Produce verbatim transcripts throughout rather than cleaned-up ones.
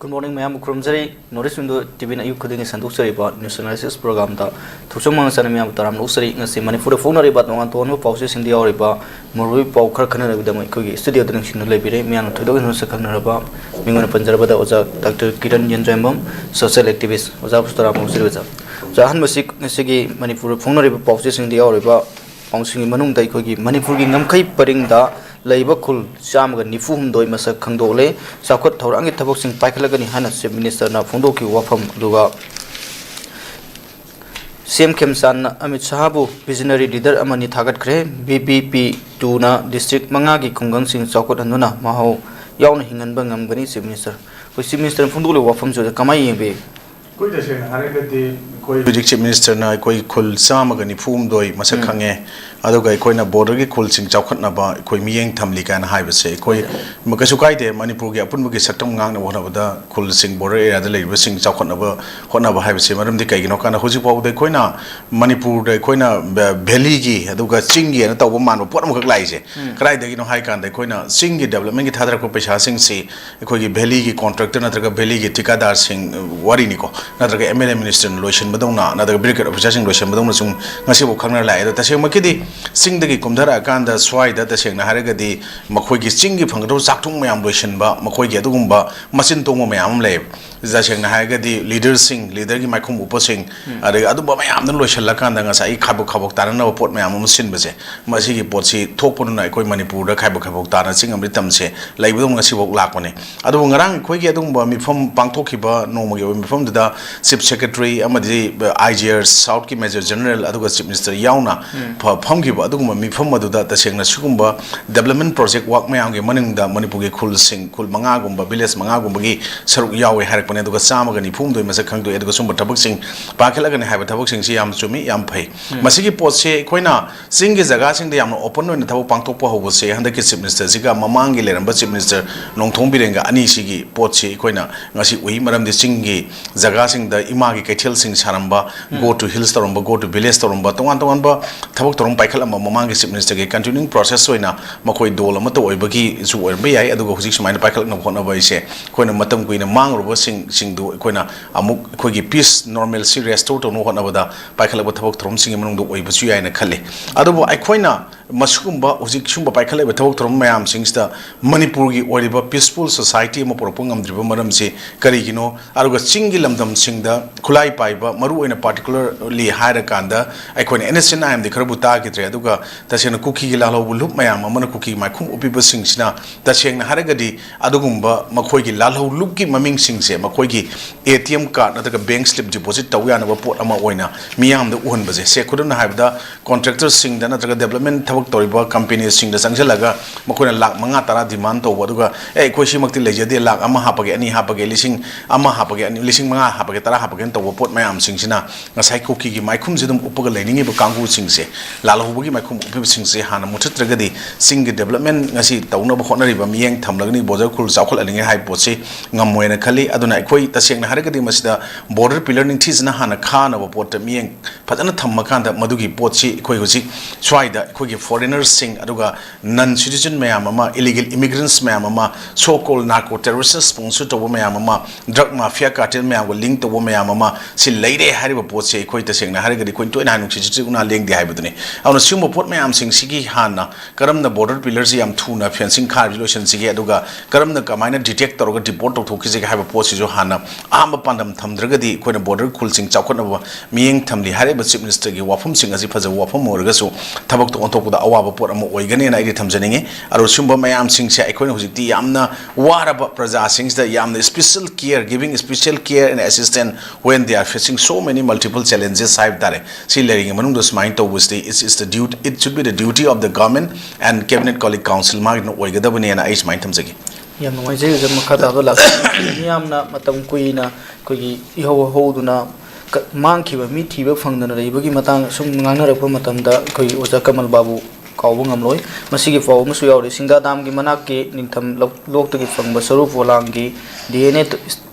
Good morning, ꯃꯌꯥꯝꯕꯨ ꯈꯨꯔꯨꯝꯖꯔꯤ꯫ North East Window T V ꯅ ꯑꯌꯨꯛ ꯈꯨꯗꯤꯡꯒꯤ ꯁꯟꯗꯣꯛꯆꯔꯤꯕ news analysis program ꯗ ꯊꯣꯛꯆꯣꯝ ꯉꯥꯡꯆꯥꯅ ꯃꯌꯥꯝꯕꯨ ꯇꯔꯥꯝꯅ ꯑꯣꯛꯆꯔꯤ꯫ ꯉꯁꯤ ꯃꯅꯤꯄꯨꯔꯗ ꯐꯣꯡꯅꯔꯤꯕ ꯇꯣꯉꯥꯟ ꯇꯣꯉꯥꯟꯕ ꯄꯥꯎꯆꯦꯁꯤꯡꯗ ꯌꯥꯎꯔꯤꯕ ꯃꯔꯨꯑꯣꯏꯕ ꯄꯥꯎ ꯈꯔ ꯈꯟꯅꯅꯕꯒꯤꯗꯃꯛ ꯑꯩꯈꯣꯏꯒꯤ studio ꯗ ꯅꯤꯡꯁꯤꯡꯗꯨꯅ ꯂꯩꯕꯤꯔꯦ꯫ ꯃꯤꯌꯥꯝꯅ ꯊꯣꯏꯗꯣꯛ ꯍꯦꯟꯗꯣꯛꯅ ꯁꯛꯈꯪꯅꯔꯕ ꯃꯤꯡ ꯑꯣꯏꯅ ꯄꯟꯖꯔꯕꯗ ꯑꯣꯖꯥ ꯗꯥꯛꯇꯔ ꯀꯤꯔꯟ ꯌꯦꯟꯖꯥꯏꯕꯝ, social activist꯫ ꯑꯣꯖꯥꯕꯨꯁꯨ ꯇꯔꯥꯝꯅ ꯑꯣꯛꯆꯔꯤ ꯑꯣꯖꯥ꯫ ꯑꯣꯖꯥ, ꯑꯍꯥꯟꯕꯁꯤ ꯉꯁꯤꯒꯤ ꯃꯅꯤꯄꯨꯔꯗ ꯐꯣꯡꯅꯔꯤꯕ ꯄꯥꯎꯆꯦꯁꯤꯡꯗ ꯌꯥꯎꯔꯤꯕ ꯄꯥꯎꯁꯤꯡꯒꯤ ꯃꯅꯨꯡꯗ ꯑꯩꯈꯣꯏꯒꯤ ꯃꯅꯤꯄꯨꯔꯒꯤ ꯉꯝꯈꯩ ꯄꯔꯤꯡꯗ ꯂꯩꯕ ꯈꯨꯜ ꯆꯥꯝꯃꯒ ꯅꯤꯐꯨ ꯍꯨꯝꯗꯣꯏ ꯃꯁꯛ ꯈꯪꯗꯣꯛꯂꯦ꯫ ꯆꯥꯎꯈꯠ ꯊꯧꯔꯥꯡꯒꯤ ꯊꯕꯛꯁꯤꯡ ꯄꯥꯏꯈꯠꯂꯒꯅꯤ ꯍꯥꯏꯅ Chief Minister ꯅ ꯐꯣꯡꯗꯣꯛꯈꯤꯕ ꯋꯥꯐꯝ ꯑꯗꯨꯒ ꯁꯤ ꯑꯦꯝ ꯈꯦꯝꯆꯥꯟꯅ ꯑꯃꯤꯠ ꯁꯍꯥꯕꯨ visionary leader ꯑꯃꯅꯤ ꯊꯥꯒꯠꯈ꯭ꯔꯦ꯫ ꯕꯤ ꯕꯤ ꯄꯤ ꯇꯨꯅ district ꯃꯉꯥꯒꯤ ꯈꯨꯡꯒꯪꯁꯤꯡ ꯆꯥꯎꯈꯠꯍꯟꯗꯨꯅ ꯃꯍꯥꯎ ꯌꯥꯎꯅ ꯍꯤꯡꯍꯟꯕ ꯉꯝꯒꯅꯤ꯫ Chief Minister, ꯑꯩꯈꯣꯏ Chief Minister ꯅ ꯐꯣꯡꯗꯣꯛꯂꯤꯕ ꯋꯥꯐꯝꯁꯤꯗ ꯀꯃꯥꯏꯅ ꯌꯦꯡꯕꯤ? ꯑꯩꯈꯣꯏ ꯇꯁꯦꯡꯅ ꯍꯥꯏꯔꯒꯗꯤ ꯑꯩꯈꯣꯏ ꯍꯧꯖꯤꯛ Chief Minister ꯅ ꯑꯩꯈꯣꯏ ꯈꯨꯜ ꯆꯥꯝꯃꯒ ꯅꯤꯐꯨ ꯍꯨꯝꯗꯣꯏ ꯃꯁꯛ ꯎꯝ꯫ ꯈꯪꯉꯦ, ꯑꯗꯨꯒ ꯑꯩꯈꯣꯏꯅ border ꯒꯤ ꯈꯨꯜꯁꯤꯡ ꯆꯥꯎꯈꯠꯅꯕ ꯑꯩꯈꯣꯏ ꯃꯤꯠꯌꯦꯡ ꯊꯝꯂꯤ ꯀꯥꯏꯅ ꯍꯥꯏꯕꯁꯦ ꯑꯩꯈꯣꯏ ꯍꯣꯏ꯫ ꯃ-, ꯀꯩꯁꯨ ꯀꯥꯏꯗꯦ꯫ ꯃꯅꯤꯄꯨꯔꯒꯤ ꯑꯄꯨꯟꯕꯒꯤ ꯁꯛꯇꯝ ꯉꯥꯛꯅꯕ ꯍꯣꯠꯅꯕꯗ ꯈꯨꯜꯁꯤꯡ, border area ꯗ ꯂꯩꯔꯤꯕꯁꯤꯡ ꯆꯥꯎꯈꯠꯅꯕ ꯍꯣꯠꯅꯕ ꯍꯥꯏꯕꯁꯤ ꯃꯔꯝꯗꯤ ꯀꯩꯒꯤꯅꯣ ꯀꯥꯟꯗ ꯍꯧꯖꯤꯛ ꯐꯥꯎꯕꯗ ꯑꯩꯈꯣꯏꯅ ꯃꯅꯤꯄꯨꯔꯗ ꯑꯩꯈꯣꯏꯅ ꯚꯦ-, valley ꯒꯤ ꯑꯗꯨꯒ ꯆꯤꯡꯒꯤ ꯑꯅ ꯇꯧꯕ ꯃꯥꯟꯕ ꯄꯣꯠ ꯑꯃꯈꯛ ꯂꯥꯛꯏꯁꯦ꯫ ꯎꯝ꯫ ꯀꯗꯥꯏꯗꯒꯤꯅꯣ ꯍꯥꯏ ꯀꯥꯟꯗ ꯑꯩꯈꯣꯏꯅ ꯆꯤꯡꯒꯤ development ꯒꯤ ꯊꯥꯗꯔꯛꯄ ꯄꯩꯁꯥꯁꯤꯡꯁꯤ ꯑꯩꯈꯣꯏꯒꯤ valley ꯒꯤ contractor ꯅꯠꯇ꯭ꯔꯒ valley ꯒꯤ ꯊꯤꯀꯥꯗꯥꯔꯁꯤꯡ, ꯑ, ꯋꯥꯔꯤꯅꯤꯀꯣ, ꯅꯠꯇ꯭ꯔꯒ M L A minister ꯅ ꯂꯣꯏꯁꯤꯟꯕꯗꯧꯅ, ꯅꯠꯇ꯭ꯔꯒ brigade officer ꯁꯤꯡ ꯂꯣꯏꯁꯤꯟꯕꯗꯧꯅ ꯁꯨꯝ ꯉꯁꯤꯐꯥꯎ ꯈꯪꯅ ꯂꯥꯛꯑꯦ꯫ ꯑꯗꯣ ꯇꯁꯦꯡꯃꯛꯀꯤꯗꯤ ꯆꯤꯡꯗꯒꯤ ꯀꯨꯝꯊꯔꯛꯑꯀꯥꯟꯗ ꯁ꯭ꯋꯥꯏꯗ ꯇꯁꯦꯡꯅ ꯍꯥꯏꯔꯒꯗꯤ ꯃꯈꯣꯏꯒꯤ ꯆꯤꯡꯒꯤ ꯐꯪꯒꯗꯕ ꯆꯥꯛꯊꯣꯡ ꯃꯌꯥꯝ ꯂꯣꯏꯁꯤꯟꯕ, ꯃꯈꯣꯏꯒꯤ ꯑꯗꯨꯒꯨꯝꯕ ꯃꯆꯤꯟ ꯇꯣꯡꯕ ꯃꯌꯥꯝ ꯑꯃ ꯂꯩꯌꯦꯕ꯫ ꯇꯁꯦꯡꯅ ꯍꯥꯏꯔꯒꯗꯤ leader ꯁꯤꯡ, leader ꯒꯤ ꯃꯥꯏꯈꯣꯡ ꯎꯞꯄꯁꯤꯡ, ꯎꯝ꯫ ꯑꯗꯒꯤ ꯑꯗꯨꯝꯕ ꯃꯌꯥꯝꯗꯨꯅ ꯂꯣꯏꯁꯤꯜꯂꯀꯥꯟꯗ ꯉꯁꯥꯏꯒꯤ ꯈꯥꯏꯕꯣꯛ ꯈꯥꯏꯕꯣꯛ ꯇꯥꯅꯅꯕ ꯄꯣꯠ ꯃꯌꯥꯝ ꯑꯃ ꯁꯤꯟꯕꯁꯦ, ꯃꯁꯤꯒꯤ ꯄꯣꯠꯁꯤ ꯊꯣꯛꯄꯅꯤꯅ ꯑꯩꯈꯣꯏ ꯃꯅꯤꯄꯨꯔꯗ ꯈꯥꯏꯕꯣꯛ ꯈꯥꯏꯕꯣꯛ ꯇꯥꯅ ꯆꯤꯡ ꯑꯃꯗꯤ ꯇꯝꯁꯦ ꯂꯩꯕꯗꯧꯅ ꯉꯁꯤꯐꯥꯎ ꯂꯥꯛꯄꯅꯦ꯫ ꯑꯗꯨꯕꯨ ꯉꯔꯥꯡ ꯑꯩꯈꯣꯏꯒꯤ ꯑꯗꯨꯒꯨꯝꯕ ꯃꯤꯐꯝ ꯄꯥꯡꯊꯣꯛꯈꯤꯕ ꯅꯣꯡꯃꯒꯤ ꯑꯣꯏꯕ ꯃꯤꯐꯝꯗꯨꯗ Chief Secretary ꯑꯃꯗꯤ I G R South ꯀꯤ Major General ꯑꯗꯨꯒ Chief Minister ꯌꯥꯎꯅ ꯎꯝ꯫ ꯐ-, ꯐꯝꯈꯤꯕ ꯑꯗꯨꯒꯨꯝꯕ ꯃꯤꯐꯝ ꯑꯗꯨꯗ ꯇꯁꯦꯡꯅ ꯁꯤꯒꯨꯝꯕ development project work ꯃꯌꯥꯝꯒꯤ ꯃꯅꯨꯡꯗ ꯃꯅꯤꯄꯨꯔꯒꯤ ꯈꯨꯜꯁꯤꯡ, ꯈꯨꯜ ꯃꯉꯥꯒꯨꯝꯕ, village ꯃꯉꯥꯒꯨꯝꯕꯒꯤ ꯁꯔꯨꯛ ꯌꯥꯎꯋꯦ ꯍꯥꯏꯔꯛꯄ ꯑꯗꯨꯒ ꯆꯥꯝꯃꯒ ꯅꯤꯐꯨ ꯍꯨꯝꯗꯣꯏ ꯃꯁꯛ ꯈꯪꯗꯣꯛꯑꯦ, ꯑꯗꯨꯒ ꯁꯨꯝꯕ ꯊꯕꯛꯁꯤꯡ ꯄꯥꯏꯈꯠꯂꯒꯅꯤ ꯍꯥꯏꯕ ꯊꯕꯛꯁꯤꯡꯁꯤ ꯌꯥꯝ ꯆꯨꯝꯃꯤ, ꯌꯥꯝ ꯐꯩ꯫ ꯃꯁꯤꯒꯤ ꯄꯣꯠꯁꯦ ꯑꯩꯈꯣꯏꯅ ꯆꯤꯡꯒꯤ ꯖꯒꯥꯁꯤꯡꯗ ꯌꯥꯝꯅ open ꯑꯣꯏꯅ ꯊꯕꯛ ꯄꯥꯡꯊꯣꯛꯄ ꯍꯧꯕꯁꯦ ꯍꯟꯗꯛꯀꯤ Chief Ministerꯁꯤꯒ ꯃꯃꯥꯡꯒꯤ ꯂꯩꯔꯝꯕ Chief Minister ꯅꯣꯡꯊꯣꯝ ꯕꯤꯔꯦꯟꯒ ꯑꯅꯤꯁꯤꯒꯤ ꯄꯣꯠꯁꯤ ꯑꯩꯈꯣꯏꯅ ꯉꯁꯤ ꯎꯏ꯫ ꯃꯔꯝꯗꯤ ꯆꯤꯡꯒꯤ ꯖꯒꯥꯁꯤꯡꯗ ꯏꯃꯥꯒꯤ ꯀꯩꯊꯦꯜꯁꯤꯡ ꯁꯥꯔꯝꯕ, go to hills ꯇꯧꯔꯝꯕ, go to village ꯇꯧꯔꯝꯕ, ꯇꯣꯉꯥꯟ ꯇꯣꯉꯥꯟꯕ ꯊꯕꯛ ꯊꯧꯔꯝ ꯄꯥꯏꯈꯠꯂꯝꯕ ꯃꯃꯥꯡꯒꯤ Chief Ministerꯒꯤ continuing process ꯑꯣꯏꯅ ꯃꯈꯣꯏ ꯗꯣꯜ ꯑꯃꯠꯇ ꯑꯣꯏꯕꯒꯤꯁꯨ ꯑꯣꯏꯔꯝꯕ ꯌꯥꯏ꯫ ꯑꯗꯨꯒ ꯍꯧꯖꯤꯛ ꯁꯨꯃꯥꯏꯅ ꯄꯥꯏꯈꯠꯂꯛꯅꯕ ꯍꯣꯠꯅꯕ ꯍꯥꯏꯁꯦ ꯑꯩꯈꯣꯏꯅ ꯃꯇꯝ ꯀꯨꯏꯅ ꯃꯥꯡꯉꯨꯔꯕꯁꯤꯡ, ꯁꯤꯡꯗꯨ ꯑꯩꯈꯣꯏꯅ ꯑꯃꯨꯛ ꯑꯩꯈꯣꯏꯒꯤ peace normalcy restore ꯇꯧꯅꯕ ꯍꯣꯠꯅꯕꯗ ꯄꯥꯏꯈꯠꯂꯛꯄ ꯊꯕꯛ ꯊꯧꯔꯝꯁꯤꯡꯒꯤ ꯃꯅꯨꯡꯗ ꯑꯣꯏꯕꯁꯨ ꯌꯥꯏꯅ ꯈꯜꯂꯤ꯫ ꯑꯗꯨꯕꯨ ꯑꯩꯈꯣꯏꯅ ꯃꯁꯤꯒꯨꯝꯕ ꯍꯧꯖꯤꯛ ꯁꯨꯝꯕ ꯄꯥꯏꯈꯠꯂꯛꯂꯤꯕ ꯊꯕꯛ ꯊꯧꯔꯝ ꯃꯌꯥꯝꯁꯤꯡꯁꯤꯗ ꯃꯅꯤꯄꯨꯔꯒꯤ ꯑꯣꯏꯔꯤꯕ peaceful society ꯑꯃ ꯄꯨꯔꯛꯄ ꯉꯝꯗ꯭ꯔꯤꯕ ꯃꯔꯝꯁꯤ ꯀꯔꯤꯒꯤꯅꯣ? ꯑꯗꯨꯒ ꯆꯤꯡꯒꯤ ꯂꯝꯗꯝꯁꯤꯡꯗ ꯈꯨꯠꯂꯥꯏ ꯄꯥꯏꯕ, ꯃꯔꯨꯑꯣꯏꯅ particularly ꯍꯥꯏꯔꯀꯥꯟꯗ ꯑꯩꯈꯣꯏꯅ NSCN IMꯗꯤ ꯈꯔꯕꯨ ꯇꯥꯈꯤꯗ꯭ꯔꯦ, ꯑꯗꯨꯒ ꯇꯁꯦꯡꯅ ꯀꯨꯀꯤꯒꯤ ꯂꯥꯜꯍꯧꯕ ꯂꯨꯞ ꯃꯌꯥꯝ ꯑꯃꯅ ꯀꯨꯀꯤꯒꯤ ꯃꯥꯏꯈꯨꯝ ꯎꯞꯄꯤꯕꯁꯤꯡꯁꯤꯅ ꯇꯁꯦꯡꯅ ꯍꯥꯏꯔꯒꯗꯤ ꯑꯗꯨꯒꯨꯝꯕ ꯃꯈꯣꯏꯒꯤ ꯂꯥꯜꯍꯧ ꯂꯨꯞꯀꯤ ꯃꯃꯤꯡꯁꯤꯡꯁꯦ ꯃꯈꯣꯏꯒꯤ ATM card ꯅꯠꯇ꯭ꯔꯒ bank slip deposit ꯇꯧ ꯌꯥꯅꯕ ꯄꯣꯠ ꯑꯃ ꯑꯣꯏꯅ ꯃꯤꯌꯥꯝꯗ ꯎꯍꯟꯕꯁꯦ, ꯁꯦ, ꯈꯨꯗꯝꯅ ꯍꯥꯏꯔꯕꯗ contractorꯁꯤꯡꯗ ꯅꯠꯇ꯭ꯔꯒ development ꯊꯕꯛ ꯇꯧꯔꯤꯕ companyꯁꯤꯡꯗ ꯆꯪꯁꯤꯜꯂꯒ ꯃꯈꯣꯏꯅ ꯂꯥꯛ ꯃꯉꯥ ꯇꯔꯥ demand ꯇꯧꯕ, ꯑꯗꯨꯒ "ꯑꯦ, ꯑꯩꯈꯣꯏ ꯁꯤꯃꯛꯇꯤ ꯂꯩꯖꯗꯦ, ꯂꯥꯛ ꯑꯃ ꯍꯥꯞꯄꯒꯦ, ꯑꯅꯤ ꯍꯥꯞꯄꯒꯦ, ꯂꯤꯁꯤꯡ ꯑꯃ ꯍꯥꯞꯄꯒꯦ, ꯑꯅꯤ, ꯂꯤꯁꯤꯡ ꯃꯉꯥ ꯍꯥꯞꯄꯒꯦ, ꯇꯔꯥ ꯍꯥꯞꯄꯒꯦꯅ" ꯇꯧꯕ ꯄꯣꯠ ꯃꯌꯥꯝꯁꯤꯡꯁꯤꯅ ꯉꯁꯥꯏ ꯀꯨꯀꯤꯒꯤ ꯃꯥꯏꯈꯨꯝꯁꯤ ꯑꯗꯨꯝ ꯎꯞꯄꯒ ꯂꯩꯅꯤꯡꯉꯤꯕ ꯀꯥꯡꯕꯨꯁꯤꯡꯁꯦ, ꯂꯥꯜꯍꯧꯕꯒꯤ ꯃꯥꯏꯈꯨꯝ ꯎꯞꯄꯤꯕꯁꯤꯡꯁꯦ ꯍꯥꯟꯅ ꯃꯨꯊꯠꯇ꯭ꯔꯒꯗꯤ ꯆꯤꯡꯒꯤ development ꯉꯁꯤ ꯇꯧꯅꯕ ꯍꯣꯠꯅꯔꯤꯕ ꯃꯤꯠꯌꯦꯡ ꯊꯝꯂꯒꯅꯤ, border ꯈꯨꯜ ꯆꯥꯎꯈꯠꯍꯟꯅꯤꯡꯉꯦ ꯍꯥꯏꯕ ꯄꯣꯠꯁꯤ ꯉꯝꯃꯣꯏꯅ ꯈꯜꯂꯤ꯫ ꯑꯗꯨꯅ ꯑꯩꯈꯣꯏ ꯇꯁꯦꯡꯅ ꯍꯥꯏꯔꯒꯗꯤ ꯃꯁꯤꯗ border pillar ꯅꯤꯡꯊꯤꯖꯅ ꯍꯥꯟꯅ ꯈꯥꯅꯕ ꯄꯣꯠꯇ ꯃꯤꯠꯌꯦꯡ ꯐꯖꯅ ꯊꯝꯃꯀꯥꯟꯗ ꯃꯗꯨꯒꯤ ꯄꯣꯠꯁꯤ ꯑꯩꯈꯣꯏ ꯍꯧꯖꯤꯛ ꯁ꯭ꯋꯥꯏꯗ ꯑꯩꯈꯣꯏꯒꯤ foreignersꯁꯤꯡ ꯑꯗꯨꯒ non citizen ꯃꯌꯥꯝ ꯑꯃ, illegal immigrants ꯃꯌꯥꯝ ꯑꯃ, so called narco terrorists sponsor ꯇꯧꯕ ꯃꯌꯥꯝ ꯑꯃ, drug mafia cartel ꯃꯌꯥꯝꯒ link ꯇꯧꯕ ꯃꯌꯥꯝ ꯑꯃ ꯁꯤ ꯂꯩꯔꯦ ꯍꯥꯏꯔꯤꯕ ꯄꯣꯠꯁꯤ ꯑꯩꯈꯣꯏ ꯇꯁꯦꯡꯅ ꯍꯥꯏꯔꯒꯗꯤ ꯑꯩꯈꯣꯏ ꯇꯣꯏꯅ ꯍꯥꯏ, "ꯅꯨꯡꯁꯤꯠ ꯁꯤꯠꯇ꯭ꯔꯤ ꯎꯅꯥ ꯂꯦꯡꯗꯦ" ꯍꯥꯏꯕꯗꯨꯅꯤ꯫ ꯑꯗꯨꯅ ꯁꯤꯒꯨꯝꯕ ꯄꯣꯠ ꯃꯌꯥꯝꯁꯤꯡꯁꯤꯒꯤ ꯍꯥꯟꯅ ꯀꯔꯝꯅ border pillarꯁꯤ ꯌꯥꯝ ꯊꯨꯅ fencing ꯈꯥꯔꯤꯕꯁꯤ ꯂꯣꯏꯁꯤꯟꯁꯤꯒꯦ, ꯑꯗꯨꯒ ꯀꯔꯝꯅ ꯀꯃꯥꯏꯅ detect ꯇꯧꯔꯒ deport ꯇꯧꯊꯣꯛꯈꯤꯁꯤꯒꯦ ꯍꯥꯏꯕ ꯄꯣꯠꯁꯤꯁꯨ ꯍꯥꯟꯅ ꯑꯍꯥꯟꯕ ꯄꯥꯟꯗꯝ ꯊꯝꯗ꯭ꯔꯒꯗꯤ ꯑꯩꯈꯣꯏꯅ border ꯈꯨꯜꯁꯤꯡ ꯆꯥꯎꯈꯠꯅꯕ ꯃꯤꯠꯌꯦꯡ ꯊꯝꯂꯤ꯫ ꯍꯥꯏꯔꯤꯕ Chief Ministerꯒꯤ ꯋꯥꯐꯝꯁꯤꯡ ꯑꯁꯤ ꯐꯖꯕ ꯋꯥꯐꯝ ꯑꯣꯏꯔꯒꯁꯨ ꯊꯕꯛꯇ ꯑꯣꯟꯊꯣꯛꯄꯗ ꯑꯋꯥꯕ ꯄꯣꯠ ꯑꯃ ꯑꯣꯏꯒꯅꯦꯅ ꯑꯩꯗꯤ ꯊꯝꯖꯅꯤꯡꯉꯤ꯫ ꯑꯗꯣ ꯁꯤꯒꯨꯝꯕ ꯃꯌꯥꯝꯁꯤꯡꯁꯦ ꯑꯩꯈꯣꯏꯅ ꯍꯧꯖꯤꯛꯇꯤ ꯌꯥꯝꯅ ꯋꯥꯔꯕ ꯄ꯭ꯔꯖꯥꯁꯤꯡꯁꯤꯗ ꯌꯥꯝꯅ special care, giving special care and assistance when they are facing so many multiple challenges ꯍꯥꯏꯕ ꯇꯥꯔꯦ꯫ ꯁꯤ ꯂꯩꯔꯤꯉꯩ ꯃꯅꯨꯡꯗ ꯁꯨꯃꯥꯏꯅ ꯇꯧꯕꯁꯤꯗꯤ, it is the duty, it should be the duty of the government and cabinet colleague council ꯃꯥꯒꯤꯅ ꯑꯣꯏꯒꯗꯕꯅꯦꯅ ꯑꯩ ꯁꯨꯃꯥꯏꯅ ꯊꯝꯖꯒꯦ꯫ ꯌꯥꯝ ꯅꯨꯡꯉꯥꯏꯖꯩ ꯑꯣꯖꯥ꯫ ꯃꯈꯥ ꯇꯥꯕ ꯂꯥꯛꯆꯒꯦ꯫ ꯃꯤꯌꯥꯝꯅ ꯃꯇꯝ ꯀꯨꯏꯅ ꯑꯩꯈꯣꯏꯒꯤ ꯏꯍꯧ ꯍꯧꯗꯨꯅ ꯀ-, ꯃꯥꯡꯈꯤꯕ ꯃꯤ ꯊꯤꯕ ꯐꯪꯗꯅ ꯂꯩꯕꯒꯤ ꯃꯇꯥꯡ ꯁꯨꯝ ꯉꯥꯡꯅꯔꯛꯄ ꯃꯇꯝꯗ, ꯑꯩꯈꯣꯏꯒꯤ ꯑꯣꯖꯥ ꯀꯃꯜ ꯕꯥꯕꯨ ꯀꯥꯎꯕ ꯉꯝꯂꯣꯏ꯫ ꯃꯁꯤꯒꯤ ꯄꯥꯎ ꯑꯃꯁꯨ ꯌꯥꯎꯔꯤ, ꯁꯤꯡꯗꯥ ꯗꯥꯝꯒꯤ ꯃꯅꯥꯛꯀꯤ ꯅꯤꯡꯊꯝ ꯂꯧ-, ꯂꯣꯛꯇꯒꯤ ꯐꯪꯕ ꯁꯔꯨ ꯄꯣꯂꯥꯡꯒꯤ ꯗꯤ ꯑꯦꯟ ꯑꯦ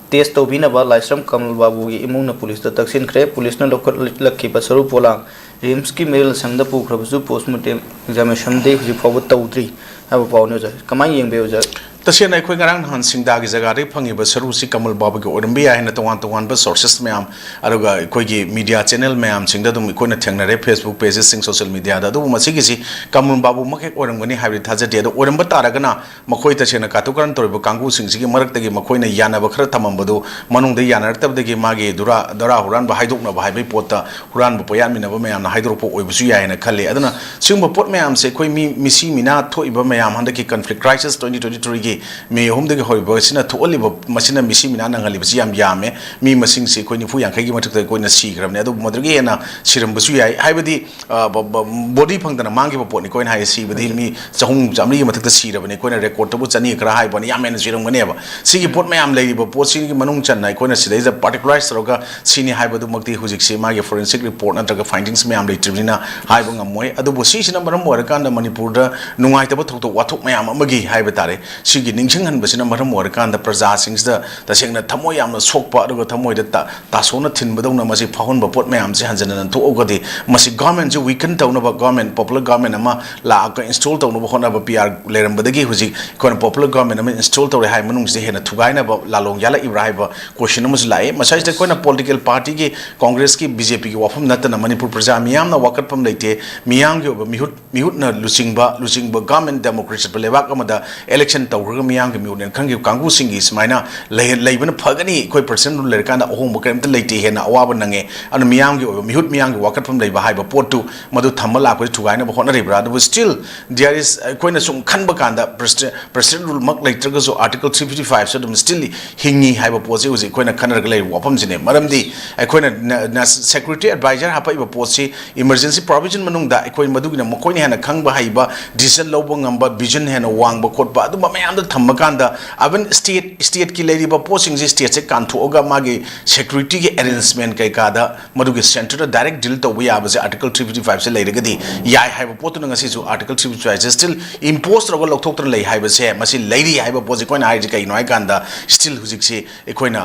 ꯇꯦꯁ ꯇꯧꯕꯤꯅꯕ ꯂꯥꯏꯁ꯭ꯔꯝ ꯀꯃꯜ ꯕꯥꯕꯨꯒꯤ ꯏꯃꯨꯡꯅ ꯄꯨꯂꯤꯁꯇ ꯇꯛꯁꯤꯟꯈ꯭ꯔꯦ꯫ ꯄꯨꯂꯤꯁꯅ ꯂꯧꯈꯠꯂꯛꯈꯤꯕ ꯁꯔꯨ ꯄꯣꯂꯥꯡ ꯔꯤꯝꯁꯀꯤ ꯃꯤꯔꯦꯜ ꯁꯪꯗ ꯄꯨꯈ꯭ꯔꯕꯁꯨ ꯄꯣꯁꯃꯣꯔꯇꯦꯝ ꯑꯦꯛꯖꯥꯃꯤꯅꯦꯁꯟꯗꯤ ꯍꯧꯖꯤꯛ ꯐꯥꯎꯕ ꯇꯧꯗ꯭ꯔꯤ ꯍꯥꯏꯕ ꯄꯥꯎꯅꯤ ꯑꯣꯖꯥ꯫ ꯀꯃꯥꯏꯅ ꯌꯦꯡꯕꯤ ꯑꯣꯖꯥ? ꯇꯁꯦꯡꯅ ꯑꯩꯈꯣꯏ ꯉꯔꯥꯡ ꯅꯍꯥꯟ ꯁꯤꯡꯗꯥꯒꯤ ꯖꯒꯥꯗꯒꯤ ꯐꯪꯉꯤꯕ ꯁꯔꯨꯁꯤ ꯀꯃꯜ ꯕꯥꯕꯨꯒꯤ ꯑꯣꯏꯔꯝꯕ ꯌꯥꯏ ꯍꯥꯏꯅ ꯇꯣꯉꯥꯟ ꯇꯣꯉꯥꯟꯕ sources ꯃꯌꯥꯝ, ꯑꯗꯨꯒ ꯑꯩꯈꯣꯏꯒꯤ media channel ꯃꯌꯥꯝꯁꯤꯡꯗ ꯑꯗꯨꯝ ꯑꯩꯈꯣꯏꯅ ꯊꯦꯡꯅꯔꯦ, Facebook pagesꯁꯤꯡ, social mediaꯗ꯫ ꯑꯗꯨꯕꯨ ꯃꯁꯤꯒꯤꯁꯤ ꯀꯃꯜ ꯕꯥꯕꯨꯃꯛ ꯍꯦꯛ ꯑꯣꯏꯔꯝꯒꯅꯤ ꯍꯥꯏꯕꯗꯤ ꯊꯥꯖꯗꯦ꯫ ꯑꯗꯣ ꯑꯣꯏꯔꯝꯕ ꯇꯥꯔꯒꯅ ꯃꯈꯣꯏ ꯇꯁꯦꯡꯅ ꯀꯥꯇꯨ ꯀꯥꯔꯟ ꯇꯧꯔꯤꯕ ꯀꯥꯡꯕꯨꯁꯤꯡꯁꯤꯒꯤ ꯃꯔꯛꯇꯒꯤ ꯃꯈꯣꯏꯅ ꯌꯥꯅꯕ ꯈꯔ ꯊꯝꯃꯝꯕꯗꯨ ꯃꯅꯨꯡꯗ ꯌꯥꯅꯔꯛꯇꯕꯗꯒꯤ ꯃꯥꯒꯤ ꯗꯨꯔꯥ-, ꯗꯔꯥ ꯍꯨꯔꯥꯟꯕ ꯍꯥꯏꯗꯣꯛꯅꯕ ꯍꯥꯏꯕꯒꯤ ꯄꯣꯠꯇ ꯍꯨꯔꯥꯟꯕ ꯄꯣꯌꯥꯟꯃꯤꯟꯅꯕ ꯃꯌꯥꯝꯅ ꯍꯥꯏꯗꯣꯔꯛꯄ ꯑꯣꯏꯕꯁꯨ ꯌꯥꯏ ꯍꯥꯏꯅ ꯈꯜꯂꯤ꯫ ꯑꯗꯨꯅ ꯁꯤꯒꯨꯝꯕ ꯄꯣꯠ ꯃꯌꯥꯝꯁꯦ ꯑꯩꯈꯣꯏ ꯃꯤ, ꯃꯤꯁꯤ ꯃꯤꯅꯥ ꯊꯣꯛꯏꯕ ꯃꯌꯥꯝ, ꯍꯟꯗꯛꯀꯤ conflict crisis twenty twenty threeꯒꯤ ꯃꯦ ꯑꯍꯨꯝꯗꯒꯤ ꯍꯧꯔꯤꯕ ꯑꯁꯤꯅ ꯊꯣꯛꯍꯜꯂꯤꯕ, ꯃꯁꯤꯅ ꯃꯤꯁꯤ ꯃꯤꯅꯥ ꯅꯪꯍꯜꯂꯤꯕꯁꯤ ꯌꯥꯝ ꯌꯥꯝꯃꯦ꯫ ꯃꯤ ꯃꯁꯤꯡꯁꯤ ꯑꯩꯈꯣꯏ ꯅꯤꯐꯨ ꯌꯥꯡꯈꯩꯒꯤ ꯃꯊꯛꯇ ꯑꯩꯈꯣꯏꯅ ꯁꯤꯈ꯭ꯔꯕꯅꯤ꯫ ꯑꯗꯨꯕꯨ ꯃꯗꯨꯗꯒꯤ ꯍꯦꯟꯅ ꯁꯤꯔꯝꯕꯁꯨ ꯌꯥꯏ꯫ ꯍꯥꯏꯕꯗꯤ, ꯑ, ꯕ-, ꯕ-, body ꯐꯪꯗꯅ ꯃꯥꯡꯈꯤꯕ ꯄꯣꯠꯅꯤ꯫ ꯑꯩꯈꯣꯏꯅ ꯍꯥꯏ ꯁꯤꯕꯗꯤ ꯃꯤ ꯆꯍꯨꯝ ꯆꯥꯃꯔꯤꯒꯤ ꯃꯊꯛꯇ ꯁꯤꯔꯕꯅꯤ꯫ ꯑꯩꯈꯣꯏꯅ recordꯇꯕꯨ ꯆꯅꯤ ꯈꯔ ꯍꯥꯏꯕꯅꯤ, ꯌꯥꯝ ꯍꯦꯟꯅ ꯁꯤꯔꯝꯒꯅꯦꯕ꯫ ꯁꯤꯒꯤ ꯄꯣꯠ ꯃꯌꯥꯝ ꯂꯩꯔꯤꯕ ꯄꯣꯠꯁꯤꯒꯤ ꯃꯅꯨꯡ ꯆꯟꯅ ꯑꯩꯈꯣꯏꯅ ꯁꯤꯗꯩꯗ particularize ꯇꯧꯔꯒ ꯁꯤꯅꯤ ꯍꯥꯏꯕꯗꯨꯃꯛꯇꯤ ꯍꯧꯖꯤꯛꯁꯤ ꯃꯥꯒꯤ forensic report ꯅꯠꯇ꯭ꯔꯒ findings ꯃꯌꯥꯝ ꯂꯩꯇ꯭ꯔꯤꯕꯅꯤꯅ ꯍꯥꯏꯕ ꯉꯝꯃꯣꯏ꯫ ꯑꯗꯨꯕꯨ ꯁꯤꯁꯤꯅ ꯃꯔꯝ ꯑꯣꯏꯔꯀꯥꯟꯗ ꯃꯅꯤꯄꯨꯔꯗ ꯅꯨꯡꯉꯥꯏꯇꯕ ꯊꯧꯗꯣꯛ ꯋꯥꯊꯣꯛ ꯃꯌꯥꯝ ꯑꯃꯒꯤ ꯍꯥꯏꯕ ꯇꯥꯔꯦ, ꯁꯤꯒꯤ ꯅꯤꯡꯁꯤꯡꯍꯟꯕꯁꯤꯅ ꯃꯔꯝ ꯑꯣꯏꯔꯀꯥꯟꯗ ꯄ꯭ꯔꯖꯥꯁꯤꯡꯁꯤꯗ ꯇꯁꯦꯡꯅ ꯊꯃꯣꯏ ꯌꯥꯝꯅ ꯁꯣꯛꯄ, ꯑꯗꯨꯒ ꯊꯃꯣꯏꯗ ꯇ-, ꯇꯥꯁꯣꯅ ꯊꯤꯟꯕꯗꯧꯅ ꯃꯁꯤ ꯐꯥꯎꯍꯟꯕ ꯄꯣꯠ ꯃꯌꯥꯝꯁꯦ ꯍꯟꯖꯤꯟ ꯍꯟꯖꯤꯟ ꯊꯣꯛꯑꯒꯗꯤ ꯃꯁꯤ governmentꯁꯦ weaken ꯇꯧꯅꯕ, government, popular government ꯑꯃ ꯂꯥꯛꯑꯒ install ꯇꯧꯅꯕ ꯍꯣꯠꯅꯕ, ꯄꯤ ꯑꯥꯔ ꯂꯩꯔꯝꯕꯗꯒꯤ ꯍꯧꯖꯤꯛ ꯑꯩꯈꯣꯏꯅ popular government ꯑꯃ install ꯇꯧꯔꯦ ꯍꯥꯏ ꯃꯅꯨꯡꯁꯤꯗ ꯍꯦꯟꯅ ꯊꯨꯒꯥꯏꯅꯕ ꯂꯥꯂꯣꯡ ꯌꯥꯜꯂꯛꯏꯕ꯭ꯔꯥ ꯍꯥꯏꯕ question ꯑꯃꯁꯨ ꯂꯥꯛꯑꯦ꯫ ꯃꯁꯤꯗ ꯑꯩꯈꯣꯏꯅ political partyꯒꯤ, Congressꯀꯤ, BJPꯒꯤ ꯋꯥꯐꯝ ꯅꯠꯇꯅ ꯃꯅꯤꯄꯨꯔ ꯄ꯭ꯔꯖꯥ ꯃꯤꯌꯥꯝꯅ ꯋꯥꯀꯠꯐꯝ ꯂꯩꯇꯦ꯫ ꯃꯤꯌꯥꯝꯒꯤ ꯑꯣꯏꯕ ꯃꯤꯍꯨꯠ, ꯃꯤꯍꯨꯠꯅ ꯂꯨꯆꯤꯡꯕ, ꯂꯨꯆꯤꯡꯕ government, democracy ꯆꯠꯄ ꯂꯩꯕꯥꯛ ꯑꯃꯗ election ꯇꯧꯈ꯭ꯔꯒ ꯃꯤꯌꯥꯝꯒꯤ ꯃꯤꯍꯨꯠꯅꯦꯅ ꯈꯟꯈꯤꯕ ꯀꯥꯡꯕꯨꯁꯤꯡꯒꯤ ꯁꯨꯃꯥꯏꯅ ꯂꯩ-, ꯂꯩꯕꯅ ꯐꯒꯅꯤ, ꯑꯩꯈꯣꯏ president rule ꯂꯩꯔꯀꯥꯟꯗ ꯑꯍꯣꯡꯕ ꯀꯔꯤꯝꯇ ꯂꯩꯇꯦ, ꯍꯦꯟꯅ ꯑꯋꯥꯕ ꯅꯪꯉꯦ꯫ ꯑꯗꯨꯅ ꯃꯤꯌꯥꯝꯒꯤ ꯑꯣꯏꯕ ꯃꯤꯍꯨꯠ, ꯃꯤꯌꯥꯝꯒꯤ ꯋꯥꯀꯠꯐꯝ ꯂꯩꯕ ꯍꯥꯏꯕ ꯄꯣꯠꯇꯨ ꯃꯗꯨ ꯊꯝꯕ ꯂꯥꯛꯄꯗ ꯊꯨꯒꯥꯏꯅꯕ ꯍꯣꯠꯅꯔꯤꯕ꯭ꯔꯥ? ꯑꯗꯨꯕꯨ still there is, ꯑꯩꯈꯣꯏꯅ ꯁꯨꯝ ꯈꯟꯕ ꯀꯥꯟꯗ president, president ruleꯃꯛ ꯂꯩꯇ꯭ꯔꯒꯁꯨ Article three fifty fiveꯁꯨ ꯑꯗꯨꯝ still ꯍꯤꯡꯉꯤ ꯍꯥꯏꯕ ꯄꯣꯠꯁꯦ ꯍꯧꯖꯤꯛ ꯑꯩꯈꯣꯏꯅ ꯈꯟꯅꯔꯒ ꯂꯩꯔꯤꯕ ꯋꯥꯐꯝꯁꯤꯅꯦ꯫ ꯃꯔꯝꯗꯤ ꯑꯩꯈꯣꯏꯅ ꯅ-, ꯅ-, security advisor ꯍꯥꯞꯄꯛꯏꯕ ꯄꯣꯠꯁꯤ emergency provision ꯃꯅꯨꯡꯗ ꯑꯩꯈꯣꯏ ꯃꯗꯨꯒꯤꯅ ꯃꯈꯣꯏꯅ ꯍꯦꯟꯅ ꯈꯪꯕ ꯍꯩꯕ, decision ꯂꯧꯕ ꯉꯝꯕ, vision ꯍꯦꯟꯅ ꯋꯥꯡꯕ ꯈꯣꯠꯄ ꯑꯗꯨꯝꯕ ꯃꯌꯥꯝꯗꯣ ꯊꯝꯕ ꯀꯥꯟꯗ ꯑꯕꯟ ꯁ꯭ꯇꯦꯠ ꯁ꯭ꯇꯦꯠꯀꯤ ꯂꯩꯔꯤꯕ ꯄꯣꯠꯁꯤꯡꯁꯤ ꯁ꯭ꯇꯦꯠꯁꯦ ꯀꯥꯟꯊꯣꯛꯑꯒ ꯃꯥꯒꯤ ꯁꯦꯀ꯭ꯌꯨꯔꯤꯇꯤꯒꯤ ꯑꯦꯔꯦꯟꯖꯃꯦꯟ ꯀꯩꯀꯥꯗ ꯃꯗꯨꯒꯤ ꯁꯦꯟꯇꯔꯗ ꯗꯥꯏꯔꯦꯛ ꯗꯤꯜ ꯇꯧꯕ ꯌꯥꯕꯁꯦ ꯑꯥꯔꯇꯤꯀꯜ ꯊ꯭ꯔꯤ ꯐꯤꯐꯇꯤ ꯐꯥꯏꯚꯁꯦ ꯂꯩꯔꯒꯗꯤ ꯌꯥꯏ ꯍꯥꯏꯕ ꯄꯣꯠꯇꯨꯅ ꯉꯁꯤꯁꯨ ꯑꯥꯔꯇꯤꯀꯜ ꯊ꯭ꯔꯤ ꯐꯤꯐꯇꯤ ꯐꯥꯏꯚꯁꯦ ꯁ꯭ꯇꯤꯜ ꯏꯝꯄꯣꯖ ꯇꯧꯔꯒ ꯂꯧꯊꯣꯛꯇꯅ ꯂꯩ ꯍꯥꯏꯕꯁꯦ ꯃꯁꯤ ꯂꯩꯔꯤ ꯍꯥꯏꯕ ꯄꯣꯠꯁꯦ ꯑꯩꯈꯣꯏꯅ ꯍꯥꯏꯔꯤꯁꯦ ꯀꯩꯒꯤꯅꯣ ꯍꯥꯏ ꯀꯥꯟꯗ ꯁ꯭ꯇꯤꯜ ꯍꯧꯖꯤꯛꯁꯤ ꯑꯩꯈꯣꯏꯅ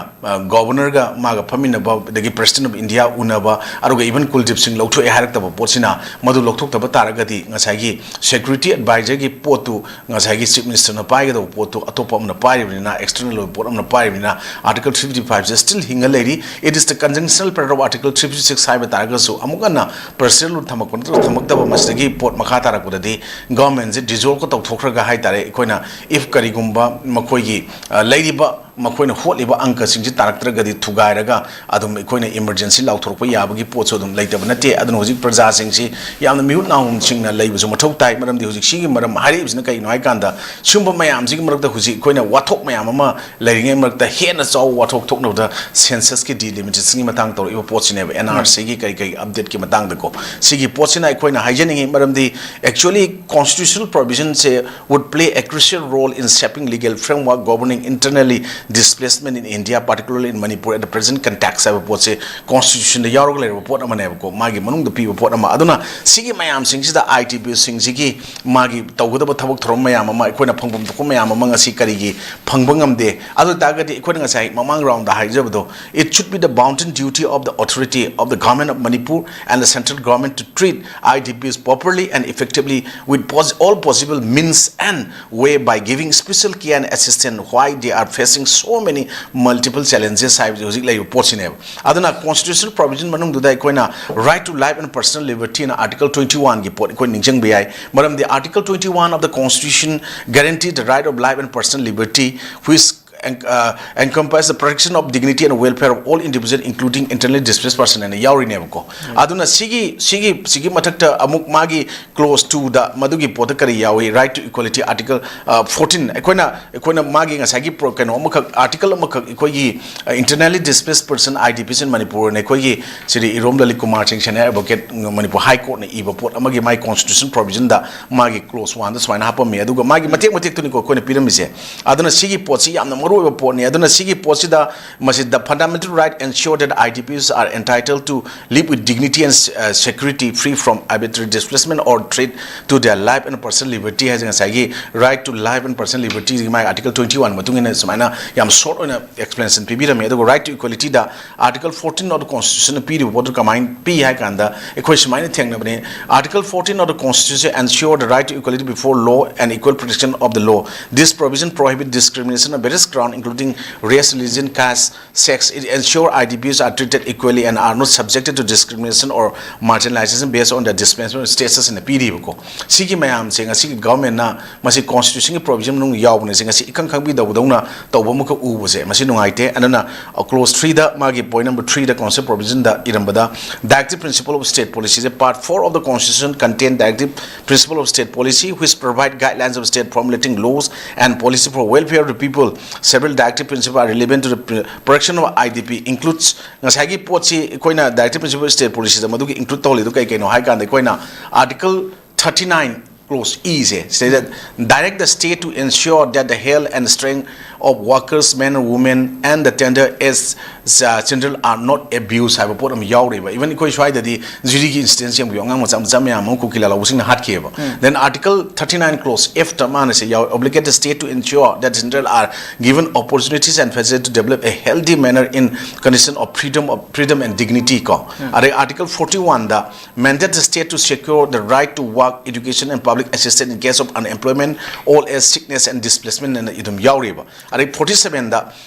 ꯒꯣꯕꯔꯅꯔꯒ ꯃꯥꯒ ꯐꯝꯃꯤꯟꯅꯕ ꯑꯗꯒꯤ ꯄ꯭ꯔꯦꯁꯤꯗꯦꯟ ꯑꯣꯐ ꯏꯟꯗꯤꯌꯥ ꯎꯅꯕ ꯑꯗꯨꯒ ꯏꯚꯟ ꯀꯨꯜꯗꯤꯞ ꯁꯤꯡ ꯂꯧꯊꯣꯛꯑꯦ ꯍꯥꯏꯔꯛꯇꯕ ꯄꯣꯠꯁꯤꯅ ꯃꯗꯨ ꯂꯧꯊꯣꯛꯇꯕ ꯇꯥꯔꯒꯗꯤ ꯉꯁꯥꯏꯒꯤ ꯁꯦꯀ꯭ꯌꯨꯔꯤꯇꯤ ꯑꯦꯗꯚꯥꯏꯖꯔꯒꯤ ꯄꯣꯠꯇꯨ ꯉꯁꯥꯏꯒꯤ ꯆꯤꯐ ꯃꯤꯅꯤꯁꯇꯔꯅ ꯄꯥꯏꯒꯗꯧꯕ ꯄꯣꯠꯇꯨ ꯑꯇꯣꯞꯄ ꯑꯃꯅ ꯄꯥꯏꯔꯤꯕꯅꯤꯅ ꯑꯦꯛꯁꯇꯔꯅꯦꯜ ꯑꯣꯏꯕ ꯄꯣꯠ ꯑꯃꯅ ꯄꯥꯏꯔꯤꯕꯅꯤꯅ ꯑꯥꯔꯇꯤꯀꯜ ꯊ꯭ꯔꯤ ꯐꯤꯐꯇꯤ ꯐꯥꯏꯚꯁꯦ ꯁ꯭ꯇꯤꯜ ꯍꯤꯡꯉ ꯂꯩꯔꯤ꯫ It is the conjunctional peril of Article three fifty six ꯍꯥꯏꯕ ꯇꯥꯔꯒꯁꯨ ꯑꯃꯨꯛ ꯍꯟꯅ ꯄ꯭ꯔꯦꯁꯤꯗꯦꯟ ꯔꯨꯜ ꯊꯝꯃꯛꯄ ꯅꯠꯇ꯭ꯔꯒ ꯊꯝꯃꯛꯇꯕ ꯃꯁꯤꯗꯒꯤ ꯄꯣꯠ ꯃꯈꯥ ꯇꯥꯔꯛꯄꯗꯗꯤ ꯒꯚꯔꯟꯃꯦꯟꯁꯦ ꯗꯤꯖꯣꯜꯕꯀ ꯇꯧꯊꯣꯛꯈ꯭ꯔꯒ ꯍꯥꯏ ꯇꯥꯔꯦ ꯑꯩꯈꯣꯏꯅ ꯏꯐ ꯀꯔꯤꯒꯨꯝꯕ ꯃꯈꯣꯏꯒꯤ ꯂꯩꯔꯤꯕ ꯃꯈꯣꯏꯅ ꯍꯣꯠꯂꯤꯕ ꯑꯪꯀꯁꯤꯡꯁꯤ ꯇꯥꯔꯛꯇ꯭ꯔꯒꯗꯤ ꯊꯨꯒꯥꯏꯔꯒ ꯑꯗꯨꯝ ꯑꯩꯈꯣꯏꯅ ꯏꯃꯔꯖꯦꯟꯁꯤ ꯂꯥꯎꯊꯣꯔꯛꯄ ꯌꯥꯕꯒꯤ ꯄꯣꯠꯁꯨ ꯑꯗꯨꯝ ꯂꯩꯇꯕ ꯅꯠꯇꯦ꯫ ꯑꯗꯨꯅ ꯍꯧꯖꯤꯛ ꯄ꯭ꯔꯖꯥꯁꯤꯡꯁꯤ ꯌꯥꯝꯅ ꯃꯤꯍꯨꯠ ꯅꯥꯍꯨꯠꯁꯤꯡꯅ ꯂꯩꯕꯁꯨ ꯃꯊꯧ ꯇꯥꯏ꯫ ꯃꯔꯝꯗꯤ ꯍꯧꯖꯤꯛ ꯁꯤꯒꯤ ꯃꯔꯝ ꯍꯥꯏꯔꯛꯏꯕꯁꯤꯅ ꯀꯩꯅꯣ ꯍꯥꯏ ꯀꯥꯟꯗ ꯁꯤꯒꯨꯝꯕ ꯃꯌꯥꯝꯁꯤꯒꯤ ꯃꯔꯛꯇ ꯍꯧꯖꯤꯛ ꯑꯩꯈꯣꯏꯅ ꯋꯥꯊꯣꯛ ꯃꯌꯥꯝ ꯑꯃ ꯂꯩꯔꯤꯉꯩ ꯃꯔꯛꯇ ꯍꯦꯟꯅ ꯆꯥꯎꯕ ꯋꯥꯊꯣꯛ ꯊꯣꯛꯅꯕꯗ ꯁꯦꯟꯁꯁꯀꯤ ꯗꯤꯂꯤꯃꯤꯇꯦꯁꯟꯒꯤ ꯃꯇꯥꯡ ꯇꯧꯔꯛꯏꯕ ꯄꯣꯠꯁꯤꯅꯦꯕ, ꯑꯦꯟ ꯑꯥꯔ ꯁꯤꯒꯤ ꯀꯔꯤ ꯀꯔꯤ ꯑꯞꯗꯦꯠꯀꯤ ꯃꯇꯥꯡꯗꯀꯣ꯫ ꯁꯤꯒꯤ ꯄꯣꯠꯁꯤꯅ ꯑꯩꯈꯣꯏꯅ ꯍꯥꯏꯖꯅꯤꯡꯉꯤ, ꯃꯔꯝꯗꯤ actually constitutional provisionꯁꯦ would play a crucial role in shaping legal framework governing internally displacement in India, particularly in Manipur at the present context ꯍꯥꯏꯕ ꯄꯣꯠꯁꯦ ꯀꯣꯟꯁꯇꯤꯇ꯭ꯌꯨꯁꯟꯗ ꯌꯥꯎꯔꯒ ꯂꯩꯔꯕ ꯄꯣꯠ ꯑꯃꯅꯦꯕꯀꯣ, ꯃꯥꯒꯤ ꯃꯅꯨꯡꯗ ꯄꯤꯕ ꯄꯣꯠ ꯑꯃ꯫ ꯑꯗꯨꯅ ꯁꯤꯒꯤ ꯃꯌꯥꯝꯁꯤꯡꯁꯤꯗ ꯑꯥꯏ ꯇꯤ ꯕꯤꯁꯤꯡꯁꯤꯒꯤ ꯃꯥꯒꯤ ꯇꯧꯒꯗꯕ ꯊꯕꯛ ꯊꯧꯔꯝ ꯃꯌꯥꯝ ꯑꯃ, ꯑꯩꯈꯣꯏꯅ ꯐꯪꯐꯝ ꯊꯣꯛꯄ ꯃꯌꯥꯝ ꯑꯃ ꯉꯁꯤ ꯀꯔꯤꯒꯤ ꯐꯪꯕ ꯉꯝꯗꯦ? ꯑꯗꯨ ꯑꯣꯏ ꯇꯥꯔꯒꯗꯤ ꯑꯩꯈꯣꯏꯅ ꯉꯁꯥꯏ ꯃꯃꯥꯡ round ꯍꯥꯏꯖꯕꯗꯣ, it should be the bounden duty of the authority of the Government of Manipur and the central government to treat I D Ps properly and effectively with pos- all possible means and way by giving special care and assistance why they are facing so many multiple challenges ꯍꯥꯏꯕꯁꯦ ꯍꯧꯖꯤꯛ ꯂꯩꯔꯤꯕ ꯄꯣꯠꯁꯤꯅꯦꯕ꯫ ꯑꯗꯨꯅ constitutional provision ꯃꯅꯨꯡꯗꯨꯗ ꯑꯩꯈꯣꯏꯅ right to life and personal liberty ꯅ Article twenty one ꯒꯤ ꯄꯣꯠ ꯑꯩꯈꯣꯏ ꯅꯤꯡꯁꯤꯡꯕ ꯌꯥꯏ꯫ ꯃꯔꯝꯗꯤ Article twenty one of the Constitution guarantee the right of life and personal liberty, which en- uh, encompass the protection of dignity and welfare of all individuals, including internally displaced person, ꯍꯥꯏꯅ ꯌꯥꯎꯔꯤꯅꯦꯕꯀꯣ. ꯑꯗꯨꯅ ꯁꯤꯒꯤ ꯁꯤꯒꯤ ꯁꯤꯒꯤ ꯃꯊꯛꯇ ꯑꯃꯨꯛ ꯃꯥꯒꯤ clause two ꯗ ꯃꯗꯨꯒꯤ ꯄꯣꯠꯇ ꯀꯔꯤ ꯌꯥꯎꯏ? Right to equality, article fourteen. ꯑꯩꯈꯣꯏꯅ ꯑꯩꯈꯣꯏꯅ ꯃꯥꯒꯤ ꯉꯁꯥꯏꯒꯤ ꯀꯩꯅꯣ ꯑꯃꯈꯛ, article ꯑꯃꯈꯛ ꯑꯩꯈꯣꯏꯒꯤ internally displaced person, I D Ps in Manipur ꯅ ꯑꯩꯈꯣꯏꯒꯤ ꯁꯤꯗꯤ ꯏꯔꯣꯝ ꯂꯂꯤꯠ ꯀꯨꯃꯥꯔ ꯁꯤꯡ, senior advocate, Manipur High Court ꯅ ꯏꯕ ꯄꯣꯠ ꯑꯃꯒꯤ ꯃꯥꯒꯤ constitution provision ꯗ ꯃꯥꯒꯤ clause one ꯗ ꯁꯨꯃꯥꯏꯅ ꯍꯥꯞꯄꯝꯃꯤ꯫ ꯑꯗꯨꯒ ꯃꯥꯒꯤ ꯃꯇꯦꯛ ꯃꯇꯦꯛꯇꯨꯅꯤꯀꯣ ꯑꯩꯈꯣꯏꯅ ꯄꯤꯔꯝꯃꯤꯁꯦ꯫ ꯑꯗꯨꯅ ꯁꯤꯒꯤ ꯄꯣꯠꯁꯤ ꯌꯥꯝꯅ ꯃꯔꯨ ꯑꯣꯏꯕ ꯄꯣꯠꯅꯤ꯫ ꯑꯗꯨꯅ ꯁꯤꯒꯤ ꯄꯣꯠꯁꯤꯗ ꯃꯁꯤꯗ fundamental right ensure that I D Ps are entitled to live with dignity and, uh, security, free from arbitrary displacement or threat to their life and personal liberty ꯍꯥꯏꯁꯦ ꯉꯁꯥꯏꯒꯤ right to life and personal liberty ꯒꯤ ꯃꯥꯒꯤ article twenty one ꯃꯇꯨꯡ ꯏꯟꯅ ꯁꯨꯃꯥꯏꯅ ꯌꯥꯝ short ꯑꯣꯏꯅ explanation ꯄꯤꯕꯤꯔꯝꯃꯤ꯫ ꯑꯗꯨꯒ right to equality the article fourteen of the constitution ꯅ ꯄꯤꯔꯤꯕ ꯄꯣꯠꯇꯨ ꯀꯃꯥꯏꯅ ꯄꯤ ꯍꯥꯏ ꯀꯥꯟꯗ, ꯑꯩꯈꯣꯏ ꯁꯨꯃꯥꯏꯅ ꯊꯦꯡꯅꯕꯅꯤ: Article fourteen of the constitution ensure the right to equality before law and equal protection of the law. This provision prohibit discrimination on various ground, including race, religion, caste, sex. It ensure I D Ps are treated equally and are not subjected to discrimination or marginalization based on their displacement status ꯅ ꯄꯤꯔꯤꯕꯀꯣ꯫ ꯁꯤꯒꯤ ꯃꯌꯥꯝꯁꯦ ꯉꯁꯤꯒꯤ government ꯅ ꯃꯁꯤ constitution ꯒꯤ provision ꯃꯅꯨꯡꯗ ꯌꯥꯎꯕꯅꯦ꯫ ꯁꯤ ꯉꯁꯤ ꯏꯈꯪ ꯈꯪꯕꯤꯗꯕꯗꯧꯅ ꯇꯧꯕ ꯑꯃꯈꯛ ꯎꯕꯁꯦ ꯃꯁꯤ ꯅꯨꯡꯉꯥꯏꯇꯦ꯫ ꯑꯗꯨꯅ, ꯑ, clause three ꯗ ꯃꯥꯒꯤ point number three the constitution provision the ꯏꯔꯝꯕꯗ directive principle of state policy say, part four of the constitution contain directive principle of state policy which provide guidelines of state formulating laws and policy for welfare of the people. Several directive principle are relevant to the protection of I D P includes. ꯉꯁꯥꯏꯒꯤ ꯄꯣꯠꯁꯤ ꯑꯩꯈꯣꯏꯅ directive principle of state policy ꯗ ꯃꯗꯨꯒꯤ include ꯇꯧꯍꯜꯂꯤꯗꯣ ꯀꯩ ꯀꯩꯅꯣ ꯍꯥꯏ ꯀꯥꯟꯗ, ꯑꯩꯈꯣꯏꯅ article thirty nine clause E ꯁꯦ, ꯁꯤꯗꯩꯗ, direct the state to ensure that the health and strength of workers, men and women, and the tender as, uh, children are not abused ꯍꯥꯏꯕ ꯄꯣꯠ ꯑꯃ ꯌꯥꯎꯔꯤꯕ꯫ Even ꯑꯩꯈꯣꯏ ꯁ꯭ꯋꯥꯏꯗꯗꯤ ꯖꯨꯔꯤꯒꯤ instance ꯌꯦꯡꯕꯤꯌꯨ, ꯑꯉꯥꯡ ꯃꯆꯥ ꯃꯆꯥ ꯃꯌꯥꯝ ꯑꯃ ꯀꯨꯀꯤꯂꯥ ꯂꯧꯕꯁꯤꯡꯅ ꯍꯥꯠꯈꯤꯑꯕ꯫ Then article thirty nine clause F ꯇ ꯃꯥꯅ ꯁꯤ ꯌꯥꯎ, obligate the state to ensure that children are given opportunities and facility to develop a healthy manner in condition of freedom of freedom and dignity ꯀꯣ꯫ ꯑꯗꯩ article forty one the mandate the state to secure the right to work, education and public assistance in case of unemployment, old age, sickness and displacement ꯅ ꯑꯗꯨꯝ ꯌꯥꯎꯔꯤꯕ꯫ ꯑꯗꯩ forty sevenꯗ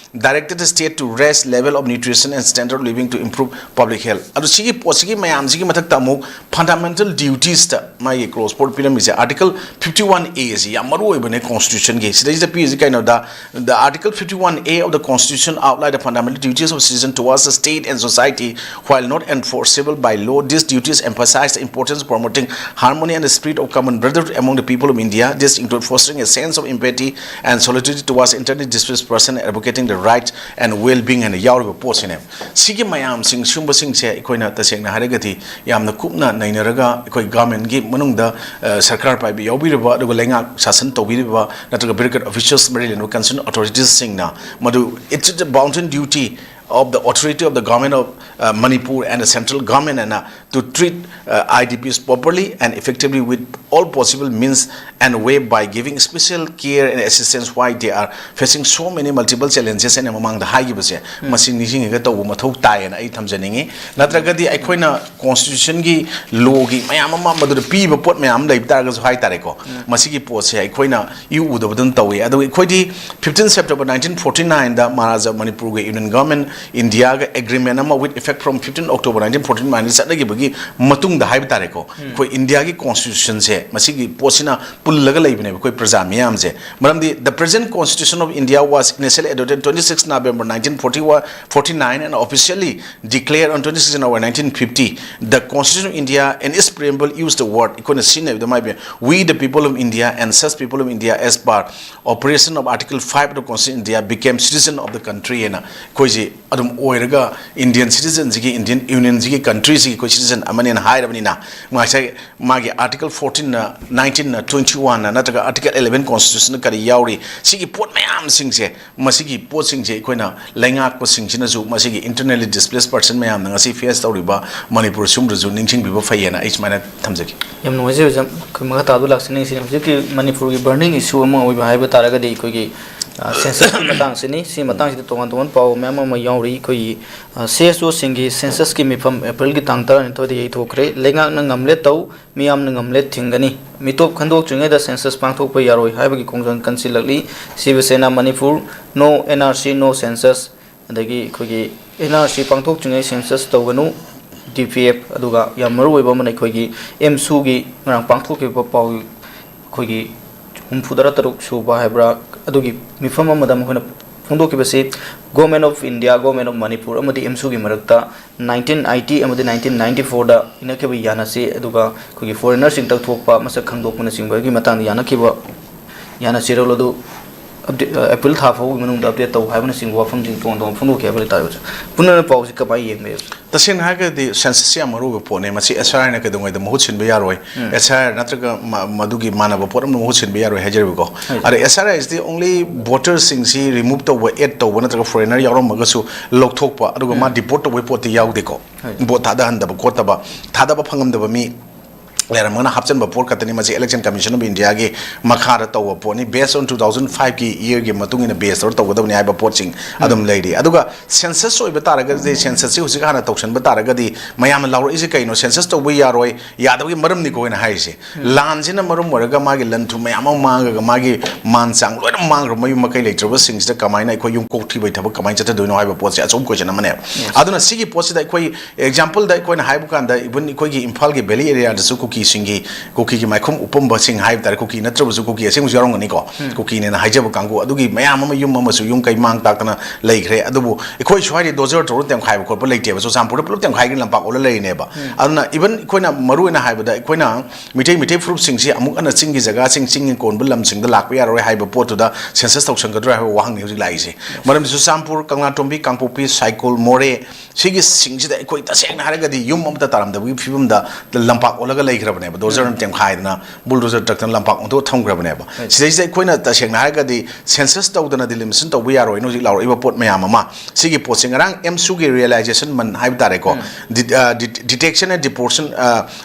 directed the state to raise level of nutrition and standard of living to improve public health. ꯑꯗꯨ ꯁꯤꯒꯤ ꯄꯣꯠꯁꯤꯒꯤ ꯃꯌꯥꯝꯁꯤꯒꯤ ꯃꯊꯛꯇ ꯑꯃꯨꯛ fundamental dutiesꯇ ꯃꯥꯒꯤ clause four ꯄꯤꯔꯝꯃꯤꯁꯦ, article fifty one A ꯑꯁꯤ ꯌꯥꯝ ꯃꯔꯨ ꯑꯣꯏꯕꯅꯦ constitutionꯒꯤ꯫ ꯁꯤꯗꯩꯁꯤꯗ ꯄꯤꯔꯤꯁꯤ ꯀꯩꯅꯣꯗ, the article fifty one A of the constitution outline the fundamental duties of citizen towards the state and society. While not enforceable by law, these duties emphasize the importance of promoting harmony and the spirit of common brotherhood among the people of India. This includes fostering a sense of empathy and solidarity towards internally displaced persons, advocating the rights and well-being ꯍꯥꯏꯅ ꯌꯥꯎꯔꯤꯕ ꯄꯣꯠꯁꯤꯅꯦ꯫ ꯁꯤꯒꯤ ꯃꯌꯥꯝꯁꯤꯡ, ꯁꯤꯒꯨꯝꯕꯁꯤꯡꯁꯦ ꯑꯩꯈꯣꯏꯅ ꯇꯁꯦꯡꯅ ꯍꯥꯏꯔꯒꯗꯤ ꯌꯥꯝꯅ ꯀꯨꯞꯅ ꯅꯩꯅꯔꯒ, ꯑꯩꯈꯣꯏ governmentꯀꯤ ꯃꯅꯨꯡꯗ, ꯑ, ꯁꯔꯀꯥꯔ ꯄꯥꯏꯕ ꯌꯥꯎꯕꯤꯔꯕ, ꯑꯗꯨꯒ ꯂꯩꯉꯥꯛ ꯁꯥꯁꯟ ꯇꯧꯕꯤꯔꯤꯕ ꯅꯠꯇ꯭ꯔꯒ bureaucratic officials, ꯃꯔꯤ ꯂꯩꯅꯕ concerned authoritiesꯁꯤꯡꯅ ꯃꯗꯨ, it's the bounden duty of the authority of the government of, uh, Manipur and the central government and, uh, to treat, uh, I D Ps properly and effectively with all possible means and way by giving special care and assistance while they are facing so many multiple challenges ꯍꯥꯏꯅ ꯃꯃꯥꯡꯗ ꯍꯥꯏꯈꯤꯕꯁꯦ, ꯃꯁꯤ ꯅꯤꯡꯁꯤꯡꯉꯒ ꯇꯧꯕ ꯃꯊꯧ ꯇꯥꯏꯌꯦꯅ ꯑꯩ ꯊꯝꯖꯅꯤꯡꯉꯤ꯫ ꯅꯠꯇ꯭ꯔꯒꯗꯤ ꯑꯩꯈꯣꯏꯅ constitutionꯒꯤ, lawꯒꯤ ꯃꯌꯥꯝ ꯑꯃ ꯃꯗꯨꯗ ꯄꯤꯕ ꯄꯣꯠ ꯃꯌꯥꯝ ꯑꯃ ꯂꯩꯕ ꯇꯥꯔꯒꯁꯨ ꯍꯥꯏꯇꯥꯔꯦꯀꯣ, ꯃꯁꯤꯒꯤ ꯄꯣꯠꯁꯦ ꯑꯩꯈꯣꯏꯅ ꯏꯎ ꯎꯗꯕꯗꯧꯅ ꯇꯧꯏ꯫ ꯑꯗꯨꯒ ꯑꯩꯈꯣꯏꯗꯤ fifteen September nineteen forty nineꯗ Maharaja ꯃꯅꯤꯄꯨꯔꯒ Union Government Indiaꯒ agreement ꯑꯃ with effect from fifteen October nineteen forty nineꯗ ꯆꯠꯅꯈꯤꯕꯒꯤ ꯃꯇꯨꯡꯗ ꯍꯥꯏꯕ ꯇꯥꯔꯦꯀꯣ, ꯑꯩꯈꯣꯏ Indiaꯒꯤ constitutionꯁꯦ, ꯃꯁꯤꯒꯤ ꯄꯣꯠꯁꯤꯅ ꯄꯨꯜꯂꯒ ꯂꯩꯕꯅꯦꯕ ꯑꯩꯈꯣꯏ ꯄ꯭ꯔꯖꯥ ꯃꯤꯌꯥꯝꯁꯦ꯫ ꯃꯔꯝꯗꯤ the present constitution of India was initially adopted twenty six November nineteen forty one, forty nine and officially declared on twenty six January nineteen fifty. The Constitution of India and its preamble use the word, ꯑꯩꯈꯣꯏꯅ ꯁꯤꯖꯤꯟꯅꯕꯗ ꯃꯥꯏ we the people of India and such people of India as per operation of Article five of the Constitution of India became citizen of the country ꯍꯥꯏꯅ ꯑꯩꯈꯣꯏꯁꯤ ꯑꯗꯨꯝ ꯑꯣꯏꯔꯒ Indian citizenꯁꯤꯒꯤ, Indian Unionꯁꯤꯒꯤ countryꯁꯤꯒꯤ ꯑꯩꯈꯣꯏ citizen ꯑꯃꯅꯦꯅ ꯍꯥꯏꯔꯕꯅꯤꯅ, ꯉꯁꯥꯏ ꯃꯥꯒꯤ article fourteenꯅ, nineteenꯅ, twenty-oneꯅ ꯅꯠꯇ꯭ꯔꯒ article eleven constitutionꯅ ꯀꯔꯤ ꯌꯥꯎꯔꯤ, ꯁꯤꯒꯤ ꯄꯣꯠ ꯃꯌꯥꯝꯁꯤꯡꯁꯦ, ꯃꯁꯤꯒꯤ ꯄꯣꯠꯁꯤꯡꯁꯦ ꯑꯩꯈꯣꯏꯅ ꯂꯩꯉꯥꯛꯄꯁꯤꯡꯁꯤꯅꯁꯨ ꯃꯁꯤꯒꯤ internally displaced person ꯃꯌꯥꯝꯅ ꯉꯁꯤ face ꯇꯧꯔꯤꯕ ꯃꯅꯤꯄꯨꯔ ꯁꯤꯒꯨꯝꯕꯗꯁꯨ ꯅꯤꯡꯁꯤꯡꯕꯤꯕ ꯐꯩꯌꯦꯅ ꯑꯩ ꯁꯨꯃꯥꯏꯅ ꯊꯝꯖꯒꯦ꯫ ꯌꯥꯝ ꯅꯨꯡꯉꯥꯏꯖꯩ ꯑꯣꯖꯥ, ꯑꯩꯈꯣꯏ ꯃꯈꯥ ꯇꯥꯕꯗ ꯂꯥꯛꯆꯅꯤꯡꯉꯤꯁꯤꯅ ꯍꯧꯖꯤꯛꯀꯤ ꯃꯅꯤꯄꯨꯔꯒꯤ burning issue ꯑꯃ ꯑꯣꯏꯕ ꯍꯥꯏꯕ ꯇꯥꯔꯒꯗꯤ ꯑꯩꯈꯣꯏꯒꯤ ꯁꯦꯟꯁꯁꯀꯤ ꯃꯇꯥꯡꯁꯤꯅꯤ꯫ ꯁꯤ ꯃꯇꯥꯡꯁꯤꯗ ꯇꯣꯉꯥꯟ ꯇꯣꯉꯥꯟꯕ ꯄꯥꯎ ꯃꯌꯥꯝ ꯑꯃ ꯌꯥꯎꯔꯤ꯫ ꯑꯩꯈꯣꯏꯒꯤ ꯁꯤ ꯑꯦꯁ ꯑꯣꯁꯤꯡꯒꯤ ꯁꯦꯟꯁꯁꯀꯤ ꯃꯤꯐꯝ ꯑꯦꯄ꯭ꯔꯤꯜꯒꯤ ꯇꯥꯡ ꯇꯔꯥꯅꯤꯊꯣꯏꯗ ꯌꯩꯊꯣꯛꯈ꯭ꯔꯦ꯫ ꯂꯩꯉꯥꯛꯅ ꯉꯝꯂꯦ ꯇꯧ, ꯃꯤꯌꯥꯝꯅ ꯉꯝꯂꯦ ꯊꯤꯡꯒꯅꯤ꯫ ꯃꯤꯇꯣꯞ ꯈꯟꯗꯣꯛꯇ꯭ꯔꯤꯉꯩꯗ ꯁꯦꯟꯁꯁ ꯄꯥꯡꯊꯣꯛꯄ ꯌꯥꯔꯣꯏ ꯍꯥꯏꯕꯒꯤ ꯈꯣꯡꯖꯪ ꯀꯟꯁꯤꯜꯂꯛꯂꯤ꯫ ꯁꯤꯕ ꯁꯦꯅꯥ Manipur, "No N R C, no census"꯫ ꯑꯗꯒꯤ ꯑꯩꯈꯣꯏꯒꯤ ꯑꯦꯟ ꯑꯥꯔ ꯁꯤ ꯄꯥꯡꯊꯣꯛꯇ꯭ꯔꯤꯉꯩ ꯁꯦꯟꯁꯁ ꯇꯧꯒꯅꯨ, ꯗꯤ ꯄꯤ ꯑꯦꯐ꯫ ꯑꯗꯨꯒ ꯌꯥꯝ ꯃꯔꯨ ꯑꯣꯏꯕ ꯑꯃꯅ ꯑꯩꯈꯣꯏꯒꯤ ꯑꯦꯝꯁꯨꯒꯤ ꯉꯔꯥꯡ ꯄꯥꯡꯊꯣꯛꯈꯤꯕ ꯄꯥꯎ, ꯑꯩꯈꯣꯏꯒꯤ ꯍꯨꯝꯐꯨꯇꯔꯥ ꯇꯔꯨꯛ ꯁꯨꯕ ꯍꯥꯏꯕ꯭ꯔꯥ, ꯑꯗꯨꯒꯤ ꯃꯤꯐꯝ ꯑꯃꯗ ꯃꯈꯣꯏꯅ ꯐꯣꯡꯗꯣꯛꯈꯤꯕꯁꯤ, "Government of India, Government of Manipur ꯑꯃꯗꯤ ꯑꯦꯝꯁꯨꯒꯤ ꯃꯔꯛꯇ ꯅꯥꯏꯟꯇꯤꯟ ꯑꯩꯠꯇꯤ ꯑꯃꯗꯤ ꯅꯥꯏꯟꯇꯤꯟ ꯅꯥꯏꯟꯇꯤ ꯐꯣꯔꯗ ꯏꯅꯈꯤꯕ ꯌꯥꯅꯁꯤ, ꯑꯗꯨꯒ ꯑꯩꯈꯣꯏꯒꯤ ꯐꯣꯔꯦꯅꯔꯁꯤꯡ ꯇꯛꯊꯣꯛꯄ, ꯃꯁꯛ ꯈꯪꯗꯣꯛꯄꯅꯆꯤꯡꯕꯒꯤ ꯃꯇꯥꯡꯗ ꯌꯥꯅꯈꯤꯕ ꯌꯥꯅ ꯆꯦꯔꯣꯜ ꯑꯗꯨ ꯑꯞꯗꯦꯠ, ꯑ, ꯑꯦꯄ꯭ꯔꯤꯜ ꯊꯥ ꯐꯥꯎꯕꯒꯤ ꯃꯅꯨꯡꯗ ꯑꯞꯗꯦꯠ ꯇꯧ ꯍꯥꯏꯕꯅꯆꯤꯡꯕ ꯋꯥꯐꯝꯁꯤꯡ ꯇꯣꯉꯥꯟ ꯇꯣꯉꯥꯟꯕ ꯐꯣꯡꯗꯣꯛꯈꯤ ꯍꯥꯏꯕ ꯂꯩꯇꯥꯔꯒꯁꯨ, ꯄꯨꯟꯅ ꯄꯥꯎꯁꯤ ꯀꯃꯥꯏꯅ ꯌꯦꯡꯕ ꯌꯥꯏ? ꯇꯁꯦꯡꯅ ꯍꯥꯏꯔꯒꯗꯤ census ꯁꯤ ꯌꯥꯝ ꯃꯔꯨ ꯑꯣꯏꯕ ꯄꯣꯠꯅꯤ꯫ ꯃꯁꯤ ꯑꯦꯁ ꯑꯥꯔ ꯑꯥꯏꯅ ꯀꯩꯗꯧꯉꯩꯗ ꯃꯍꯨꯠ ꯁꯤꯟꯕ ꯌꯥꯔꯣꯏ꯫ ꯎꯝ꯫ ꯑꯦꯁ ꯑꯥꯔ ꯑꯥꯏ ꯅꯠꯇ꯭ꯔꯒ ꯃ-, ꯃꯗꯨꯒꯤ ꯃꯥꯟꯅꯕ ꯄꯣꯠ ꯑꯃꯅ ꯃꯍꯨꯠ ꯁꯤꯟꯕ ꯌꯥꯔꯣꯏ ꯍꯥꯏꯖꯔꯤꯕꯀꯣ꯫ ꯍꯣꯏ꯫ ꯑꯗ S R I is the only voter ꯁꯤꯡꯁꯤ remove ꯇꯧꯕ, add ꯇꯧꯕ ꯅꯠꯇ꯭ꯔꯒ ꯐꯣꯔꯦꯅꯔ ꯌꯥꯎꯔꯝꯃꯒꯁꯨ ꯂꯧꯊꯣꯛꯄ, ꯑꯗꯨꯒ ꯃꯥ ꯎꯝ꯫ Deport ꯇꯧꯕꯒꯤ ꯄꯣꯠꯇꯤ ꯌꯥꯎꯗꯦꯀꯣ꯫ ꯍꯣꯏ꯫ ꯚꯣꯠ ꯊꯥꯗꯍꯟꯗꯕ ꯈꯣꯠꯇꯕ, ꯊꯥꯗꯕ ꯐꯪꯉꯝꯗꯕ ꯃꯤ ꯂꯩꯔꯝꯃꯒꯅ ꯍꯥꯞꯆꯤꯟꯕ ꯄꯣꯠ ꯈꯛꯇꯅꯤ꯫ ꯃꯁꯤ Election Commission of India ꯒꯤ ꯃꯈꯥꯗ ꯇꯧꯕ ꯄꯣꯠꯅꯤ꯫ Based on two thousand five ꯀꯤ year ꯒꯤ ꯃꯇꯨꯡ ꯏꯟꯅ base ꯇꯧꯔ ꯇꯧꯒꯗꯕꯅꯤ ꯍꯥꯏꯕ ꯄꯣꯠꯁꯤꯡ ꯎꯝ꯫ ꯑꯗꯨꯝ ꯂꯩꯔꯤ꯫ ꯑꯗꯨꯒ census ꯑꯣꯏꯕ ꯇꯥꯔꯒꯗꯤ, census ꯁꯤ ꯍꯧꯖꯤꯛ ꯍꯥꯟꯅ ꯇꯧꯁꯟꯕ ꯇꯥꯔꯒꯗꯤ, ꯃꯌꯥꯝꯅ ꯂꯥꯎꯔꯛꯏꯁꯦ ꯀꯩꯅꯣ? Census ꯇꯧꯕ ꯌꯥꯔꯣꯏ, ꯌꯥꯗꯕꯒꯤ ꯃꯔꯝꯅꯤꯀꯣ ꯑꯩꯅ ꯍꯥꯏꯔꯤꯁꯦ꯫ ꯎꯝ꯫ ꯂꯥꯟꯁꯤꯅ ꯃꯔꯝ ꯑꯣꯏꯔꯒ ꯃꯥꯒꯤ ꯂꯟ ꯊꯨꯝ ꯃꯌꯥꯝ ꯑꯃ ꯃꯥꯡꯉꯒ, ꯃꯥꯒꯤ ꯃꯥꯟ ꯆꯥꯡ ꯂꯣꯏꯅ ꯃꯥꯡꯈ꯭ꯔ, ꯃꯌꯨꯝ ꯃꯀꯩ ꯂꯩꯇ꯭ꯔꯕꯁꯤꯡꯁꯤꯗ ꯀꯃꯥꯏꯅ ꯑꯩꯈꯣꯏ ꯌꯨꯝ ꯀꯣꯛ ꯊꯤꯕꯩ ꯊꯕꯛ ꯀꯃꯥꯏꯅ ꯆꯠꯊꯗꯣꯏꯅꯣ ꯍꯥꯏꯕ ꯄꯣꯠꯁꯦ ꯑꯆꯧꯕ question ꯑꯃꯅꯦꯕ꯫ Yes꯫ ꯑꯗꯨꯅ ꯁꯤꯒꯤ ꯄꯣꯠꯁꯤꯗ ꯑꯩꯈꯣꯏ Example ꯗ ꯑꯩꯈꯣꯏꯅ ꯍꯥꯏꯕ ꯀꯥꯟꯗ, even ꯑꯩꯈꯣꯏꯒꯤ ꯏꯝꯐꯥꯜꯒꯤ valley area ꯗꯁꯨ ꯀꯨꯀꯤꯁꯤꯡꯒꯤ, ꯀꯨꯀꯤꯒꯤ ꯃꯥꯏꯈꯨꯝ ꯎꯞꯄꯝꯕꯁꯤꯡ ꯍꯥꯏꯕ ꯇꯥꯔꯦ, ꯀꯨꯀꯤ ꯅꯠꯇ꯭ꯔꯕꯁꯨ ꯀꯨꯀꯤ ꯑꯁꯦꯡꯕꯁꯨ ꯌꯥꯎꯔꯝꯒꯅꯤꯀꯣ, ꯎꯝ꯫ ꯀꯨꯀꯤꯅꯦꯅ ꯍꯥꯏꯖꯕ ꯀꯥꯡꯕꯨ ꯑꯗꯨꯒꯤ ꯃꯌꯥꯝ ꯑꯃ ꯌꯨꯝ ꯑꯃꯁꯨ ꯌꯨꯝ ꯀꯩ ꯃꯥꯡ ꯇꯥꯛꯇꯅ ꯂꯩꯈ꯭ꯔꯦ꯫ ꯑꯗꯨꯕꯨ ꯑꯩꯈꯣꯏ ꯁ꯭ꯋꯥꯏꯗꯤ ꯗꯣꯖꯔ ꯇꯧꯔ ꯇꯦꯝꯈꯥꯏꯕ ꯈꯣꯠꯄ ꯂꯩꯇꯦꯕ, ꯆꯨꯔꯆꯥꯟꯄꯨꯔꯗ ꯄꯨꯂꯞ ꯇꯦꯝꯈꯥꯏꯈ꯭ꯔꯦ, ꯂꯝꯄꯥꯛ ꯑꯣꯜꯂ ꯂꯩꯔꯤꯅꯦꯕ꯫ ꯎꯝ꯫ ꯑꯗꯨꯅ even ꯑꯩꯈꯣꯏꯅ ꯃꯔꯨ ꯑꯣꯏꯅ ꯍꯥꯏꯕꯗ, ꯑꯩꯈꯣꯏꯅ ꯃꯤꯇꯩ, ꯃꯤꯇꯩ ꯐꯨꯔꯨꯞꯁꯤꯡꯁꯤ ꯑꯃꯨꯛ ꯍꯟꯅ ꯆꯤꯡꯒꯤ ꯖꯒꯥꯁꯤꯡ, ꯆꯤꯡꯒꯤ ꯀꯣꯟꯕ ꯂꯝꯁꯤꯡꯗ ꯂꯥꯛꯄ ꯌꯥꯔꯔꯣꯏ ꯍꯥꯏꯕ ꯄꯣꯠꯇꯨꯗ census ꯇꯧꯁꯟꯒꯗ꯭ꯔꯥ ꯍꯥꯏꯕ ꯋꯥꯍꯪꯅꯤ ꯍꯧꯖꯤꯛ ꯂꯥꯛꯏꯁꯦ꯫ ꯃꯔꯝꯗꯤ ꯆꯨꯔꯆꯥꯟꯄꯨꯔ, ꯀꯪꯂꯥꯇꯣꯝꯕꯤ, ꯀꯥꯡꯄꯣꯛꯄꯤ, ꯁꯥꯏꯀꯨꯜ, ꯃꯣꯔꯦ, ꯁꯤꯒꯤ ꯁꯤꯡꯁꯤꯗ ꯑꯩꯈꯣꯏ ꯇꯁꯦꯡꯅ ꯍꯥꯏꯔꯒꯗꯤ ꯌꯨꯝ ꯑꯃꯠꯇ ꯇꯥꯔꯝꯗꯕꯒꯤ ꯐꯤꯕꯝꯗ ꯂꯝꯄꯥꯛ ꯑꯣꯜꯂꯒ ꯂꯩꯈ꯭ꯔꯕ ꯕꯅꯦꯕ, ꯗꯣꯖꯔꯅ ꯇꯦꯝꯈꯥꯏꯗꯅ ꯕꯨꯜꯗꯣꯖꯔ ꯇ꯭ꯔꯛꯇꯅ ꯂꯝꯄꯥꯛ ꯑꯣꯟꯊꯣꯛꯑ ꯊꯝꯈ꯭ꯔꯕꯅꯦꯕ꯫ ꯁꯤꯗꯩꯁꯤꯗ ꯑꯩꯈꯣꯏꯅ ꯇꯁꯦꯡꯅ ꯍꯥꯏꯔꯒꯗꯤ ꯁꯦꯟꯁꯁ ꯇꯧꯗꯅ ꯗꯤꯂꯤꯃꯤꯇꯦꯁꯟ ꯇꯧꯕ ꯌꯥꯔꯣꯏꯅ ꯍꯧꯖꯤꯛ ꯂꯥꯎꯔꯛꯏꯕ ꯄꯣꯠ ꯃꯌꯥꯝ ꯑꯃ, ꯁꯤꯒꯤ ꯄꯣꯠꯁꯦ ꯉꯔꯥꯡ ꯑꯦꯝꯁꯨꯒꯤ ꯔꯤꯌꯦꯂꯥꯏꯖꯦꯁꯟ ꯃꯟ ꯍꯥꯏꯕ ꯇꯥꯔꯦꯀꯣ, detection and deportation,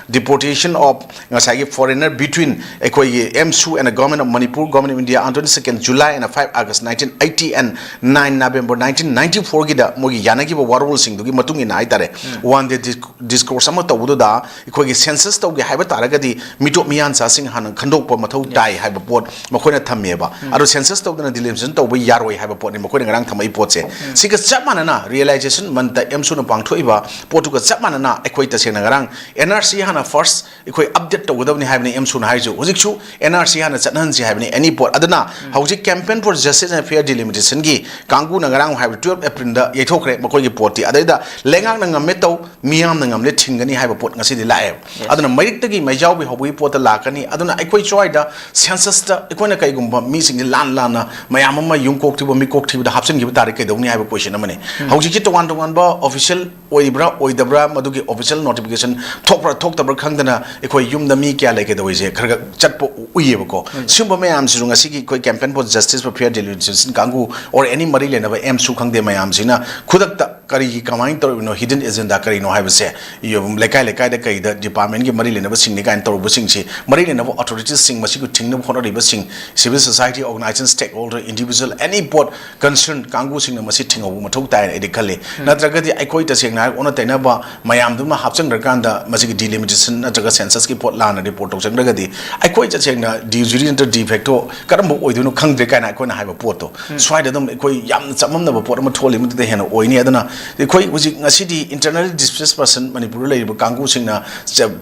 deportation of ꯉꯁꯥꯏꯒꯤ foreigner between ꯑꯩꯈꯣꯏꯒꯤ ꯑꯦꯝꯁꯨ and the Government of Manipur, Government of India on twenty second July and five August nineteen eighty and nine November nineteen ninety fourꯒꯤꯗ ꯃꯣꯏꯒꯤ ꯌꯥꯅꯈꯤꯕ ꯋꯥꯔꯣꯜꯁꯤꯡꯗꯨꯒꯤ ꯃꯇꯨꯡ ꯏꯟꯅ ꯍꯥꯏꯇꯥꯔꯦ, ꯋꯥꯟ ꯗꯦ ꯗꯤꯁꯀꯣꯔꯁ ꯑꯃ ꯇꯧꯕꯗꯨꯗ ꯑꯩꯈꯣꯏꯒꯤ census ꯇꯧꯒꯦ ꯍꯥꯏꯕ ꯇꯥꯔꯒꯗꯤ ꯃꯤꯇꯣꯞ ꯃꯤꯌꯥꯟꯆꯥꯁꯤꯡ ꯍꯥꯟꯅ ꯈꯟꯗꯣꯛꯄ ꯃꯊꯧ ꯇꯥꯏ ꯍꯥꯏꯕ ꯄꯣꯠ ꯃꯈꯣꯏꯅ ꯊꯝꯃꯦꯕ꯫ ꯑꯗꯣ ꯁꯦꯟꯁꯁ ꯇꯧꯗꯅ ꯗꯤꯂꯤꯃꯤꯇꯦꯁꯟ ꯇꯧꯕ ꯌꯥꯔꯣꯏ ꯍꯥꯏꯕ ꯄꯣꯠꯅꯤ ꯃꯈꯣꯏꯅ ꯉꯔꯥꯡ ꯊꯝꯃꯛꯏ ꯄꯣꯠꯁꯦ꯫ ꯁꯤꯒ ꯆꯞ ꯃꯥꯟꯅꯅ ꯔꯤꯌꯦꯂꯥꯏꯖꯦꯁꯟ ꯃꯟꯇ ꯑꯦꯝꯁꯨꯅ ꯄꯥꯡꯊꯣꯛꯏꯕ ꯄꯣꯠꯇꯨꯒ ꯆꯞ ꯃꯥꯟꯅꯅ ꯑꯩꯈꯣꯏ ꯇꯁꯦꯡꯅ ꯉꯔꯥꯡ ꯑꯦꯟ ꯑꯥꯔ ꯁꯤ ꯍꯥꯟꯅ ꯐꯥꯔꯁ ꯑꯩꯈꯣꯏ ꯑꯞꯗꯦꯠ ꯇꯧꯒꯗꯕꯅꯤ ꯍꯥꯏꯕꯅꯤ ꯑꯦꯝꯁꯨꯅ ꯍꯥꯏꯔꯤꯁꯨ꯫ ꯍꯧꯖꯤꯛꯁꯨ ꯑꯦꯟ ꯑꯥꯔ ꯁꯤ ꯍꯥꯟꯅ ꯆꯠꯅꯍꯟꯁꯤ ꯍꯥꯏꯕꯅꯤ ꯑꯦꯅꯤ ꯄꯣꯠ꯫ ꯑꯗꯨꯅ ꯍꯧꯖꯤꯛ Campaign for Justice and Fair Delimitationꯒꯤ ꯀꯥꯡꯕꯨꯅ ꯉꯔꯥꯡ ꯍꯥꯏꯕ twelve Aprilꯗ ꯌꯩꯊꯣꯛꯈ꯭ꯔꯦ ꯃꯈꯣꯏꯒꯤ ꯄꯣꯠꯇꯤ꯫ ꯑꯗꯩꯗ ꯂꯩꯉꯥꯛꯅ ꯉꯝꯃꯦ ꯇꯧ, ꯃꯤꯌꯥꯝꯅ ꯉꯝꯂꯦ ꯊꯤꯡꯒꯅꯤ ꯍꯥꯏꯕ ꯄꯣꯠ ꯉꯁꯤꯗꯤ ꯂꯥꯛꯑꯦꯕ꯫ ꯑꯗꯨꯅ ꯃꯩꯔꯤꯛꯇꯒꯤ ꯃꯩꯖꯥꯎꯕꯤ ꯍꯧꯕꯒꯤ ꯄꯣꯠꯇ ꯂꯥꯛꯀꯅꯤ꯫ ꯑꯗꯨꯅ ꯑꯩꯈꯣꯏ ꯁ꯭ꯋꯥꯏꯗ ꯁꯦꯟꯁꯁꯇ ꯑꯩꯈꯣꯏꯅ ꯀꯩꯒꯨꯝꯕ ꯃꯤꯁꯤꯡꯁꯦ ꯂꯥꯟ ꯂꯥꯟꯅ ꯃꯌꯥꯝ ꯑꯃ ꯌꯨꯝ ꯀꯣꯛ ꯊꯤꯕ ꯃꯤꯀꯣꯛ ꯊꯤꯕꯗ ꯍꯥꯞꯆꯤꯟꯈꯤꯕ ꯇꯥꯔꯦ ꯀꯩꯗꯧꯅꯤ ꯍꯥꯏꯕ ꯀꯣꯏꯁꯟ ꯑꯃꯅꯤ꯫ ꯍꯧꯖꯤꯛꯁꯤ ꯇꯣꯉꯥꯟ ꯇꯣꯉꯥꯟꯕ ꯑꯣꯐꯤꯁꯤꯌꯦꯜ ꯑꯣꯏꯕ꯭ꯔꯥ ꯑꯣꯏꯗꯕ꯭ꯔꯥ, ꯃꯗꯨꯒꯤ ꯑꯣꯐꯤꯁꯤꯌꯦꯜ ꯅꯣꯇꯤꯐꯤꯀꯦꯁꯟ ꯊꯣꯛꯄ꯭ꯔꯥ ꯊꯣꯛꯇꯕ꯭ꯔꯥ ꯈꯪꯗꯅ ꯑꯩꯈꯣꯏ ꯌꯨꯝꯗ ꯃꯤ ꯀꯌꯥ ꯂꯩꯒꯗꯧꯔꯤꯁꯦ ꯈꯔ ꯈꯔ ꯆꯠꯄ ꯎꯏꯌꯦꯕꯀꯣ꯫ ꯁꯤꯒꯨꯝꯕ ꯃꯌꯥꯝꯁꯤꯁꯨ ꯉꯁꯤꯒꯤ ꯑꯩꯈꯣꯏ Campaign for Justice for Fair Delimitation ꯀꯥꯡꯕꯨ or any ꯃꯔꯤ ꯂꯩꯅꯕ ꯑꯦꯝꯁꯨ ꯈꯪꯗꯦ ꯃꯌꯥꯝꯁꯤꯅ ꯈꯨꯗꯛꯇ ꯀꯔꯤꯒꯤ ꯀꯃꯥꯏꯅ ꯇꯧꯔꯤꯕꯅꯣ, ꯍꯤꯗꯟ ꯑꯦꯖꯦꯟꯗꯥ ꯀꯔꯤꯅꯣ ꯍꯥꯏꯕꯁꯦ ꯂꯩꯀꯥꯏ ꯂꯩꯀꯥꯏꯗ ꯀꯩꯗ ꯗꯤꯄꯥꯔꯠꯃꯦꯟꯒꯤ ꯃꯔꯤ ꯂꯩꯅꯕꯁꯤꯡꯅꯤ ꯀꯥꯏꯅ ꯇꯧꯔꯨꯕꯁꯤꯡꯁꯤ, ꯃꯔꯤ ꯂꯩꯅꯕ ꯑꯣꯊꯣꯔꯤꯇꯤꯁꯁꯤꯡ, ꯃꯁꯤꯕꯨ ꯊꯤꯡꯅꯕ ꯍꯣꯠꯅꯔꯤꯕꯁꯤꯡ, civil society organization, stakeholder, individual, any ꯄꯣꯠ concern ꯀꯥꯡꯕꯨꯁꯤꯡꯅ ꯃꯁꯤ ꯊꯤꯡꯍꯧꯕ ꯃꯊꯧ ꯇꯥꯏꯅ ꯑꯩꯗꯤ ꯈꯜꯂꯤ꯫ ꯅꯠꯇ꯭ꯔꯒꯗꯤ ꯑꯩꯈꯣꯏ ꯇꯁꯦꯡꯅ ꯍꯥꯏꯔꯒ ꯑꯣꯟꯅ ꯇꯩꯅꯕ ꯃꯌꯥꯝꯗꯨꯃ ꯍꯥꯞꯆꯤꯟꯈ꯭ꯔꯀꯥꯟꯗ ꯃꯁꯤꯒꯤ ꯗꯤꯂꯤꯃꯤꯇꯦꯁꯟ ꯅꯠꯇ꯭ꯔꯒ ꯁꯦꯟꯁꯁꯀꯤ ꯄꯣꯠ ꯂꯥꯟꯅ ꯔꯤꯄꯣꯔꯠ ꯇꯧꯁꯤꯟꯈ꯭ꯔꯒꯗꯤ ꯑꯩꯈꯣꯏ ꯇꯁꯦꯡꯅ ꯗꯤ ꯖꯨꯔꯤ ꯅꯠꯇ꯭ꯔ ꯗꯤ ꯐꯦꯛꯇꯣ ꯀꯔꯝꯕ ꯑꯣꯏꯗꯣꯏꯅꯣ ꯈꯪꯗ꯭ꯔꯦ ꯀꯥꯏꯅ ꯑꯩꯈꯣꯏꯅ ꯍꯥꯏꯕ ꯄꯣꯠꯇꯣ ꯁ꯭ꯋꯥꯏꯗ ꯑꯗꯨꯝ ꯑꯩꯈꯣꯏ ꯌꯥꯝꯅ ꯆꯃꯝꯅꯕ ꯄꯣꯠ ꯑꯃ ꯊꯣꯛꯍꯜꯂꯤ꯫ ꯃꯗꯨꯗ ꯍꯦꯟꯅ ꯑꯣꯏꯅꯤ꯫ ꯑꯗꯨꯅ ꯑꯩꯈꯣꯏ ꯍꯧꯖꯤꯛ ꯉꯁꯤꯗꯤ internally displaced person ꯃꯅꯤꯄꯨꯔꯗ ꯂꯩꯔꯤꯕ ꯀꯥꯡꯕꯨꯁꯤꯡꯅ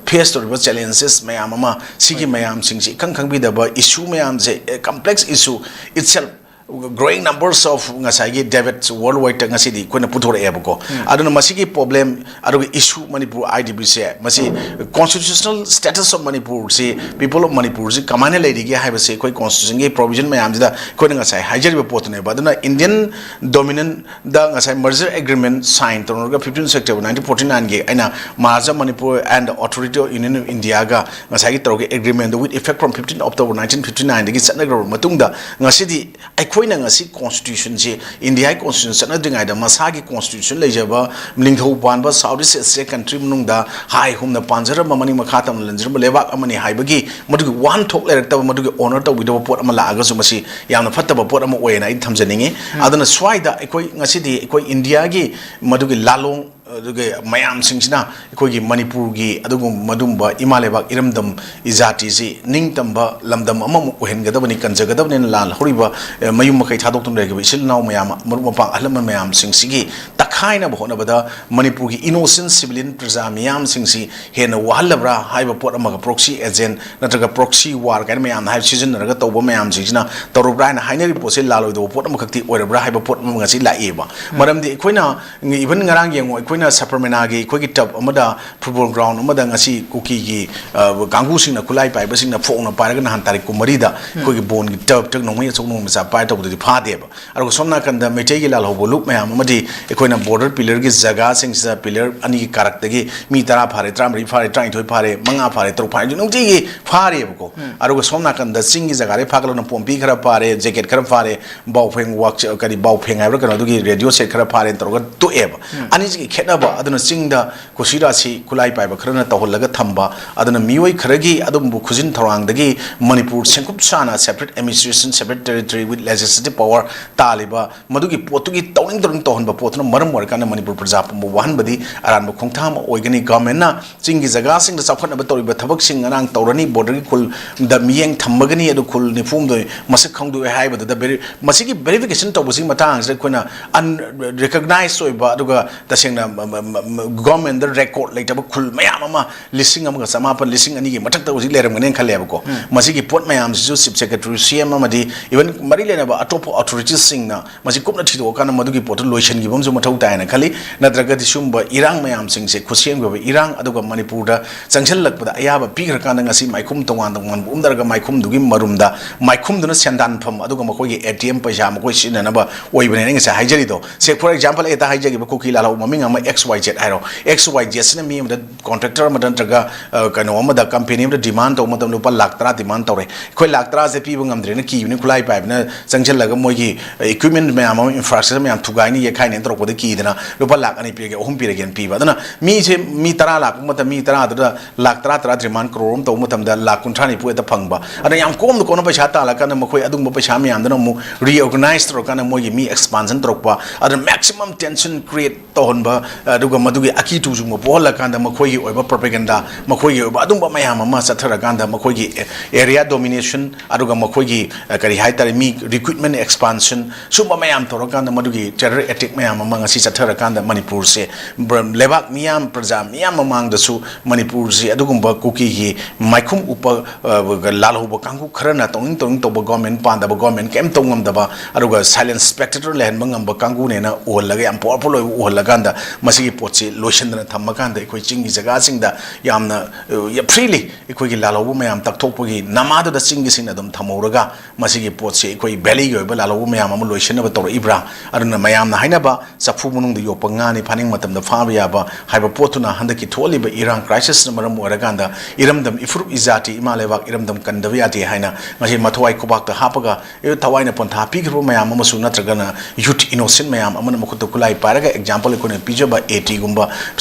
ꯐꯦꯁ ꯇꯧꯔꯤꯕ ꯆꯦꯂꯦꯟꯖꯦꯁ ꯃꯌꯥꯝ ꯑꯃ, ꯁꯤꯒꯤ ꯃꯌꯥꯝꯁꯤꯡꯁꯤ ꯏꯈꯪ ꯈꯪꯕꯤꯗꯕ ꯏꯁꯨ ꯃꯌꯥꯝꯁꯦ, complex issue itself Growing numbers of ꯉꯁꯥꯏꯒꯤ deaths worldwide ꯉꯁꯤꯗꯤ ꯑꯩꯈꯣꯏꯅ ꯄꯨꯊꯣꯔꯛꯑꯦꯕꯀꯣ꯫ ꯑꯗꯨꯅ ꯃꯁꯤꯒꯤ problem ꯑꯗꯨꯒ issue ꯃꯅꯤꯄꯨꯔ IDPꯁꯦ, ꯃꯁꯤ constitutional status of Manipurꯁꯤ, people of Manipurꯁꯤ ꯀꯃꯥꯏꯅ ꯂꯩꯔꯤꯒꯦ ꯍꯥꯏꯕꯁꯤ ꯑꯩꯈꯣꯏ constitutionꯒꯤ provision ꯃꯌꯥꯝꯁꯤꯗ ꯑꯩꯈꯣꯏꯅ ꯉꯁꯥꯏ ꯍꯥꯏꯖꯔꯤꯕ ꯄꯣꯠꯇꯨꯅꯦꯕ꯫ ꯑꯗꯨꯅ Indian dominant ꯗ ꯉꯁꯥꯏ merger agreement sign ꯇꯧꯅꯔꯒ fifteen September nineteen forty nineꯒꯤ ꯑꯩꯅ Maharaja Manipur and Authority of Union of Indiaꯒ ꯉꯁꯥꯏꯒꯤ ꯇꯧꯔꯒ agreement with effect from fifteen October nineteen fifty nineꯗꯒꯤ ꯆꯠꯅꯈ꯭ꯔꯕ ꯃꯇꯨꯡꯗ, ꯉꯁꯤꯗꯤ ꯑꯩꯈꯣꯏꯅ ꯉꯁꯤ constitutionꯁꯤ, Indiaꯒꯤ constitution ꯆꯠꯅꯗ꯭ꯔꯤꯉꯩꯗ ꯃꯁꯥꯒꯤ constitution ꯂꯩꯖꯕ ꯅꯤꯡꯊꯧ ꯄꯥꯟꯕ South East Asia country ꯃꯅꯨꯡꯗ ꯍꯥꯏ ꯍꯨꯝꯅ ꯄꯥꯟꯖꯔꯝꯕ, ꯃꯅꯤꯡ ꯃꯈꯥ ꯇꯝꯅ ꯂꯩꯖꯔꯝꯕ ꯂꯩꯕꯥꯛ ꯑꯃꯅꯤ ꯍꯥꯏꯕꯒꯤ ꯃꯗꯨꯒꯤ ꯋꯥꯍꯟꯊꯣꯛ ꯂꯩꯔꯛꯇꯕ, ꯃꯗꯨꯒꯤ honor ꯇꯧꯕꯤꯗꯕ ꯄꯣꯠ ꯑꯃ ꯂꯥꯛꯑꯒꯁꯨ ꯃꯁꯤ ꯌꯥꯝꯅ ꯐꯠꯇꯕ ꯄꯣꯠ ꯑꯃ ꯑꯣꯏꯌꯦꯅ ꯑꯩ ꯊꯝꯖꯅꯤꯡꯉꯤ꯫ ꯑꯗꯨꯅ ꯁ꯭ꯋꯥꯏꯗ ꯑꯩꯈꯣꯏ ꯉꯁꯤꯗꯤ ꯑꯩꯈꯣꯏ Indiaꯒꯤ ꯃꯗꯨꯒꯤ ꯂꯥꯂꯣꯡ, ꯑꯗꯨꯒ ꯃꯌꯥꯝꯁꯤꯡꯁꯤꯅ ꯑꯩꯈꯣꯏꯒꯤ ꯃꯅꯤꯄꯨꯔꯒꯤ ꯑꯗꯨꯒꯨꯝꯕ ꯃꯗꯨꯝꯕ ꯏꯃꯥ ꯂꯩꯕꯥꯛ ꯏꯔꯝꯗꯝ ꯏꯖꯥꯇꯤꯁꯤ ꯅꯤꯡꯇꯝꯕ ꯂꯝꯗꯝ ꯑꯃꯃꯨꯛ ꯑꯣꯏꯍꯟꯒꯗꯕꯅꯤ, ꯀꯟꯖꯒꯗꯕꯅꯤꯅ ꯂꯥꯜꯍꯧꯔꯤꯕ, ꯑꯦ, ꯃꯌꯨꯝ ꯃꯀꯩ ꯊꯥꯗꯣꯛꯇꯨꯅ ꯂꯩꯈꯤꯕ ꯏꯆꯤꯜ ꯏꯅꯥꯎ ꯃꯌꯥꯝ, ꯃꯔꯨꯞ ꯃꯄꯥꯡ, ꯑꯍꯜ ꯂꯃꯟ ꯃꯌꯥꯝꯁꯤꯡꯁꯤꯒꯤ ꯇꯛꯈꯥꯏꯅꯕ ꯍꯣꯠꯅꯕꯗ ꯃꯅꯤꯄꯨꯔꯒꯤ innocent civilian ꯄ꯭ꯔꯖꯥ ꯃꯤꯌꯥꯝꯁꯤꯡꯁꯤ ꯍꯦꯟꯅ ꯋꯥꯍꯜꯂꯕ꯭ꯔꯥ ꯍꯥꯏꯕ ꯄꯣꯠ ꯑꯃꯒ, proxy agent ꯅꯠꯇ꯭ꯔꯒ proxy war ꯀꯥꯏꯅ ꯃꯌꯥꯝꯅ ꯍꯥꯏꯕ ꯁꯤꯖꯤꯟꯅꯔꯒ ꯇꯧꯕ ꯃꯌꯥꯝꯁꯤꯡꯁꯤꯅ ꯇꯧꯔꯕ꯭ꯔꯥ ꯍꯥꯏꯅ ꯍꯥꯏꯅꯔꯤꯕ ꯄꯣꯠꯁꯦ ꯂꯥꯜꯂꯣꯏꯗꯕ ꯄꯣꯠ ꯑꯃꯈꯛꯇꯤ ꯑꯣꯏꯔꯕ꯭ꯔꯥ ꯍꯥꯏꯕ ꯄꯣꯠ ꯑꯃ ꯉꯁꯤ ꯂꯥꯛꯏꯕ꯫ ꯃꯔꯝꯗꯤ ꯑꯩꯈꯣꯏꯅ even ꯉꯔꯥꯡ ꯌꯦꯡꯉꯨ, ꯑꯩꯈꯣꯏꯅ ꯁꯕꯔꯃꯦꯅꯥꯒꯤ ꯑꯩꯈꯣꯏꯒꯤ turf ꯑꯃꯗ, football ground ꯑꯃꯗ ꯉꯁꯤ ꯀꯨꯀꯤꯒꯤ, ꯑ, ꯀꯥꯡꯕꯨꯁꯤꯡꯅ, ꯈꯨꯠꯂꯥꯏ ꯄꯥꯏꯕꯁꯤꯡꯅ ꯐꯣꯡꯅ ꯄꯥꯏꯔꯒ ꯅꯍꯥꯟ ꯇꯥꯔꯤꯛ ꯀꯨꯟꯃꯔꯤꯗ ꯑꯩꯈꯣꯏꯒꯤ ꯕꯣꯟꯒꯤ turfꯇ ꯅꯣꯡꯃꯩ ꯑꯆꯧꯕ ꯅꯣꯡꯃꯩ ꯃꯆꯥ ꯄꯥꯏꯔ ꯇꯧꯕꯗꯨꯗꯤ ꯐꯥꯗꯦꯕ꯫ ꯑꯗꯨꯒ ꯁꯣꯝ ꯅꯥꯀꯟꯗ ꯃꯩꯇꯩꯒꯤ ꯂꯥꯜꯍꯧꯕ ꯂꯨꯞ ꯃꯌꯥꯝ ꯑꯃꯗꯤ ꯑꯩꯈꯣꯏꯅ border pillarꯒꯤ ꯖꯒꯥꯁꯤꯡꯁꯤꯗ pillar ꯑꯅꯤꯒꯤ ꯀꯥꯔꯛꯇꯒꯤ ꯃꯤ ꯇꯔꯥ ꯐꯥꯔꯦ, ꯇꯔꯥꯃꯔꯤ ꯐꯥꯔꯦ, ꯇꯔꯥꯅꯤꯊꯣꯏ ꯐꯥꯔꯦ, ꯃꯉꯥ ꯐꯥꯔꯦ, ꯇꯔꯨꯛ ꯐꯥꯔꯦ, ꯅꯨꯡꯇꯤꯒꯤ ꯐꯥꯔꯦꯕꯀꯣ꯫ ꯑꯗꯨꯒ ꯁꯣꯝ ꯅꯥꯀꯟꯗ ꯆꯤꯡꯒꯤ ꯖꯒꯥꯗꯒꯤ ꯐꯥꯒꯠꯂꯛꯅ ꯄꯣꯝꯄꯤ ꯈꯔ ꯐꯥꯔꯦ, jacket ꯈꯔ ꯐꯥꯔꯦ, ꯕꯥꯎꯐꯦꯡ ꯋꯥꯛ-, ꯀꯔꯤ ꯕꯥꯎꯐꯦꯡ ꯍꯥꯏꯕ꯭ꯔꯥ ꯀꯩꯅꯣ, ꯑꯗꯨꯒꯤ radio set ꯈꯔ ꯐꯥꯔꯦꯅ ꯇꯧꯔꯒ ꯇꯣꯛꯑꯦꯕ꯫ ꯑꯅꯤꯁꯤꯒꯤ ꯈꯦꯠꯅꯕ ꯑꯗꯨꯅ ꯆꯤꯡꯗ ꯀꯨꯁꯤꯔꯥꯁꯤ ꯈꯨꯠꯂꯥꯏ ꯄꯥꯏꯕ ꯈꯔꯅ ꯇꯧꯍꯜꯂꯒ ꯊꯝꯕ, ꯑꯗꯨꯅ ꯃꯤꯑꯣꯏ ꯈꯔꯒꯤ ꯑꯗꯨꯝꯕ ꯈꯨꯖꯤꯟ ꯊꯧꯔꯥꯡꯗꯒꯤ ꯃꯅꯤꯄꯨꯔ ꯁꯦꯡꯀꯨꯞ ꯁꯥꯅ separate administration, separate territory with legislative power ꯇꯥꯜꯂꯤꯕ ꯃꯗꯨꯒꯤ ꯄꯣꯠꯇꯨꯒꯤ ꯇꯧꯅꯤꯡ ꯇꯧꯅꯤꯡ ꯇꯧꯍꯟꯕ ꯄꯣꯠꯇꯨꯅ ꯃꯔꯝ ꯑꯣꯏꯔꯀꯥꯟꯗ ꯃꯅꯤꯄꯨꯔ ꯄ꯭ꯔꯖꯥ ꯄꯨꯝꯕ ꯋꯥꯍꯟꯕꯗꯤ ꯑꯔꯥꯟꯕ ꯈꯣꯡꯊꯥꯡ ꯑꯃ ꯑꯣꯏꯒꯅꯤ꯫ ꯒꯚꯔꯟꯃꯦꯟꯠꯅ ꯆꯤꯡꯒꯤ ꯖꯒꯥꯁꯤꯡꯗ ꯆꯥꯎꯈꯠꯅꯕ ꯇꯧꯔꯤꯕ ꯊꯕꯛꯁꯤꯡ, ꯉꯔꯥꯡ ꯇꯧꯔꯅꯤ, ꯕꯣꯔꯗꯔꯒꯤ ꯈꯨꯜꯗ ꯃꯤꯠꯌꯦꯡ ꯊꯝꯃꯒꯅꯤ, ꯑꯗꯨ ꯈꯨꯜ ꯅꯤꯐꯨꯍꯨꯝꯗꯣꯏ ꯃꯁꯛ ꯈꯪꯗꯣꯛꯑꯦ ꯍꯥꯏꯕꯗꯨꯗ ꯚꯦꯔꯤ-, ꯃꯁꯤꯒꯤ ꯚꯦꯔꯤꯐꯤꯀꯦꯁꯟ ꯇꯧꯕꯁꯤꯒꯤ ꯃꯇꯥꯡꯁꯤꯗ ꯑꯩꯈꯣꯏꯅ ꯑꯟꯔꯤꯀꯣꯛꯅꯥꯏꯖ ꯑꯣꯏꯕ, ꯑꯗꯨꯒ ꯇꯁꯦꯡꯅ ꯒꯚꯔꯟꯃꯦꯟꯠꯇ ꯔꯦꯀꯣꯔꯗ ꯂꯩꯇꯕ ꯈꯨꯜ ꯃꯌꯥꯝ ꯑꯃ, ꯂꯤꯁꯤꯡ ꯑꯃꯒ ꯆꯃꯥꯄꯟ, ꯂꯤꯁꯤꯡ ꯑꯅꯤꯒꯤ ꯃꯊꯛꯇ ꯍꯧꯖꯤꯛ ꯂꯩꯔꯝꯒꯅꯦꯅ ꯈꯜꯂꯦꯕꯀꯣ꯫ ꯃꯁꯤꯒꯤ ꯄꯣꯠ ꯃꯌꯥꯝꯁꯤꯁꯨ ꯆꯤꯐ ꯁꯦꯀ꯭ꯔꯦꯇꯔꯤ, ꯁꯤ ꯑꯦꯝ ꯑꯃꯗꯤ ꯏꯚꯟ ꯃꯔꯤ ꯂꯩꯅꯕ ꯑꯇꯣꯞꯄ ꯑꯣꯊꯣꯔꯤꯇꯤꯁꯁꯤꯡꯅ ꯃꯁꯤ ꯀꯨꯞꯅ ꯊꯤꯗꯣꯛꯑꯀꯥꯟꯗ ꯃꯗꯨꯒꯤ ꯄꯣꯠꯇꯨ ꯂꯣꯏꯁꯤꯟꯈꯤꯕ ꯑꯃꯁꯨ ꯃꯊꯧ ꯇꯥꯏꯅ ꯈꯜꯂꯤ꯫ ꯅꯠꯇ꯭ꯔꯒꯗꯤ ꯁꯤꯒꯨꯝꯕ ꯏꯔꯥꯡ ꯃꯌꯥꯝꯁꯤꯡꯁꯦ, ꯈꯨꯠꯁꯦꯝꯒꯤ ꯑꯣꯏꯕ ꯏꯔꯥꯡ, ꯑꯗꯨꯒ ꯃꯅꯤꯄꯨꯔꯗ ꯆꯪꯁꯤꯜꯂꯛꯄꯗ ꯑꯌꯥꯕ ꯄꯤꯈ꯭ꯔꯀꯥꯟꯗ ꯉꯁꯤ ꯃꯥꯏꯈꯨꯝ ꯇꯣꯉꯥꯟ ꯇꯣꯉꯥꯟꯕ ꯎꯝꯗꯔꯒ ꯃꯥꯏꯈꯨꯝꯗꯨꯒꯤ ꯃꯔꯨꯝꯗ ꯃꯥꯏꯈꯨꯝꯗꯨꯅ ꯁꯦꯟꯗꯥꯟꯐꯝ, ꯑꯗꯨꯒ ꯃꯈꯣꯏꯒꯤ ꯑꯦ ꯇꯤ ꯑꯦꯝ ꯄꯩꯁꯥ ꯃꯈꯣꯏ ꯁꯤꯖꯤꯟꯅꯅꯕ ꯑꯣꯏꯕꯅꯦꯅ ꯑꯩ ꯉꯁꯥꯏ ꯍꯥꯏꯖꯔꯤꯗꯣ꯫ ꯁꯦ, ꯐꯣꯔ ꯑꯦꯛꯖꯥꯝꯄꯜ, ꯑꯩ ꯍꯦꯛꯇ ꯍꯥꯏꯖꯒꯦꯕ, ꯀꯨꯀꯤ ꯂꯥꯜꯍꯧꯕ ꯃꯃꯤꯡ ꯑꯃ ꯑꯦꯛꯁ ꯋꯥꯏ ꯖꯦꯠ ꯍꯥꯏꯔꯣ꯫ ꯑꯦꯛꯁ ꯋꯥꯏ ꯖꯦꯠꯁꯤꯅ ꯃꯤ ꯑꯃꯗ, ꯀꯣꯟꯇ꯭ꯔꯦꯛꯇꯔ ꯑꯃꯗ ꯅꯠꯇ꯭ꯔꯒ, ꯑ, ꯀꯩꯅꯣ ꯑꯃꯗ, ꯀꯝꯄꯦꯅꯤ ꯑꯃꯗ ꯗꯤꯃꯥꯟ ꯇꯧꯕ ꯃꯇꯝꯗ ꯂꯨꯄꯥ ꯂꯥꯛ ꯇꯔꯥ ꯗꯤꯃꯥꯟ ꯇꯧꯔꯦ꯫ ꯑꯩꯈꯣꯏ ꯂꯥꯛ ꯇꯔꯥꯁꯦ ꯄꯤꯕ ꯉꯝꯗ꯭ꯔꯦꯅ ꯀꯤꯕꯅꯤ, ꯈꯨꯠꯂꯥꯏ ꯄꯥꯏꯕꯅ ꯆꯪꯁꯤꯜꯂꯒ ꯃꯣꯏꯒꯤ ꯏꯀ꯭ꯋꯤꯞꯃꯦꯟ ꯃꯌꯥꯝ ꯑꯃ, ꯏꯟꯐ꯭ꯔꯥꯁ꯭ꯇ꯭ꯔꯛꯆꯔ ꯃꯌꯥꯝ ꯊꯨꯒꯥꯏꯅꯤ, ꯌꯩꯈꯥꯏꯅꯤꯅ ꯇꯧꯔꯛꯄꯗ ꯀꯤꯗꯅ ꯂꯨꯄꯥ ꯂꯥꯛ ꯑꯅꯤ ꯄꯤꯔꯒꯦ, ꯑꯍꯨꯝ ꯄꯤꯔꯒꯦꯅ ꯄꯤꯕ꯫ ꯑꯗꯨꯅ ꯃꯤꯁꯦ, ꯃꯤ ꯇꯔꯥ ꯂꯥꯛꯄ ꯃꯇꯝ, ꯃꯤ ꯇꯔꯥꯗꯨꯗ ꯂꯥꯛ ꯇꯔꯥ ꯇꯔꯥ ꯗꯤꯃꯥꯟ ꯀ꯭ꯔꯣꯔ ꯑꯃ ꯇꯧꯕ ꯃꯇꯝꯗ ꯂꯥꯛ ꯀꯨꯟꯊ꯭ꯔꯥ ꯅꯤꯐꯨ ꯍꯦꯛꯇ ꯐꯪꯕ꯫ ꯑꯗꯨꯅ ꯌꯥꯝ ꯀꯣꯝꯅ ꯀꯣꯝꯅ ꯄꯩꯁꯥ ꯇꯥꯜꯂꯀꯥꯟꯗ ꯃꯈꯣꯏ ꯑꯗꯨꯒꯨꯝꯕ ꯄꯩꯁꯥ ꯃꯌꯥꯝꯗꯨꯅ ꯑꯃꯨꯛ ꯔꯤꯑꯣꯔꯒꯅꯥꯏꯖ ꯇꯧꯔꯀꯥꯟꯗ ꯃꯣꯏꯒꯤ ꯃꯤ ꯑꯦꯛꯁꯄꯥꯟꯁꯟ ꯇꯧꯔꯛꯄ, ꯑꯗꯨꯅ ꯃꯦꯛꯁꯤꯃꯝ ꯇꯦꯟꯁꯟ ꯀ꯭ꯔꯤꯌꯦꯠ ꯇꯧꯍꯟꯕ, ꯑꯗꯨꯒ ꯃꯗꯨꯒꯤ ꯑꯀꯤ ꯇꯨꯖꯨꯡꯕ ꯄꯣꯛꯍꯜꯂꯀꯥꯟꯗ ꯃꯈꯣꯏꯒꯤ ꯑꯣꯏꯕ ꯄ꯭ꯔꯣꯄꯦꯒꯦꯟꯗꯥ, ꯃꯈꯣꯏꯒꯤ ꯑꯣꯏꯕ ꯑꯗꯨꯝꯕ ꯃꯌꯥꯝ ꯑꯃ ꯆꯠꯊꯔꯀꯥꯟꯗ ꯃꯈꯣꯏꯒꯤ ꯑꯦꯔꯤꯌꯥ ꯗꯣꯃꯤꯅꯦꯁꯟ, ꯑꯗꯨꯒ ꯃꯈꯣꯏꯒꯤ, ꯑ, ꯀꯔꯤ ꯍꯥꯏꯇꯥꯔꯦ, ꯃꯤ ꯔꯤꯀ꯭ꯔꯨꯠꯃꯦꯟ ꯑꯦꯛꯁꯄꯥꯟꯁꯟ, ꯁꯨꯝꯕ ꯃꯌꯥꯝ ꯇꯧꯔꯀꯥꯟꯗ ꯃꯗꯨꯒꯤ ꯇꯦꯔꯔ ꯑꯦꯇꯦꯛ ꯃꯌꯥꯝ ꯑꯃ ꯉꯁꯤ ꯆꯠꯊꯔꯀꯥꯟꯗ ꯃꯅꯤꯄꯨꯔꯁꯦ ꯕ꯭ꯔ-, ꯂꯩꯕꯥꯛ ꯃꯤꯌꯥꯝ, ꯄ꯭ꯔꯖꯥ ꯃꯤꯌꯥꯝ ꯃꯃꯥꯡꯗꯁꯨ ꯃꯅꯤꯄꯨꯔꯁꯤ ꯑꯗꯨꯒꯨꯝꯕ ꯀꯨꯀꯤꯒꯤ ꯃꯥꯏꯈꯨꯝ ꯎꯞꯄ, ꯑ, ꯂꯥꯜꯍꯧꯕ ꯀꯥꯡꯕꯨ ꯈꯔꯅ ꯇꯧꯅꯤꯡ ꯇꯧꯅꯤꯡ ꯇꯧꯕ, ꯒꯣꯔꯃꯦꯟ ꯄꯥꯟꯗꯕ, ꯒꯣꯔꯃꯦꯟ ꯀꯩꯝ ꯇꯧ ꯉꯝꯗꯕ, ꯑꯗꯨꯒ ꯁꯥꯏꯂꯦꯟ ꯁ꯭ꯄꯦꯛꯇꯦꯇꯔ ꯂꯩꯍꯟꯕ ꯉꯝꯕ ꯀꯥꯡꯕꯨꯅꯦꯅ ꯎꯍꯜꯂꯒ, ꯌꯥꯝ ꯄꯋꯥꯔꯐꯨꯜ ꯑꯣꯏꯕ ꯎꯍꯜꯂꯀꯥꯟꯗ ꯃꯁꯤꯒꯤ ꯄꯣꯠꯁꯤ ꯂꯣꯏꯁꯤꯟꯗꯅ ꯊꯝꯃꯀꯥꯟꯗ ꯑꯩꯈꯣꯏ ꯆꯤꯡꯒꯤ ꯖꯒꯥꯁꯤꯡꯗ ꯌꯥꯝꯅ, ꯑ, ꯌꯥꯝ ꯐ꯭ꯔꯤꯂꯤ ꯑꯩꯈꯣꯏꯒꯤ ꯂꯥꯜꯍꯧꯕ ꯃꯌꯥꯝ ꯇꯛꯊꯣꯛꯄꯒꯤ ꯅꯃꯥꯗꯨꯗ ꯆꯤꯡꯒꯤꯁꯤꯡꯅ ꯑꯗꯨꯝ ꯊꯝꯍꯧꯔꯒ ꯃꯁꯤꯒꯤ ꯄꯣꯠꯁꯤ ꯑꯩꯈꯣꯏ ꯚꯦꯂꯤꯒꯤ ꯑꯣꯏꯕ ꯂꯥꯜꯍꯧꯕ ꯃꯌꯥꯝ ꯑꯃ ꯂꯣꯏꯁꯤꯟꯅꯕ ꯇꯧꯔꯛꯏꯕ꯭ꯔꯥ? ꯑꯗꯨꯅ ꯃꯌꯥꯝꯅ ꯍꯥꯏꯅꯕ ꯆꯐꯨ ꯃꯅꯨꯡꯗ ꯌꯣꯛꯄ ꯉꯥꯅꯤ, ꯐꯥꯅꯤꯡ ꯃꯇꯝꯗ ꯐꯥꯕ ꯌꯌꯥꯕ ꯍꯥꯏꯕ ꯄꯣꯠꯇꯨꯅ ꯍꯟꯗꯛꯀꯤ ꯊꯣꯛꯍꯜꯂꯤꯕ ꯏꯔꯥꯡ ꯀ꯭ꯔꯥꯏꯁꯤꯁꯅ ꯃꯔꯝ ꯑꯣꯏꯔꯀꯥꯟꯗ ꯏꯔꯝꯗꯝ ꯏꯐꯨꯔꯨꯞ ꯏꯖꯥꯇꯤ ꯏꯃꯥ ꯂꯩꯕꯥꯛ ꯏꯔꯝꯗꯝ ꯀꯟꯗꯕ ꯌꯥꯗꯦ ꯍꯥꯏꯅ ꯉꯁꯤ ꯃꯊ꯭ꯋꯥꯏ ꯈꯨꯕꯥꯛꯇ ꯍꯥꯞꯄꯒ, ꯑꯦ, ꯊꯋꯥꯏꯅ ꯄꯣꯟꯊꯥ ꯄꯤꯈ꯭ꯔꯕ ꯃꯌꯥꯝ ꯑꯃꯁꯨ, ꯅꯠꯇ꯭ꯔꯒꯅ ꯌꯨꯠ ꯏꯅꯣꯁꯦꯟ ꯃꯌꯥꯝ ꯑꯃꯅ ꯃꯈꯨꯠꯇ ꯈꯨꯠꯂꯥꯏ ꯄꯥꯏꯔꯒ, ꯑꯦꯛꯖꯥꯝꯄꯜ ꯑꯩꯈꯣꯏꯅ ꯄꯤꯖꯕ ꯑꯦ ꯇꯤꯒꯨꯝꯕ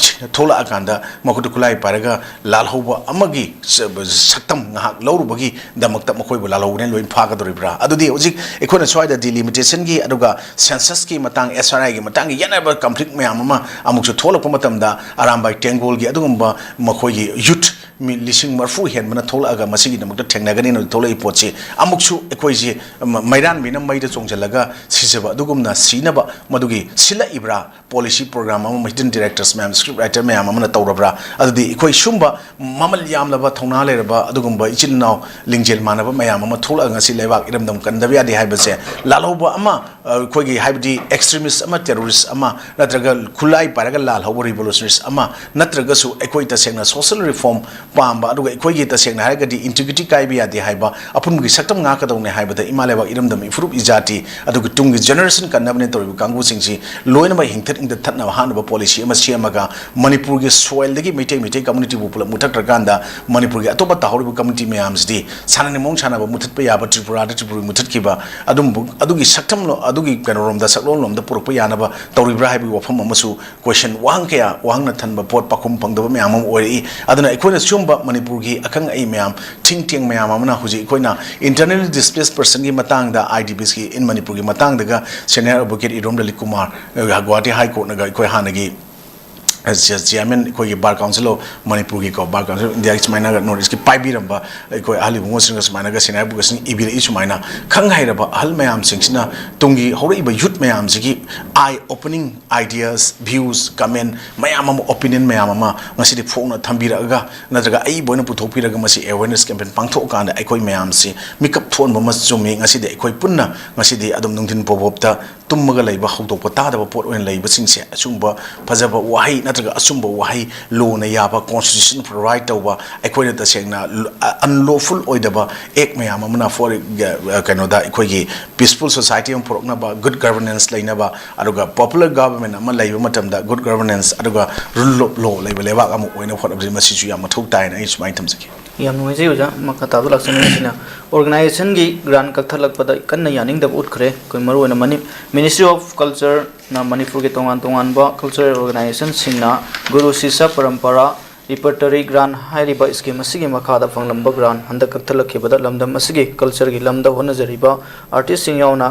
ꯊꯣꯛꯂꯛꯑꯀꯥꯟꯗ ꯃꯈꯨꯠꯇ ꯈꯨꯠꯂꯥꯏ ꯄꯥꯏꯔꯒ ꯂꯥꯜꯍꯧꯕ ꯑꯃꯒꯤ ꯁ-, ꯁꯛꯇꯝ ꯉꯥꯏꯍꯥꯛ ꯂꯧꯔꯨꯕꯒꯤꯗꯃꯛꯇ ꯃꯈꯣꯏꯕꯨ ꯂꯥꯜꯍꯧꯕꯅꯦ ꯂꯣꯏꯅ ꯐꯥꯒꯗꯧꯔꯤꯕ꯭ꯔꯥ? ꯑꯗꯨꯗꯤ ꯍꯧꯖꯤꯛ ꯑꯩꯈꯣꯏꯅ ꯁ꯭ꯋꯥꯏꯗ ꯗꯤꯂꯤꯃꯤꯇꯦꯁꯟꯒꯤ ꯑꯗꯨꯒ ꯁꯦꯟꯁꯁꯀꯤ ꯃꯇꯥꯡ, ꯑꯦꯁ ꯑꯥꯔ ꯑꯥꯏꯒꯤ ꯃꯇꯥꯡꯒꯤ ꯌꯦꯠꯅ ꯀꯟꯐ꯭ꯂꯤꯛ ꯃꯌꯥꯝ ꯑꯃ ꯑꯃꯨꯛꯁꯨ ꯊꯣꯛꯂꯛꯄ ꯃꯇꯝꯗ ꯑꯔꯥꯝꯕꯥꯏ ꯇꯦꯡꯒꯣꯜꯒꯤ ꯑꯗꯨꯒꯨꯝꯕ ꯃꯈꯣꯏꯒꯤ ꯌꯨꯠ ꯃꯤ ꯂꯤꯁꯤꯡ ꯃꯔꯤꯐꯨ ꯍꯦꯟꯕꯅ ꯊꯣꯛꯂꯛꯑꯒ ꯃꯁꯤꯒꯤꯗꯃꯛꯇ ꯊꯦꯡꯅꯒꯅꯤꯅ ꯊꯣꯛꯂꯛꯏ ꯄꯣꯠꯁꯤ ꯑꯃꯨꯛꯁꯨ ꯑꯩꯈꯣꯏꯁꯤ ꯃ-, ꯃꯩꯔꯥꯟꯕꯤꯅ ꯃꯩꯗ ꯆꯣꯡꯁꯤꯜꯂꯒ ꯁꯤꯖꯕ ꯑꯗꯨꯒꯨꯝꯅ ꯁꯤꯅꯕ ꯃꯗꯨꯒꯤ ꯁꯤꯜꯂꯛꯏꯕ꯭ꯔꯥ? ꯄꯣꯂꯤꯁꯤ ꯄ꯭ꯔꯣꯒ꯭ꯔꯥꯝ ꯑꯃ hidden directors ꯃꯌꯥꯝ, script writer ꯃꯌꯥꯝ ꯑꯃꯅ ꯇꯧꯔꯕ꯭ꯔꯥ? ꯑꯗꯨꯗꯤ ꯑꯩꯈꯣꯏ ꯁꯨꯝꯕ ꯃꯃꯜ ꯌꯥꯝꯂꯕ, ꯊꯧꯅꯥ ꯂꯩꯔꯕ ꯑꯗꯨꯒꯨꯝꯕ ꯏꯆꯤꯜ ꯏꯅꯥꯎ ꯂꯤꯡꯖꯦꯜ ꯃꯥꯟꯅꯕ ꯃꯌꯥꯝ ꯑꯃ ꯊꯣꯛꯂꯛꯑꯒ ꯉꯁꯤ ꯂꯩꯕꯥꯛ ꯏꯔꯝꯗꯝ ꯀꯟꯗꯕ ꯌꯥꯗꯦ ꯍꯥꯏꯕꯁꯦ ꯂꯥꯜꯍꯧꯕ ꯑꯃ, ꯑ, ꯑꯩꯈꯣꯏꯒꯤ ꯍꯥꯏꯕꯗꯤ extremist ꯑꯃ, terrorist ꯑꯃ, ꯅꯠꯇ꯭ꯔꯒ ꯈꯨꯠꯂꯥꯏ ꯄꯥꯏꯔꯒ ꯂꯥꯜꯍꯧꯕ revolutionaries ꯑꯃ, ꯅꯠꯇ꯭ꯔꯒꯁꯨ ꯑꯩꯈꯣꯏ ꯇꯁꯦꯡꯅ social reform ꯄꯥꯝꯕ, ꯑꯗꯨꯒ ꯑꯩꯈꯣꯏꯒꯤ ꯇꯁꯦꯡꯅ ꯍꯥꯏꯔꯒꯗꯤ integrity ꯀꯥꯏꯕ ꯌꯥꯗꯦ ꯍꯥꯏꯕ, ꯑꯄꯨꯟꯕꯒꯤ ꯁꯛꯇꯝ ꯉꯥꯛꯀꯗꯧꯅꯦ ꯍꯥꯏꯕꯗ ꯏꯃꯥ ꯂꯩꯕꯥꯛ ꯏꯔꯝꯗꯝ ꯏꯐꯨꯔꯨꯞ ꯏꯖꯥꯇꯤ ꯑꯗꯨꯒ ꯇꯨꯡꯒꯤ generation ꯀꯟꯅꯕꯅꯦ ꯇꯧꯔꯤꯕ ꯀꯥꯡꯕꯨꯁꯤꯡꯁꯤ ꯂꯣꯏꯅꯃꯛ ꯍꯤꯡꯊꯠ ꯍꯤꯡꯊꯠꯅꯕ ꯍꯥꯠꯅꯕ policy ꯑꯃ ꯁꯦꯝꯃꯒ ꯃꯅꯤꯄꯨꯔꯒꯤ soilꯗꯒꯤ ꯃꯩꯇꯩ, ꯃꯩꯇꯩ communityꯕꯨ ꯄꯨꯂꯞ ꯃꯨꯊꯠꯈ꯭ꯔꯀꯥꯟꯗ ꯃꯅꯤꯄꯨꯔꯒꯤ ꯑꯇꯣꯞꯄ ꯇꯥꯍꯧꯔꯤꯕ community ꯃꯌꯥꯝꯁꯤꯗꯤ ꯁꯥꯟꯅꯅꯤꯡ ꯃꯑꯣꯡ ꯁꯥꯟꯅꯕ ꯃꯨꯊꯠꯄ ꯌꯥꯕ, ꯇ꯭ꯔꯤꯄꯨꯔꯥꯗ ꯇ꯭ꯔꯤꯄꯨꯔꯤ ꯃꯨꯊꯠꯈꯤꯕ ꯑꯗꯨꯝꯕ ꯑꯗꯨꯒꯤ ꯁꯛꯇꯝ, ꯑꯗꯨꯒꯤ ꯀꯩꯅꯣꯔꯣꯝꯗ, ꯁꯛꯂꯣꯟꯂꯣꯝꯗ ꯄꯨꯔꯛꯄ ꯌꯥꯅꯕ ꯇꯧꯔꯤꯕ꯭ꯔꯥ ꯍꯥꯏꯕꯒꯤ ꯋꯥꯐꯝ ꯑꯃꯁꯨ question, ꯋꯥꯍꯪ ꯀꯌꯥ ꯋꯥꯍꯪꯅ ꯊꯟꯕ ꯄꯣꯠ, ꯄꯥꯎꯈꯨꯝ ꯐꯪꯗꯕ ꯃꯌꯥꯝ ꯑꯃ ꯑꯣꯏꯔꯛꯏ꯫ ꯑꯗꯨꯅ ꯑꯩꯈꯣꯏꯅ ꯁꯤꯒꯨꯝꯕ ꯃꯅꯤꯄꯨꯔꯒꯤ ꯑꯈꯪ ꯑꯍꯩ ꯃꯌꯥꯝ, think tank ꯃꯌꯥꯝ ꯑꯃꯅ ꯍꯧꯖꯤꯛ ꯑꯩꯈꯣꯏꯅ internally displaced personꯒꯤ ꯃꯇꯥꯡꯗ, IDPsꯀꯤ in ꯃꯅꯤꯄꯨꯔꯒꯤ ꯃꯇꯥꯡꯗꯒ senior advocate ꯏꯔꯣꯝ ꯂꯂꯤꯠ ꯀꯨꯃꯥꯔ, ꯑ, ꯒꯨꯋꯥꯍꯥꯇꯤ High Courtꯅꯒ ꯑꯩꯈꯣꯏ ꯍꯥꯟꯅꯒꯤ, ꯑ, chairman ꯑꯩꯈꯣꯏꯒꯤ Bar Council of ꯃꯅꯤꯄꯨꯔꯒꯤꯀꯣ, Bar Council of Indiaꯒꯤ ꯁꯨꯃꯥꯏꯅꯒ North Eastꯀꯤ ꯄꯥꯏꯕꯤꯔꯝꯕ ꯑꯩꯈꯣꯏ ꯑꯍꯜ ꯏꯕꯨꯡꯉꯣꯁꯤꯡꯒ ꯁꯨꯃꯥꯏꯅꯒ senior advocateꯁꯤꯡ ꯏꯕꯤꯔꯛꯏ꯫ ꯁꯨꯃꯥꯏꯅ ꯈꯪ ꯍꯩꯔꯕ ꯑꯍꯜ ꯃꯌꯥꯝꯁꯤꯡꯁꯤꯅ ꯇꯨꯡꯒꯤ ꯍꯧꯔꯛꯏꯕ youth ꯃꯌꯥꯝꯁꯤꯒꯤ eye opening ideas, views, comment ꯃꯌꯥꯝ ꯑꯃ, opinion ꯃꯌꯥꯝ ꯑꯃ ꯉꯁꯤꯗꯤ ꯐꯣꯡꯅ ꯊꯝꯕꯤꯔꯛꯑꯒ, ꯅꯠꯇ꯭ꯔꯒ ꯑꯏꯕ ꯑꯣꯏꯅ ꯄꯨꯊꯣꯛꯄꯤꯔꯒ ꯃꯁꯤ awareness campaign ꯄꯥꯡꯊꯣꯛꯑꯀꯥꯟꯗ ꯑꯩꯈꯣꯏ ꯃꯌꯥꯝꯁꯤ ꯃꯤꯀꯞ ꯊꯣꯛꯍꯟꯕ ꯑꯃ ꯆꯨꯝꯃꯤ꯫ ꯉꯁꯤꯗꯤ ꯑꯩꯈꯣꯏ ꯄꯨꯟꯅ ꯉꯁꯤꯗꯤ ꯑꯗꯨꯝ ꯅꯨꯡꯊꯤꯟ ꯄꯣꯕꯣꯞꯇ ꯇꯨꯝꯃꯒ ꯂꯩꯕ, ꯍꯧꯗꯣꯛꯄ ꯇꯥꯗꯕ ꯄꯣꯠ ꯑꯣꯏꯅ ꯂꯩꯕꯁꯤꯡꯁꯦ ꯑꯁꯤꯒꯨꯝꯕ ꯐꯖꯕ ꯋꯥꯍꯩ ꯅꯠꯇ꯭ꯔꯒ ꯑꯆꯨꯝꯕ ꯋꯥꯍꯩ, ꯂꯣꯅ ꯌꯥꯕ, constitution provide ꯇꯧꯕ, ꯑꯩꯈꯣꯏꯅ ꯇꯁꯦꯡꯅ ꯂ-, ꯑ-, unlawful ꯑꯣꯏꯗꯕ act ꯃꯌꯥꯝ ꯑꯃꯅ for, ꯑ, ꯀꯩꯅꯣꯗ ꯑꯩꯈꯣꯏꯒꯤ peaceful society ꯑꯃ ꯄꯨꯔꯛꯅꯕ, good governance ꯂꯩꯅꯕ, ꯑꯗꯨꯒ popular government ꯑꯃ ꯂꯩꯕ ꯃꯇꯝꯗ good governance ꯑꯗꯨꯒ rule of law ꯂꯩꯕ ꯂꯩꯕꯥꯛ ꯑꯃ ꯑꯣꯏꯅꯕ ꯍꯣꯠꯅꯕꯁꯤ ꯃꯁꯤꯁꯨ ꯌꯥꯝ ꯃꯊꯧ ꯇꯥꯏꯅ ꯑꯩ ꯁꯨꯃꯥꯏꯅ ꯊꯝꯖꯒꯦ꯫ ꯌꯥꯝ ꯅꯨꯡꯉꯥꯏꯖꯩ ꯑꯣꯖꯥ꯫ ꯃꯈꯥ ꯇꯥꯕꯗ ꯂꯥꯛꯆꯅꯤꯡꯉꯤꯁꯤꯅ organizationꯒꯤ grant ꯀꯛꯊꯠꯂꯛꯄꯗ ꯀꯟꯅ ꯌꯥꯅꯤꯡꯗꯕ ꯎꯠꯈ꯭ꯔꯦ꯫ ꯑꯩꯈꯣꯏ ꯃꯔꯨꯑꯣꯏꯅ ꯃꯅꯤ-, Ministry of Cultureꯅ ꯃꯅꯤꯄꯨꯔꯒꯤ ꯇꯣꯉꯥꯟ ꯇꯣꯉꯥꯟꯕ cultural organizationꯁꯤꯡꯅ ꯒꯨꯔꯨ ꯁꯤꯁ꯭ꯌ ꯄꯔꯝꯄꯔꯥ Repertory Grant ꯍꯥꯏꯔꯤꯕ scheme ꯑꯁꯤꯒꯤ ꯃꯈꯥꯗ ꯐꯪꯂꯝꯕ grant ꯍꯟꯗꯛ ꯀꯛꯊꯠꯂꯛꯈꯤꯕꯗ ꯂꯝꯗꯝ ꯑꯁꯤꯒꯤ cultureꯒꯤ ꯂꯝꯗ ꯍꯣꯠꯅꯖꯔꯤꯕ artistꯁꯤꯡ ꯌꯥꯎꯅ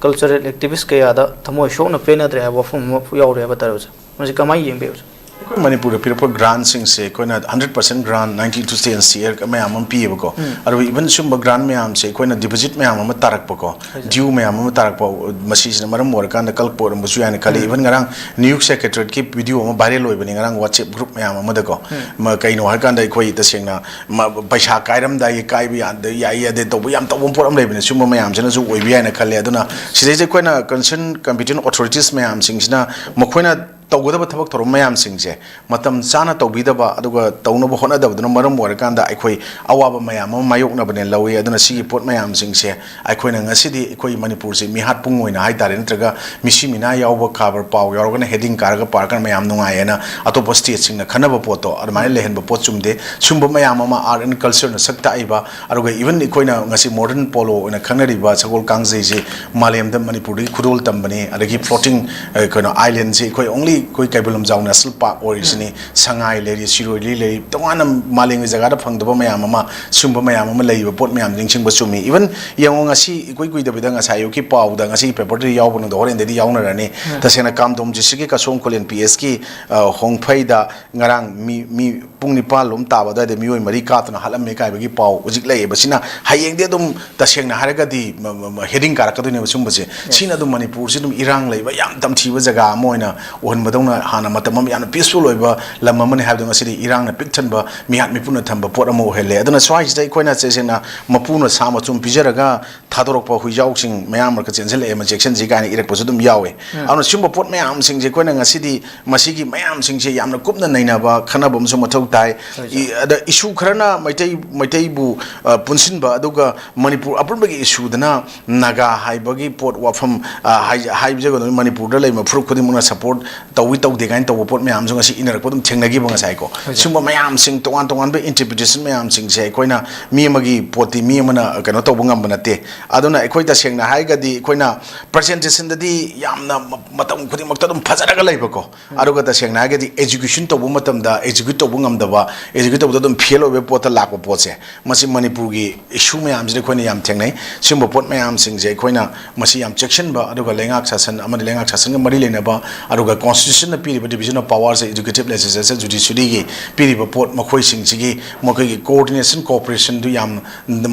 cultural activist ꯀꯌꯥꯗ ꯊꯃꯣꯏ ꯁꯣꯛꯅ ꯄꯦꯟꯅꯗ꯭ꯔꯦ ꯍꯥꯏꯕ ꯋꯥꯐꯝ ꯑꯃ ꯌꯥꯎꯔꯦ ꯍꯥꯏꯕ ꯇꯥꯔꯦ ꯑꯣꯖꯥ꯫ ꯃꯁꯤ ꯀꯃꯥꯏꯅ ꯌꯦꯡꯕꯤ ꯑꯣꯖꯥ? ꯑꯩꯈꯣꯏ ꯃꯅꯤꯄꯨꯔꯗ ꯄꯤꯔꯛꯄ grantꯁꯤꯡꯁꯦ ꯑꯩꯈꯣꯏꯅ hundred percent grant, ninety to ten C R ꯃꯌꯥꯝ ꯑꯃ ꯄꯤꯌꯦꯕꯀꯣ꯫ ꯑꯗꯨꯒ even ꯁꯨꯝꯕ grant ꯃꯌꯥꯝꯁꯦ ꯑꯩꯈꯣꯏꯅ deposit ꯃꯌꯥꯝ ꯑꯃ ꯇꯥꯔꯛꯄꯀꯣ, due ꯃꯌꯥꯝ ꯑꯃ ꯇꯥꯔꯛꯄ, ꯃꯁꯤꯁꯤꯅ ꯃꯔꯝ ꯑꯣꯏꯔꯀꯥꯟꯗ ꯀꯛꯂꯛꯄ ꯑꯣꯏꯔꯝꯕꯁꯨ ꯌꯥꯏꯅ ꯈꯜꯂꯤ꯫ Even ꯉꯔꯥꯡ New York Secretariatꯀꯤ video ꯑꯃ viral ꯑꯣꯏꯕꯅꯤ ꯉꯔꯥꯡ WhatsApp group ꯃꯌꯥꯝ ꯑꯃꯗꯀꯣ꯫ ꯃ-, ꯀꯩꯅꯣ ꯍꯥꯏꯀꯥꯟꯗ ꯑꯩꯈꯣꯏ ꯇꯁꯦꯡꯅ ꯃ-, ꯄꯩꯁꯥ ꯀꯥꯏꯔꯝꯗꯥꯏꯒꯤ ꯀꯥꯏꯕ ꯌꯥꯗ-, ꯌꯥꯏ ꯌꯥꯗꯦ ꯇꯧꯕ ꯌꯥꯝ ꯇꯧꯕ ꯄꯣꯠ ꯑꯃ ꯂꯩꯕꯅꯦ꯫ ꯁꯨꯝꯕ ꯃꯌꯥꯝꯁꯤꯅꯁꯨ ꯑꯣꯏꯕ ꯌꯥꯏꯅ ꯈꯜꯂꯦ꯫ ꯑꯗꯨꯅ ꯁꯤꯗꯩꯁꯤꯗ ꯑꯩꯈꯣꯏꯅ concern competent authorities ꯃꯌꯥꯝꯁꯤꯡꯁꯤꯅ ꯃꯈꯣꯏꯅ ꯇꯧꯒꯗꯕ ꯊꯕꯛ ꯊꯧꯔꯝ ꯃꯌꯥꯝꯁꯤꯡꯁꯦ ꯃꯇꯝ ꯆꯥꯅ ꯇꯧꯕꯤꯗꯕ ꯑꯗꯨꯒ ꯇꯧꯅꯕ ꯍꯣꯠꯅꯗꯕꯗꯨꯅ ꯃꯔꯝ ꯑꯣꯏꯔꯀꯥꯟꯗ ꯑꯩꯈꯣꯏ ꯑꯋꯥꯕ ꯃꯌꯥꯝ ꯑꯃ ꯃꯥꯌꯣꯛꯅꯕꯅꯦ ꯂꯧꯏ꯫ ꯑꯗꯨꯅ ꯁꯤꯒꯤ ꯄꯣꯠ ꯃꯌꯥꯝꯁꯤꯡꯁꯦ ꯑꯩꯈꯣꯏꯅ ꯉꯁꯤꯗꯤ ꯑꯩꯈꯣꯏ ꯃꯅꯤꯄꯨꯔꯁꯦ ꯃꯤꯍꯥꯠ ꯄꯨꯡ ꯑꯣꯏꯅ ꯍꯥꯏꯇꯥꯔꯦ, ꯅꯠꯇ꯭ꯔꯒ ꯃꯤꯁꯤ ꯃꯤꯅꯥ ꯌꯥꯎꯕ ꯈꯕꯔ ꯄꯥꯎ ꯌꯥꯎꯔꯒꯅ heading ꯀꯥꯔꯒ ꯄꯥꯔꯒꯅ ꯃꯌꯥꯝ ꯅꯨꯡꯉꯥꯏꯌꯦꯅ ꯑꯇꯣꯞꯄ stateꯁꯤꯡꯅ ꯈꯟꯅꯕ ꯄꯣꯠꯇꯣ ꯑꯗꯨꯃꯥꯏꯅ ꯂꯩꯍꯟꯕ ꯄꯣꯠ ꯆꯨꯝꯗꯦ꯫ ꯁꯨꯝꯕ ꯃꯌꯥꯝ ꯑꯃ art and cultureꯅ ꯁꯛ ꯇꯥꯛꯏꯕ, ꯑꯗꯨꯒ even ꯑꯩꯈꯣꯏꯅ ꯉꯁꯤ modern polo ꯑꯣꯏꯅ ꯈꯪꯅꯔꯤꯕ ꯁꯒꯣꯜ ꯀꯥꯡꯖꯩꯁꯦ ꯃꯥꯂꯦꯝꯗ ꯃꯅꯤꯄꯨꯔꯗꯒꯤ ꯈꯨꯗꯣꯜ ꯇꯝꯕꯅꯤ꯫ ꯑꯗꯒꯤ floating, ꯑ, ꯀꯩꯅꯣ, islandꯁꯦ ꯑꯩꯈꯣꯏ only ꯑꯩꯈꯣꯏ ꯀꯩꯕꯨꯜ ꯂꯝꯖꯥꯎ National Park ꯑꯣꯏꯔꯤꯁꯤꯅꯤ꯫ ꯁꯉꯥꯏ ꯂꯩꯔꯤ, ꯁꯤꯔꯣꯏ ꯂꯤꯂꯤ ꯂꯩꯔꯤ, ꯇꯣꯉꯥꯟꯅ ꯃꯥꯂꯦꯝꯒꯤ ꯖꯒꯥꯗ ꯐꯪꯗꯕ ꯃꯌꯥꯝ ꯑꯃ, ꯁꯨꯝꯕ ꯃꯌꯥꯝ ꯑꯃ ꯂꯩꯔꯤꯕ ꯄꯣꯠ ꯃꯌꯥꯝ ꯅꯤꯡꯁꯤꯡꯕ ꯆꯨꯝꯃꯤ꯫ Even ꯌꯦꯡꯉꯣ, ꯉꯁꯤ ꯏꯀꯨꯏ ꯀꯨꯏꯗꯕꯤꯗ ꯉꯁꯥꯏ ꯑꯌꯨꯛꯀꯤ ꯄꯥꯎꯗ, ꯉꯁꯤꯒꯤ paperꯗ ꯌꯥꯎꯕꯅꯤꯗ ꯍꯣꯔꯦꯟꯗꯩꯗꯤ ꯌꯥꯎꯅꯔꯅꯤ꯫ ꯇꯁꯦꯡꯅ ꯀꯥꯝꯗꯣꯝ districtꯀꯤ ꯀꯁꯣꯝ ꯈꯨꯂꯦꯟ P Sꯀꯤ, ꯑ, ꯍꯣꯡꯐꯩꯗ ꯉꯔꯥꯡ ꯃꯤ, ꯃꯤ ꯄꯨꯡ ꯅꯤꯄꯥꯟ ꯂꯣꯝ ꯇꯥꯕ ꯑꯗꯨꯋꯥꯏꯗ ꯃꯤꯑꯣꯏ ꯃꯔꯤ ꯀꯥꯞꯇꯨꯅ ꯍꯥꯠꯂꯝꯃꯦ ꯀꯥꯏꯕꯒꯤ ꯄꯥꯎ ꯍꯧꯖꯤꯛ ꯂꯩꯌꯦꯕ꯫ ꯁꯤꯅ ꯍꯌꯦꯡꯗꯤ ꯑꯗꯨꯝ ꯇꯁꯦꯡꯅ ꯍꯥꯏꯔꯒꯗꯤ ꯃ-, ꯃ-, ꯃ-, heading ꯀꯥꯔꯛꯀꯗꯣꯏꯅꯦꯕ ꯁꯨꯝꯕꯁꯦ꯫ ꯁꯤꯅ ꯑꯗꯨꯝ ꯃꯅꯤꯄꯨꯔꯁꯤ ꯑꯗꯨꯝ ꯏꯔꯥꯡ ꯂꯩꯕ ꯌꯥꯝ ꯇꯝꯊꯤꯕ ꯖꯒꯥ ꯑꯃ ꯑꯣꯏꯅ ꯎꯍꯟꯕꯗꯧꯅ, ꯍꯥꯟꯅ ꯃꯇꯝ ꯑꯃ ꯌꯥꯝꯅ peaceful ꯑꯣꯏꯕ ꯂꯝ ꯑꯃꯅꯤ ꯍꯥꯏꯕꯗꯣ ꯉꯁꯤꯗꯤ ꯏꯔꯥꯡꯅ ꯄꯤꯛ ꯊꯟꯕ, ꯃꯤꯍꯥꯠ ꯃꯤꯄꯨꯟꯅ ꯊꯝꯕ ꯄꯣꯠ ꯑꯃ ꯑꯣꯏꯍꯜꯂꯦ꯫ ꯑꯗꯨꯅ ꯁ꯭ꯋꯥꯏꯁꯤꯗ ꯑꯩꯈꯣꯏꯅ ꯇꯁꯦꯡꯅ ꯃꯄꯨꯅ ꯁꯥ ꯃꯆꯨꯝ ꯄꯤꯖꯔꯒ ꯊꯥꯗꯣꯔꯛꯄ ꯍꯨꯏꯖꯥꯎꯁꯤꯡ ꯃꯌꯥꯝ ꯃꯔꯛꯇ ꯆꯦꯟꯁꯤꯜꯂꯛꯑꯦ, ꯑꯃ ꯆꯦꯛꯁꯤꯟꯁꯤ ꯀꯥꯏꯅ ꯏꯔꯛꯄꯁꯨ ꯑꯗꯨꯝ ꯌꯥꯎꯋꯦ꯫ ꯑꯗꯨꯅ ꯁꯤꯒꯨꯝꯕ ꯄꯣꯠ ꯃꯌꯥꯝꯁꯤꯡꯁꯦ ꯑꯩꯈꯣꯏꯅ ꯉꯁꯤꯗꯤ ꯃꯁꯤꯒꯤ ꯃꯌꯥꯝꯁꯤꯡꯁꯦ ꯌꯥꯝꯅ ꯀꯨꯞꯅ ꯅꯩꯅꯕ, ꯈꯟꯅꯕ ꯑꯃꯁꯨ ꯃꯊꯧ ꯇꯥꯏ꯫ ꯍꯣꯏ, ꯁꯥꯔ꯫ ꯏ-, ꯑꯗ issue ꯈꯔꯅ ꯃꯩꯇꯩ, ꯃꯩꯇꯩꯕꯨ, ꯑ, ꯄꯨꯟꯁꯤꯟꯕ, ꯑꯗꯨꯒ ꯃꯅꯤꯄꯨꯔ ꯑꯄꯨꯟꯕꯒꯤ issueꯗꯅ ꯅꯥꯒꯥ ꯍꯥꯏꯕꯒꯤ ꯄꯣꯠ, ꯋꯥꯐꯝ, ꯑ, ꯍꯥꯏ-, ꯍꯥꯏꯖꯒꯗꯕꯅꯤ, ꯃꯅꯤꯄꯨꯔꯗ ꯂꯩꯔꯤꯕ ꯐꯨꯔꯨꯞ ꯈꯨꯗꯤꯡꯃꯛꯅ support ꯇꯧꯏ ꯇꯧꯗꯦ ꯀꯥꯏꯅ ꯇꯧꯕ ꯄꯣꯠ ꯃꯌꯥꯝꯁꯨ ꯉꯁꯤ ꯏꯅꯔꯛꯄ ꯑꯗꯨꯝ ꯊꯦꯡꯅꯈꯤꯕ ꯉꯁꯥꯏ ꯀꯣ꯫ ꯁꯤꯒꯨꯝꯕ ꯃꯌꯥꯝꯁꯤꯡ, ꯇꯣꯉꯥꯟ ꯇꯣꯉꯥꯟꯕ interpretation ꯃꯌꯥꯝꯁꯤꯡꯁꯦ ꯑꯩꯈꯣꯏꯅ, ꯃꯤ ꯑꯃꯒꯤ ꯄꯣꯠꯇꯤ ꯃꯤ ꯑꯃꯅ ꯀꯩꯅꯣ ꯇꯧꯕ ꯉꯝꯕ ꯅꯠꯇꯦ꯫ ꯑꯗꯨꯅ ꯑꯩꯈꯣꯏ ꯇꯁꯦꯡꯅ ꯍꯥꯏꯔꯒꯗꯤ ꯑꯩꯈꯣꯏꯅ presentationꯗꯗꯤ ꯌꯥꯝꯅ ꯃ-, ꯃꯇꯝ ꯈꯨꯗꯤꯡꯃꯛꯇ ꯑꯗꯨꯝ ꯐꯖꯔꯒ ꯂꯩꯕꯀꯣ꯫ ꯑꯗꯨꯒ ꯇꯁꯦꯡꯅ ꯍꯥꯏꯔꯒꯗꯤ execution ꯇꯧꯕ ꯃꯇꯝꯗ execute ꯇꯧꯕ ꯉꯝꯗꯕ, execute ꯇꯧꯕꯗ ꯑꯗꯨꯝ fail ꯑꯣꯏꯕ ꯄꯣꯠꯇ ꯂꯥꯛꯄ ꯄꯣꯠꯁꯦ, ꯃꯁꯤ ꯃꯅꯤꯄꯨꯔꯒꯤ issue ꯃꯌꯥꯝꯁꯤꯗ ꯑꯩꯈꯣꯏꯅ ꯌꯥꯝ ꯊꯦꯡꯅꯩ꯫ ꯁꯤꯒꯨꯝꯕ ꯄꯣꯠ ꯃꯌꯥꯝꯁꯤꯡꯁꯦ ꯑꯩꯈꯣꯏꯅ ꯃꯁꯤ ꯌꯥꯝ ꯆꯦꯛꯁꯤꯟꯕ, ꯑꯗꯨꯒ ꯂꯩꯉꯥꯛ ꯁꯥꯁꯟ ꯑꯃꯗꯤ ꯂꯩꯉꯥꯛ ꯁꯥꯁꯟꯒ ꯃꯔꯤ ꯂꯩꯅꯕ, ꯑꯗꯨꯒ constitutionꯅ ꯄꯤꯔꯤꯕ division of powerꯁꯦ, executive, legislature, judiciaryꯒꯤ ꯄꯤꯔꯤꯕ ꯄꯣꯠ ꯃꯈꯣꯏꯁꯤꯡꯁꯤꯒꯤ ꯃꯈꯣꯏꯒꯤ coordination, cooperationꯗꯨ ꯌꯥꯝ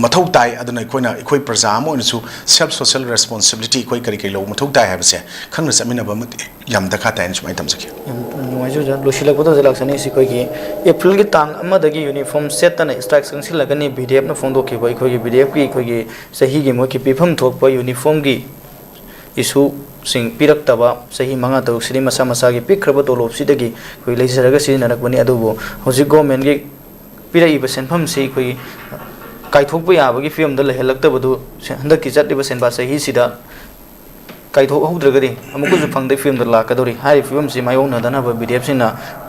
ꯃꯊꯧ ꯇꯥꯏ꯫ ꯑꯗꯨꯅ ꯑꯩꯈꯣꯏꯅ, ꯑꯩꯈꯣꯏ ꯄ꯭ꯔꯖꯥ ꯑꯃ ꯑꯣꯏꯅꯁꯨ self social responsibility ꯑꯩꯈꯣꯏ ꯀꯔꯤ ꯀꯔꯤ ꯂꯧꯕ ꯃꯊꯧ ꯇꯥꯏ ꯍꯥꯏꯕꯁꯦ ꯈꯪꯅ ꯆꯠꯃꯤꯟꯅꯕ ꯑꯃꯗꯤ ꯌꯥꯝ ꯗꯔꯀꯥꯔ ꯇꯥꯏꯅ ꯁꯨꯃꯥꯏꯅ ꯊꯝꯖꯒꯦ꯫ ꯌꯥꯝ ꯅꯨꯡꯉꯥꯏꯖꯩ ꯑꯣꯖꯥ꯫ ꯂꯣꯏꯁꯤꯜꯂꯛꯄꯗ ꯑꯣꯖꯥ ꯂꯥꯛꯆꯅꯤꯡꯉꯤꯁꯤ ꯑꯩꯈꯣꯏꯒꯤ Aprilꯒꯤ ꯇꯥꯡ ꯑꯃꯗꯒꯤ uniform ꯁꯦꯠꯇꯅ strike ꯆꯪꯁꯤꯜꯂꯒꯅꯤ, BDFꯅ ꯐꯣꯡꯗꯣꯛꯈꯤꯕ ꯑꯩꯈꯣꯏꯒꯤ BDFꯀꯤ ꯑꯩꯈꯣꯏꯒꯤ ꯆꯍꯤꯒꯤ ꯃꯣꯏꯒꯤ ꯄꯤꯐꯝ ꯊꯣꯛꯄ uniformꯒꯤ issueꯁꯤꯡ ꯄꯤꯔꯛꯇꯕ ꯆꯍꯤ ꯃꯉꯥ ꯇꯔꯨꯛꯁꯤꯗꯤ ꯃꯁꯥ ꯃꯁꯥꯒꯤ ꯄꯤꯛꯈ꯭ꯔꯕ ꯇꯣꯂꯣꯞꯁꯤꯗꯒꯤ ꯑꯩꯈꯣꯏ ꯂꯩꯖꯔꯒ ꯁꯤꯖꯤꯟꯅꯔꯛꯄꯅꯤ꯫ ꯑꯗꯨꯕꯨ ꯍꯧꯖꯤꯛ governmentꯀꯤ ꯄꯤꯔꯛꯏꯕ ꯁꯦꯟꯐꯝꯁꯤ ꯑꯩꯈꯣꯏꯒꯤ ꯀꯥꯏꯊꯣꯛꯄ ꯌꯥꯕꯒꯤ ꯐꯤꯕꯝꯗ ꯂꯩꯍꯜꯂꯛꯇꯕꯗꯨ ꯁꯦ-, ꯍꯟꯗꯛꯀꯤ ꯆꯠꯂꯤꯕ ꯁꯦꯟꯕꯥ ꯆꯍꯤꯁꯤꯗ ꯀꯥꯏꯊꯣꯛꯍꯧꯗ꯭ꯔꯒꯗꯤ ꯑꯃꯨꯛꯀꯁꯨ ꯐꯪꯗꯕ ꯐꯤꯕꯝꯗ ꯂꯥꯛꯀꯗꯧꯔꯤ꯫ ꯍꯥꯏꯔꯤꯕ ꯐꯤꯕꯝꯁꯤ ꯃꯥꯌꯣꯛꯅꯗꯅꯕ BDFꯁꯤꯅ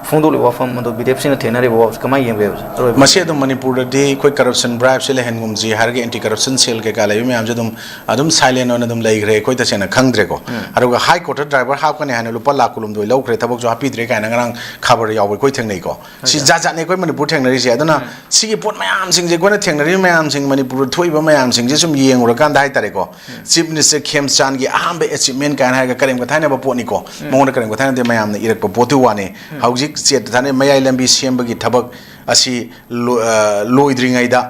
ꯐꯣꯡꯗꯣꯛꯂꯤꯕ ꯋꯥꯐꯝ ꯑꯗꯨ BDFꯁꯤꯅ ꯊꯦꯡꯅꯔꯤꯕ ꯋꯥꯐꯝꯁꯤ ꯀꯃꯥꯏꯅ ꯌꯦꯡꯕ ꯌꯥꯏ, ꯑꯣꯖꯥ? ꯑꯔꯣꯏꯕ꯫ ꯃꯁꯤ ꯑꯗꯨꯝ ꯃꯅꯤꯄꯨꯔꯗꯗꯤ ꯑꯩꯈꯣꯏ corruption, bribeꯁꯦ ꯂꯩꯍꯟꯒꯨꯝꯁꯤ ꯍꯥꯏꯔꯒ anti corruption cell ꯀꯩꯀꯥ ꯂꯩꯕ ꯃꯌꯥꯝꯁꯦ ꯑꯗꯨꯝ, ꯑꯗꯨꯝ silent ꯑꯣꯏꯅ ꯑꯗꯨꯝ ꯂꯩꯈ꯭ꯔꯦ, ꯑꯩꯈꯣꯏ ꯇꯁꯦꯡꯅ ꯈꯪꯗ꯭ꯔꯦꯀꯣ꯫ ꯑꯗꯨꯒ high courtꯇ driver ꯍꯥꯞꯀꯅꯤ ꯍꯥꯏꯅ ꯂꯨꯄꯥ ꯂꯥꯈ ꯀꯨꯟꯍꯨꯝꯗꯣꯏ ꯂꯧꯈ꯭ꯔꯦ, ꯊꯕꯛꯁꯨ ꯍꯥꯞꯄꯤꯗ꯭ꯔꯦ ꯀꯥꯏꯅ ꯉꯔꯥꯡ ꯈꯕꯔ ꯌꯥꯎꯕ ꯑꯩꯈꯣꯏ ꯊꯦꯡꯅꯩꯀꯣ꯫ ꯁꯤ ꯖꯥꯠ ꯖꯥꯠꯅꯤ ꯑꯩꯈꯣꯏ ꯃꯅꯤꯄꯨꯔ ꯊꯦꯡꯅꯔꯤꯁꯦ꯫ ꯑꯗꯨꯅ ꯁꯤꯒꯤ ꯄꯣꯠ ꯃꯌꯥꯝꯁꯤꯡꯁꯦ, ꯑꯩꯈꯣꯏꯅ ꯊꯦꯡꯅꯔꯤꯕ ꯃꯌꯥꯝꯁꯤꯡ, ꯃꯅꯤꯄꯨꯔꯗ ꯊꯣꯛꯏꯕ ꯃꯌꯥꯝꯁꯤꯡꯁꯦ ꯁꯨꯝ ꯌꯦꯡꯉꯨꯔꯀꯥꯟꯗ ꯍꯥꯏꯇꯥꯔꯦꯀꯣ, Chief Minister ꯈꯦꯝꯆꯥꯟꯒꯤ ꯑꯍꯥꯟꯕ achievement ꯀꯥꯏꯅ ꯍꯥꯏꯔꯒ ꯀꯔꯦꯝ ꯀꯊꯥꯏꯅꯕ ꯄꯣꯠꯅꯤꯀꯣ꯫ ꯃꯉꯣꯟꯗ ꯀꯔꯦꯝ ꯀꯊꯥꯏꯅꯗꯦ, ꯃꯌꯥꯝꯅ ꯏꯔꯛꯄ ꯄꯣꯠꯇꯨ ꯋꯥꯅꯤ꯫ ꯍꯧꯖꯤꯛ ꯆꯦꯠꯇ ꯊꯥꯅꯩ ꯃꯌꯥꯏ ꯂꯝꯕꯤ ꯁꯦꯝꯕꯒꯤ ꯊꯕꯛ ꯑꯁꯤ ꯂꯣ-, ꯑ, ꯂꯣꯏꯗ꯭ꯔꯤꯉꯩꯗ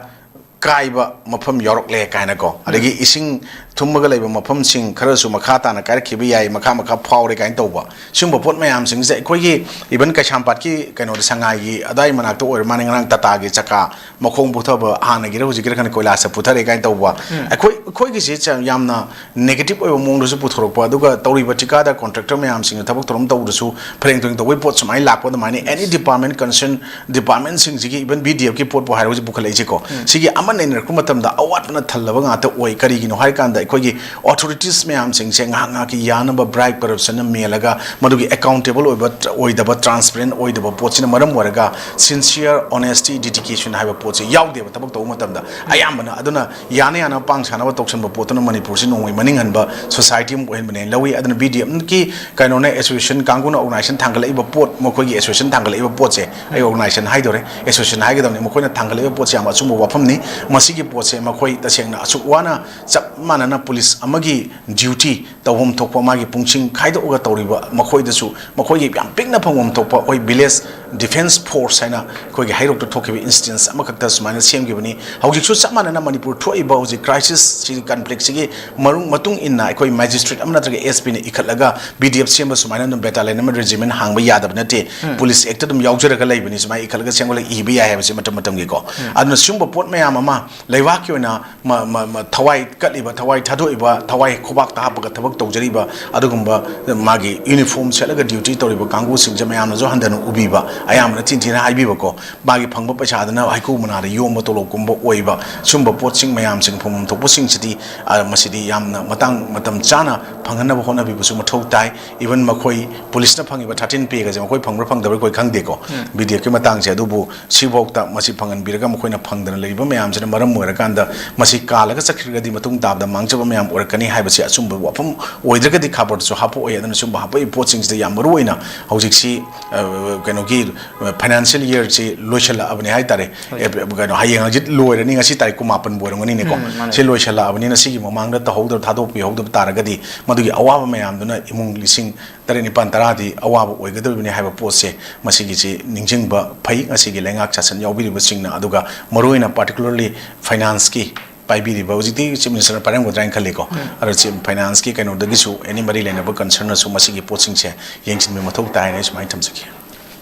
ꯀꯥꯏꯕ ꯃꯐꯝ ꯌꯥꯎꯔꯛꯂꯦ ꯀꯥꯏꯅꯀꯣ꯫ ꯑꯗꯒꯤ ꯏꯁꯤꯡ ꯊꯨꯝꯃꯒ ꯂꯩꯕ ꯃꯐꯝꯁꯤꯡ ꯈꯔꯁꯨ ꯃꯈꯥ ꯇꯥꯅ ꯀꯥꯏꯔꯛꯈꯤꯕ ꯌꯥꯏ, ꯃꯈꯥ ꯃꯈꯥ ꯐꯥꯎꯔꯦ ꯀꯥꯏꯅ ꯇꯧꯕ꯫ ꯁꯤꯒꯨꯝꯕ ꯄꯣꯠ ꯃꯌꯥꯝꯁꯤꯡꯁꯦ ꯑꯩꯈꯣꯏꯒꯤ even ꯀꯩꯁꯥꯝꯄꯥꯠꯀꯤ ꯀꯩꯅꯣꯗ, ꯁꯉꯥꯏꯒꯤ ꯑꯗꯥꯏ ꯃꯅꯥꯛꯇ ꯑꯣꯏꯔ ꯃꯥꯅꯦ, ꯉꯔꯥꯡ ꯇꯥꯇꯥꯒꯤ ꯆꯀꯥ ꯃꯈꯣꯡ ꯄꯨꯊꯕ, ꯍꯥꯟꯅꯒꯤꯔ ꯍꯧꯖꯤꯛꯀꯤꯔ ꯈꯪꯗꯦ, ꯀꯣꯏꯂꯥꯁꯇ ꯄꯨꯊꯔꯦ ꯀꯥꯏꯅ ꯇꯧꯕ꯫ ꯑꯩꯈꯣꯏ, ꯑꯩꯈꯣꯏꯒꯤꯁꯤ ꯆ-, ꯌꯥꯝꯅ negative ꯑꯣꯏꯕ ꯃꯑꯣꯡꯗꯁꯨ ꯄꯨꯊꯣꯔꯛꯄ, ꯑꯗꯨꯒ ꯇꯧꯔꯤꯕ ꯊꯤꯀꯥꯗꯥꯔ contractor ꯃꯌꯥꯝꯁꯤꯡꯅ ꯊꯕꯛ ꯊꯧꯔꯝ ꯇꯧꯕꯗꯁꯨ ꯐꯔꯦꯡ ꯇꯨꯔꯦꯡ ꯇꯧꯕꯒꯤ ꯄꯣꯠ ꯁꯨꯃꯥꯏꯅ ꯂꯥꯛꯄ ꯑꯗꯨꯃꯥꯏꯅ any department concern departmentꯁꯤꯡꯁꯤꯒꯤ even BDFꯀꯤ ꯄꯣꯠꯄꯨ ꯍꯥꯏꯔꯣ ꯍꯧꯖꯤꯛ ꯄꯨꯈꯠꯂꯛꯏꯁꯦꯀꯣ꯫ ꯁꯤꯒꯤ ꯑꯃ ꯅꯩꯅꯔꯛꯄ ꯃꯇꯝꯗ ꯑꯋꯥꯠꯄꯅ ꯊꯜꯂꯕ ꯉꯥꯛꯇ ꯑꯣꯏ꯫ ꯀꯔꯤꯒꯤꯅꯣ ꯍꯥꯏꯔꯀꯥꯟꯗ ꯑꯩꯈꯣꯏꯒꯤ ꯑꯣꯊꯣꯔꯤꯇꯤꯁ ꯃꯌꯥꯝꯁꯤꯡꯁꯦ ꯉꯥꯏꯍꯥꯛ ꯉꯥꯏꯍꯥꯛꯀꯤ ꯌꯥꯅꯕ ꯕ꯭ꯔꯥꯏꯕ ꯀꯔꯞꯁꯟꯅ ꯃꯦꯜꯂꯒ ꯃꯗꯨꯒꯤ ꯑꯦꯀꯥꯎꯟꯇꯦꯕꯜ ꯑꯣꯏꯕ, ꯑꯣꯏꯗꯕ, ꯇ꯭ꯔꯥꯟꯁꯄꯦꯔꯦꯟ ꯑꯣꯏꯗꯕ ꯄꯣꯠꯁꯤꯅ ꯃꯔꯝ ꯑꯣꯏꯔꯒ ꯁꯤꯟꯁꯤꯌꯔ, ꯑꯣꯅꯦꯁꯇꯤ, ꯗꯤꯗꯤꯀꯦꯁꯟ ꯍꯥꯏꯕ ꯄꯣꯠꯁꯦ ꯌꯥꯎꯗꯦꯕ ꯊꯕꯛ ꯇꯧꯕ ꯃꯇꯝꯗ꯫ ꯑꯌꯥꯝꯕꯅ ꯑꯗꯨꯅ ꯌꯥꯅ ꯌꯥꯅꯕ ꯄꯥꯡ ꯁꯥꯅꯕ ꯇꯧꯁꯟꯕ ꯄꯣꯠꯇꯨꯅ ꯃꯅꯤꯄꯨꯔꯁꯤ ꯅꯣꯡꯃꯩ ꯃꯅꯤꯡꯍꯟꯕ ꯁꯣꯁꯥꯏꯇꯤ ꯑꯃ ꯑꯣꯏꯍꯟꯕꯅꯦꯅ ꯂꯧꯏ꯫ ꯑꯗꯨꯅ ꯕꯤ ꯗꯤ ꯑꯦꯐꯀꯤ ꯀꯩꯅꯣꯅ, ꯑꯦꯁꯣꯁꯤꯌꯦꯁꯟ ꯀꯥꯡꯕꯨꯅ ꯑꯣꯔꯒꯅꯥꯏꯖꯦꯁꯟ ꯊꯥꯡꯒꯠꯂꯛꯏꯕ ꯄꯣꯠ, ꯃꯈꯣꯏꯒꯤ ꯑꯦꯁꯣꯁꯤꯌꯦꯁꯟ ꯊꯥꯡꯒꯠꯂꯛꯏꯕ ꯄꯣꯠꯁꯦ, ꯑꯩ ꯑꯣꯔꯒꯅꯥꯏꯖꯦꯁꯟ ꯍꯥꯏꯗꯣꯔꯦ, ꯑꯦꯁꯣꯁꯤꯌꯦꯁꯟ ꯍꯥꯏꯒꯗꯕꯅꯤ, ꯃꯈꯣꯏꯅ ꯊꯥꯡꯒꯠꯂꯛꯏꯕ ꯄꯣꯠꯁꯦ ꯌꯥꯝ ꯑꯆꯨꯝꯕ ꯋꯥꯐꯝꯅꯤ꯫ ꯃꯁꯤꯒꯤ ꯄꯣꯠꯁꯦ ꯃꯈꯣꯏ ꯇꯁꯦꯡꯅ ꯑꯁꯨꯛ ꯋꯥꯅ ꯆꯞ ꯃꯥꯟꯅꯅ ꯄꯨꯂꯤꯁ ꯑꯃꯒꯤ ꯗ꯭ꯌꯨꯇꯤ ꯇꯧꯐꯝ ꯊꯣꯛꯄ ꯃꯥꯒꯤ ꯄꯨꯡꯁꯤꯡ ꯈꯥꯏꯗꯣꯛꯑꯒ ꯇꯧꯔꯤꯕ ꯃꯈꯣꯏꯗꯁꯨ, ꯃꯈꯣꯏꯒꯤ ꯌꯥꯝ ꯄꯤꯛꯅ ꯐꯪꯐꯝ ꯊꯣꯛꯄ ꯑꯩꯈꯣꯏ ꯚꯤꯂꯦꯖ ꯗꯤꯐꯦꯟꯁ ꯐꯣꯔꯁ ꯍꯥꯏꯅ ꯑꯩꯈꯣꯏꯒꯤ ꯍꯩꯔꯣꯛꯇ ꯊꯣꯛꯈꯤꯕ ꯏꯟꯁꯇꯦꯟꯁ ꯑꯃꯈꯛꯇ ꯁꯨꯃꯥꯏꯅ ꯁꯦꯝꯈꯤꯕꯅꯤ꯫ ꯍꯧꯖꯤꯛꯁꯨ ꯆꯞ ꯃꯥꯟꯅꯅ ꯃꯅꯤꯄꯨꯔ ꯊꯣꯛꯏꯕ ꯍꯧꯖꯤꯛ ꯀ꯭ꯔꯥꯏꯁꯤꯁ ꯁꯤꯒꯤ ꯀꯟꯐ꯭ꯂꯤꯛꯁꯤꯒꯤ ꯃꯔꯨꯡ-, ꯃꯇꯨꯡ ꯏꯟꯅ ꯑꯩꯈꯣꯏ ꯃꯦꯖꯤꯁꯇ꯭ꯔꯦꯠ ꯑꯃ ꯅꯠꯇ꯭ꯔꯒ ꯑꯦꯁ ꯄꯤꯅ ꯏꯈꯠꯂꯒ ꯕꯤ ꯗꯤ ꯑꯦꯐ ꯁꯦꯝꯕ ꯁꯨꯃꯥꯏꯅ ꯑꯗꯨꯝ ꯕꯦꯇꯥꯂꯤꯌꯟ ꯑꯃ ꯔꯦꯖꯤꯃꯦꯟ ꯍꯥꯡꯕ ꯌꯥꯗꯕ ꯅꯠꯇꯦ꯫ ꯎꯝ꯫ ꯄꯨꯂꯤꯁ ꯑꯦꯛꯇ ꯑꯗꯨꯝ ꯌꯥꯎꯖꯔꯒ ꯂꯩꯕꯅꯤ꯫ ꯁꯨꯃꯥꯏꯅ ꯏꯈꯠꯂꯒ ꯁꯦꯝꯒꯠꯂꯒ ꯏꯕ ꯌꯥꯏ ꯍꯥꯏꯕꯁꯤ ꯃꯇꯝ ꯃꯇꯝꯒꯤꯀꯣ꯫ ꯎꯝ꯫ ꯑꯗꯨꯅ ꯁꯤꯒꯨꯝꯕ ꯄꯣꯠ ꯃꯌꯥꯝ ꯑꯃ ꯂꯩꯕꯥꯛꯀꯤ ꯑꯣꯏꯅ ꯃ-, ꯃ-, ꯃ-, ꯊꯋꯥꯏ ꯀꯠꯂꯤꯕ, ꯊꯋꯥꯏ ꯊꯥꯗꯣꯛꯏꯕ, ꯊꯋꯥꯏ ꯈꯨꯕꯥꯛꯇ ꯍꯥꯞꯄꯒ ꯊꯕꯛ ꯇꯧꯖꯔꯤꯕ, ꯑꯗꯨꯒꯨꯝꯕ ꯃꯥꯒꯤ ꯌꯨꯅꯤꯐꯣꯔꯝ ꯁꯦꯠꯂꯒ ꯗ꯭ꯌꯨꯇꯤ ꯇꯧꯔꯤꯕ ꯀꯥꯡꯕꯨꯁꯤꯡꯁꯦ ꯃꯌꯥꯝꯅꯁꯨ ꯍꯟꯊꯅ ꯎꯕꯤꯕ, ꯑꯌꯥꯝꯕꯅ ꯊꯤꯟ ꯊꯤꯅ ꯍꯥꯏꯕꯤꯕꯀꯣ, ꯃꯥꯒꯤ ꯐꯪꯕ ꯄꯩꯁꯥꯗꯨꯅ ꯍꯩꯀ꯭ꯔꯨ ꯃꯅꯥꯗ ꯌꯣꯝꯕ ꯇꯣꯂꯣꯞꯀꯨꯝꯕ ꯑꯣꯏꯕ, ꯁꯨꯝꯕ ꯄꯣꯠꯁꯤꯡ ꯃꯌꯥꯝꯁꯤꯡ ꯐꯪꯐꯝ ꯊꯣꯛꯄꯁꯤꯡꯁꯤꯗꯤ, ꯑ, ꯃꯁꯤꯗꯤ ꯌꯥꯝꯅ ꯃꯇꯥꯡ ꯃꯇꯝ ꯆꯥꯅ ꯐꯪꯍꯟꯅꯕ ꯍꯣꯠꯅꯕꯤꯕꯁꯨ ꯃꯊꯧ ꯇꯥꯏ꯫ ꯏꯚꯟ ꯃꯈꯣꯏ ꯄꯨꯂꯤꯁꯅ ꯐꯪꯉꯤꯕ ꯊꯥꯔꯇꯤꯟ ꯄꯦꯒꯁꯦ ꯃꯈꯣꯏ ꯐꯪꯕ꯭ꯔꯥ ꯐꯪꯗꯕ꯭ꯔꯥ ꯑꯩꯈꯣꯏ ꯈꯪꯗꯦꯀꯣ, ꯎꯝ꯫ ꯕꯤ ꯗꯤ ꯑꯦꯐꯀꯤ ꯃꯇꯥꯡꯁꯦ꯫ ꯑꯗꯨꯕꯨ ꯁꯤꯐꯥꯎꯗ ꯃꯁꯤ ꯐꯪꯍꯟꯕꯤꯔꯒ ꯃꯈꯣꯏꯅ ꯐꯪꯗꯅ ꯂꯩꯔꯤꯕ ꯃꯌꯥꯝꯁꯤꯅ ꯃꯔꯝ ꯑꯣꯏꯔꯀꯥꯟꯗ ꯃꯁꯤ ꯀꯥꯜꯂꯒ ꯆꯠꯈ꯭ꯔꯒꯗꯤ ꯃꯇꯨꯡ ꯇꯥꯕꯗ ꯃꯥꯡꯖꯕ ꯃꯌꯥꯝ ꯑꯣꯏꯔꯛꯀꯅꯤ ꯍꯥꯏꯕꯁꯤ ꯑꯆꯨꯝꯕ ꯋꯥꯐꯝ ꯑꯣꯏꯗ꯭ꯔꯒꯗꯤ ꯈꯕꯔꯗꯁꯨ ꯍꯥꯞꯄꯛꯑꯣꯏ꯫ ꯑꯗꯨꯅ ꯁꯨꯝꯕ ꯍꯥꯞꯄꯛꯏꯕ ꯄꯣꯠꯁꯤꯡꯁꯤꯗ ꯌꯥꯝ ꯃꯔꯨ ꯑꯣꯏꯅ ꯍꯧꯖꯤꯛꯁꯤ, ꯑ, ꯀꯩꯅꯣꯒꯤ, ꯑ, ꯐꯥꯏꯅꯥꯟꯁꯤꯌꯦꯜ ꯌꯔꯁꯤ ꯂꯣꯏꯁꯤꯜꯂꯛꯑꯕꯅꯤ ꯍꯥꯏꯇꯥꯔꯦ꯫ ꯍꯣꯏ꯫ ꯑꯦ, ꯀꯩꯅꯣ, ꯍꯌꯦꯡ ꯍꯪꯆꯤꯠ ꯂꯣꯏꯔꯅꯤ, ꯉꯁꯤ ꯇꯥꯔꯤꯛ ꯀꯨꯟꯃꯥꯄꯟꯕꯨ ꯑꯣꯏꯔꯝꯒꯅꯤꯅꯦꯀꯣ꯫ ꯎꯝ, ꯃꯥꯅꯦ꯫ ꯁꯤ ꯂꯣꯏꯁꯤꯜꯂꯛꯑꯕꯅꯤꯅ ꯁꯤꯒꯤ ꯃꯃꯥꯡꯗ ꯇꯧꯍꯧꯗꯕ, ꯊꯥꯗꯣꯛꯄꯤꯍꯧꯗꯕ ꯇꯥꯔꯒꯗꯤ ꯃꯗꯨꯒꯤ ꯑꯋꯥꯕ ꯃꯌꯥꯝꯗꯨꯅ ꯏꯃꯨꯡ ꯂꯤꯁꯤꯡ ꯇꯔꯦꯠ ꯅꯤꯄꯥꯟ ꯇꯔꯥꯗꯤ ꯑꯋꯥꯕ ꯑꯣꯏꯒꯗꯧꯔꯤꯕꯅꯤ ꯍꯥꯏꯕ ꯄꯣꯠꯁꯦ ꯃꯁꯤꯒꯤꯁꯤ ꯅꯤꯡꯁꯤꯡꯕ ꯐꯩ, ꯉꯁꯤꯒꯤ ꯂꯩꯉꯥꯛ ꯁꯥꯁꯟ ꯌꯥꯎꯕꯤꯔꯤꯕꯁꯤꯡꯅ꯫ ꯑꯗꯨꯒ ꯃꯔꯨꯑꯣꯏꯅ ꯄꯥꯔꯇꯤꯀꯨꯂꯔꯂꯤ ꯐꯥꯏꯅꯥꯟꯁꯀꯤ ꯄꯥꯏꯕꯤꯔꯤꯕ, ꯍꯧꯖꯤꯛꯇꯤ ꯆꯤꯐ ꯃꯤꯅꯤꯁꯇꯔꯅ ꯄꯥꯏꯔꯝꯒꯗ꯭ꯔꯥ ꯍꯥꯏꯅ ꯈꯜꯂꯤꯀꯣ꯫ ꯎꯝ꯫ ꯑꯗꯣ ꯆꯤꯐ ꯐꯥꯏꯅꯥꯟꯁꯀꯤ ꯀꯩꯅꯣꯗꯒꯤꯁꯨ ꯑꯦꯅꯤ ꯃꯔꯤ ꯂꯩꯅꯕ ꯀꯟꯁꯔꯟꯅꯁꯨ ꯃꯁꯤꯒꯤ ꯄꯣꯠꯁꯤꯡꯁꯦ ꯌꯦꯡꯁꯤꯟꯕ ꯃꯊꯧ ꯇꯥꯏ ꯍꯥꯏꯅ ꯑꯩ ꯁꯨꯃꯥꯏꯅ ꯊꯝꯖꯒꯦ꯫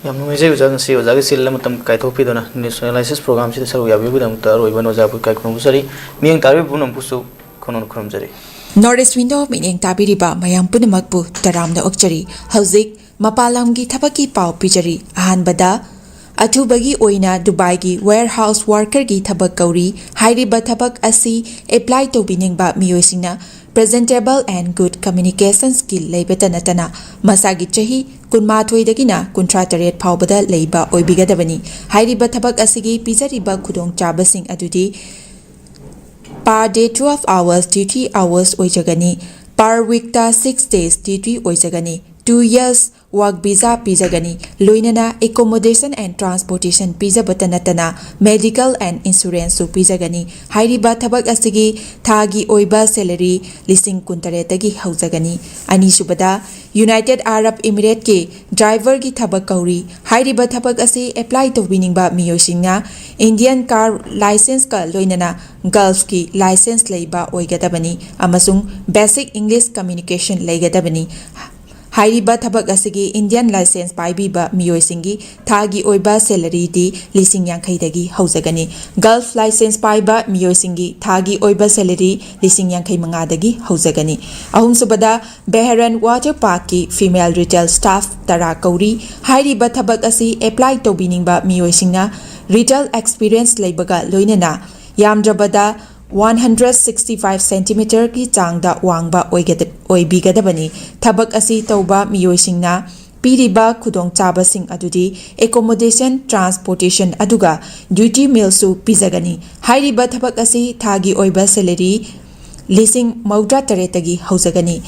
ꯌꯥꯝ ꯅꯨꯡꯉꯥꯏꯖꯩ ꯑꯣꯖꯥ, ꯉꯁꯤ ꯑꯣꯖꯥꯒꯤ ꯆꯤꯜꯂ ꯃꯇꯝ ꯀꯥꯏꯊꯣꯛꯄꯤꯗꯨꯅ ꯅ꯭ꯌꯨꯁ ꯑꯦꯅꯥꯂꯥꯏꯁꯤꯁ ꯄ꯭ꯔꯣꯒ꯭ꯔꯥꯝꯁꯤꯗ ꯁꯔꯨꯛ ꯌꯥꯕꯤꯕꯒꯤꯗꯃꯛꯇ ꯑꯔꯣꯏꯕ ꯑꯣꯏꯅ ꯑꯣꯖꯥꯕꯨ ꯏꯀꯥꯏ ꯈꯨꯝꯅꯕ ꯐꯣꯡꯖꯔꯤ꯫ ꯃꯤꯠꯌꯦꯡ ꯇꯥꯕꯤꯔꯤꯕ ꯄꯨꯝꯅꯃꯛꯄꯨꯁꯨ ꯈꯨꯔꯨꯝꯖꯔꯤ꯫ ꯅꯣꯔꯠ ꯏꯁ ꯋꯤꯟꯗꯣ ꯃꯤꯠꯌꯦꯡ ꯇꯥꯕꯤꯔꯤꯕ ꯃꯌꯥꯝ ꯄꯨꯝꯅꯃꯛꯄꯨ ꯇꯔꯥꯝꯅ ꯑꯣꯛꯆꯔꯤ꯫ ꯍꯧꯖꯤꯛ ꯃꯄꯥꯟ ꯂꯝꯒꯤ ꯊꯕꯛꯀꯤ ꯄꯥꯎ ꯄꯤꯖꯔꯤ꯫ ꯑꯍꯥꯟꯕꯗ, ꯑꯊꯨꯕꯒꯤ ꯑꯣꯏꯅ ꯗꯨꯕꯥꯏꯒꯤ warehouse workerꯒꯤ ꯊꯕꯛ ꯀꯧꯔꯤ꯫ ꯍꯥꯏꯔꯤꯕ ꯊꯕꯛ ꯑꯁꯤ apply ꯇꯧꯕꯤꯅꯤꯡꯕ ꯃꯤꯑꯣꯏꯁꯤꯡꯅ presentable and good communication skill ꯂꯩꯕꯇ ꯅꯠꯇꯅ ꯃꯁꯥꯒꯤ ꯆꯍꯤ ꯀꯨꯟꯃꯥꯊꯣꯏꯗꯒꯤꯅ ꯀꯨꯟꯊ꯭ꯔꯥ ꯇꯔꯦꯠ ꯐꯥꯎꯕꯗ ꯂꯩꯕ ꯑꯣꯏꯕꯤꯒꯗꯕꯅꯤ꯫ ꯍꯥꯏꯔꯤꯕ ꯊꯕꯛ ꯑꯁꯤꯒꯤ ꯄꯤꯖꯔꯤꯕ ꯈꯨꯗꯣꯡꯆꯥꯕꯁꯤꯡ ꯑꯗꯨꯗꯤ per day twelve hours duty hours ꯑꯣꯏꯖꯒꯅꯤ꯫ Per weekꯇ six days duty ꯑꯣꯏꯖꯒꯅꯤ꯫ Two years work visa ꯄꯤꯖꯒꯅꯤ꯫ ꯂꯣꯏꯅꯅ accommodation and transportation ꯄꯤꯖꯕꯇ ꯅꯠꯇꯅ medical and insuranceꯁꯨ ꯄꯤꯖꯒꯅꯤ꯫ ꯍꯥꯏꯔꯤꯕ ꯊꯕꯛ ꯑꯁꯤꯒꯤ ꯊꯥꯒꯤ ꯑꯣꯏꯕ salary ꯂꯤꯁꯤꯡ ꯀꯨꯟꯇꯔꯦꯠꯇꯒꯤ ꯍꯧꯖꯒꯅꯤ꯫ ꯑꯅꯤꯁꯨꯕꯗ, United Arab Emirateꯀꯤ driverꯒꯤ ꯊꯕꯛ ꯀꯧꯔꯤ꯫ ꯍꯥꯏꯔꯤꯕ ꯊꯕꯛ ꯑꯁꯤ apply ꯇꯧꯕꯤꯅꯤꯡꯕ ꯃꯤꯑꯣꯏꯁꯤꯡꯅ Indian car licenceꯀ ꯂꯣꯏꯅꯅ Gulfꯀꯤ license ꯂꯩꯕ ꯑꯣꯏꯒꯗꯕꯅꯤ ꯑꯃꯁꯨꯡ basic English communication ꯂꯩꯒꯗꯕꯅꯤ꯫ ꯍꯥꯏꯔꯤꯕ ꯊꯕꯛ ꯑꯁꯤꯒꯤ Indian license ꯄꯥꯏꯕꯤꯕ ꯃꯤꯑꯣꯏꯁꯤꯡꯒꯤ ꯊꯥꯒꯤ ꯑꯣꯏꯕ salaryꯗꯤ ꯂꯤꯁꯤꯡ ꯌꯥꯡꯈꯩꯗꯒꯤ ꯍꯧꯖꯒꯅꯤ꯫ Gulf license ꯄꯥꯏꯕ ꯃꯤꯑꯣꯏꯁꯤꯡꯒꯤ ꯊꯥꯒꯤ ꯑꯣꯏꯕ salary ꯂꯤꯁꯤꯡ ꯌꯥꯡꯈꯩ ꯃꯉꯥꯗꯒꯤ ꯍꯧꯖꯒꯅꯤ꯫ ꯑꯍꯨꯝꯁꯨꯕꯗ, Bahrain Water Parkꯀꯤ female retail staff ꯇꯔꯥ ꯀꯧꯔꯤ꯫ ꯍꯥꯏꯔꯤꯕ ꯊꯕꯛ ꯑꯁꯤ apply ꯇꯧꯕꯤꯅꯤꯡꯕ ꯃꯤꯑꯣꯏꯁꯤꯡꯅ retail experience ꯂꯩꯕꯒ ꯂꯣꯏꯅꯅ ꯌꯥꯝꯗ꯭ꯔꯕꯗ one hundred sixty five centimetreꯒꯤ ꯆꯥꯡꯗ ꯋꯥꯡꯕ ꯑꯣꯏꯒꯗ-, ꯑꯣꯏꯕꯤꯒꯗꯕꯅꯤ꯫ ꯊꯕꯛ ꯑꯁꯤ ꯇꯧꯕ ꯃꯤꯑꯣꯏꯁꯤꯡꯅ ꯄꯤꯔꯤꯕ ꯈꯨꯗꯣꯡꯆꯥꯕꯁꯤꯡ ꯑꯗꯨꯗꯤ accommodation, transportation ꯑꯗꯨꯒ duty mealꯁꯨ ꯄꯤꯖꯒꯅꯤ꯫ ꯍꯥꯏꯔꯤꯕ ꯊꯕꯛ ꯑꯁꯤ ꯊꯥꯒꯤ ꯑꯣꯏꯕ salary ꯂꯤꯁꯤꯡ ꯃꯧꯗ꯭ꯔꯥ ꯇꯔꯦꯠꯇꯒꯤ ꯍꯧꯖꯒꯅꯤ꯫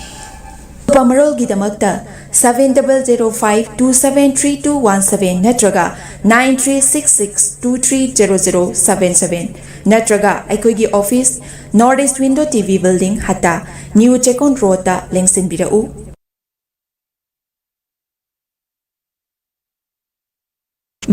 ꯑꯀꯨꯞꯄ ꯃꯔꯣꯜꯒꯤꯗꯃꯛꯇ seven double zero five two seven three two one seven ꯅꯠꯇ꯭ꯔꯒ nine three six six two three zero zero seven seven ꯅꯠꯇ꯭ꯔꯒ ꯑꯩꯈꯣꯏꯒꯤ office, North East Window T V Building, ꯍꯠꯇꯥ, New Chekon Roadꯇ ꯂꯦꯡꯁꯤꯟꯕꯤꯔꯛꯎ꯫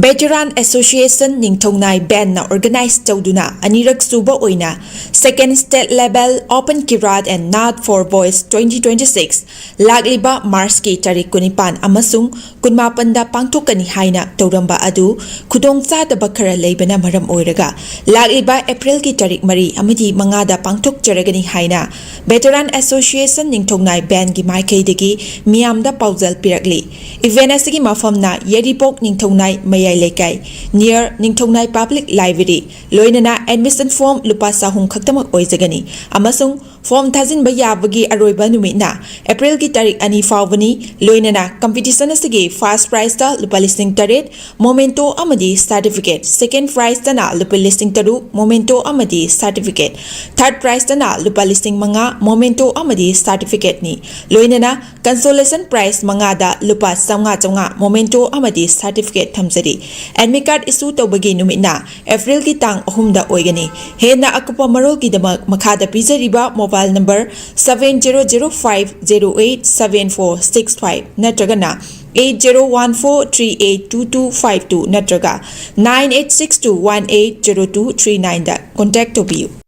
Veteran Association ꯅꯤꯡꯊꯧꯅꯥꯏ bandꯅ organize ꯇꯧꯗꯨꯅ ꯑꯅꯤꯔꯛ ꯁꯨꯕ ꯑꯣꯏꯅ Second State Level Open Kirat and Naat for Boys twenty twenty six ꯂꯥꯛꯂꯤꯕ Marchꯀꯤ ꯇꯥꯔꯤꯛ ꯀꯨꯟꯅꯤꯄꯥꯟ ꯑꯃꯁꯨꯡ ꯀꯨꯟꯃꯥꯄꯟꯗ ꯄꯥꯡꯊꯣꯛꯀꯅꯤ ꯍꯥꯏꯅ ꯇꯧꯔꯝꯕ ꯑꯗꯨ ꯈꯨꯗꯣꯡꯆꯥꯗꯕ ꯈꯔ ꯂꯩꯕꯅ ꯃꯔꯝ ꯑꯣꯏꯔꯒ ꯂꯥꯛꯂꯤꯕ Aprilꯒꯤ ꯇꯥꯔꯤꯛ ꯃꯔꯤ ꯑꯃꯗꯤ ꯃꯉꯥꯗ ꯄꯥꯡꯊꯣꯛꯆꯔꯒꯅꯤ ꯍꯥꯏꯅ Veteran Association ꯅꯤꯡꯊꯧꯅꯥꯏ bandꯒꯤ ꯃꯥꯏꯀꯩꯗꯒꯤ ꯃꯤꯌꯥꯝꯗ ꯄꯥꯎꯖꯦꯜ ꯄꯤꯔꯛꯂꯤ꯫ Event ꯑꯁꯤꯒꯤ ꯃꯐꯝꯅ ꯌꯥꯏꯔꯤꯄꯣꯛ ꯅꯤꯡꯊꯧꯅꯥꯏ ꯃꯌꯥꯏ ꯂꯩꯀꯥꯏ, near ꯅꯤꯡꯊꯧꯅꯥꯏ Public Library꯫ ꯂꯣꯏꯅꯅ admission form ꯂꯨꯄꯥ ꯆꯍꯨꯝ ꯈꯛꯇꯃꯛ ꯑꯣꯏꯖꯒꯅꯤ ꯑꯃꯁꯨꯡ form ꯊꯥꯖꯤꯟꯕ ꯌꯥꯕꯒꯤ ꯑꯔꯣꯏꯕ ꯅꯨꯃꯤꯠꯅ April ꯒꯤ ꯇꯥꯔꯤꯛ ꯑꯅꯤ ꯐꯥꯎꯕꯅꯤ꯫ ꯂꯣꯏꯅꯅ competition ꯑꯁꯤꯒꯤ first prize ꯇ ꯂꯨꯄꯥ ꯂꯤꯁꯤꯡ ꯇꯔꯦꯠ memento ꯑꯃꯗꯤ certificate, second prize ꯇꯅ ꯂꯨꯄꯥ ꯂꯤꯁꯤꯡ ꯇꯔꯨꯛ memento ꯑꯃꯗꯤ certificate, third prize ꯇꯅ ꯂꯨꯄꯥ ꯂꯤꯁꯤꯡ ꯃꯉꯥ memento ꯑꯃꯗꯤ certificate ꯅꯤ꯫ ꯂꯣꯏꯅꯅ consolation prize ꯃꯉꯥꯗ ꯂꯨꯄꯥ ꯆꯥꯝꯃꯉꯥ ꯆꯥꯝꯃꯉꯥ memento ꯑꯃꯗꯤ certificate ꯊꯝꯖꯔꯤ꯫ Admit card issue ꯇꯧꯕꯒꯤ ꯅꯨꯃꯤꯠꯅ April ꯒꯤ ꯇꯥꯡ ꯑꯍꯨꯝꯗ ꯑꯣꯏꯒꯅꯤ꯫ ꯍꯦꯟꯅ ꯑꯀꯨꯞꯄ ꯃꯔꯣꯜꯒꯤꯗꯃꯛ ꯃꯈꯥꯗ ꯄꯤꯖꯔꯤꯕ mobile number seven zero zero five zero eight seven four six five ꯅꯠꯇ꯭ꯔꯒꯅ eight zero one four three eight two two five two ꯅꯠꯇ꯭ꯔꯒ nine eight six two one eight zero two three nine ꯗ contact ꯇꯧꯕꯤꯌꯨ꯫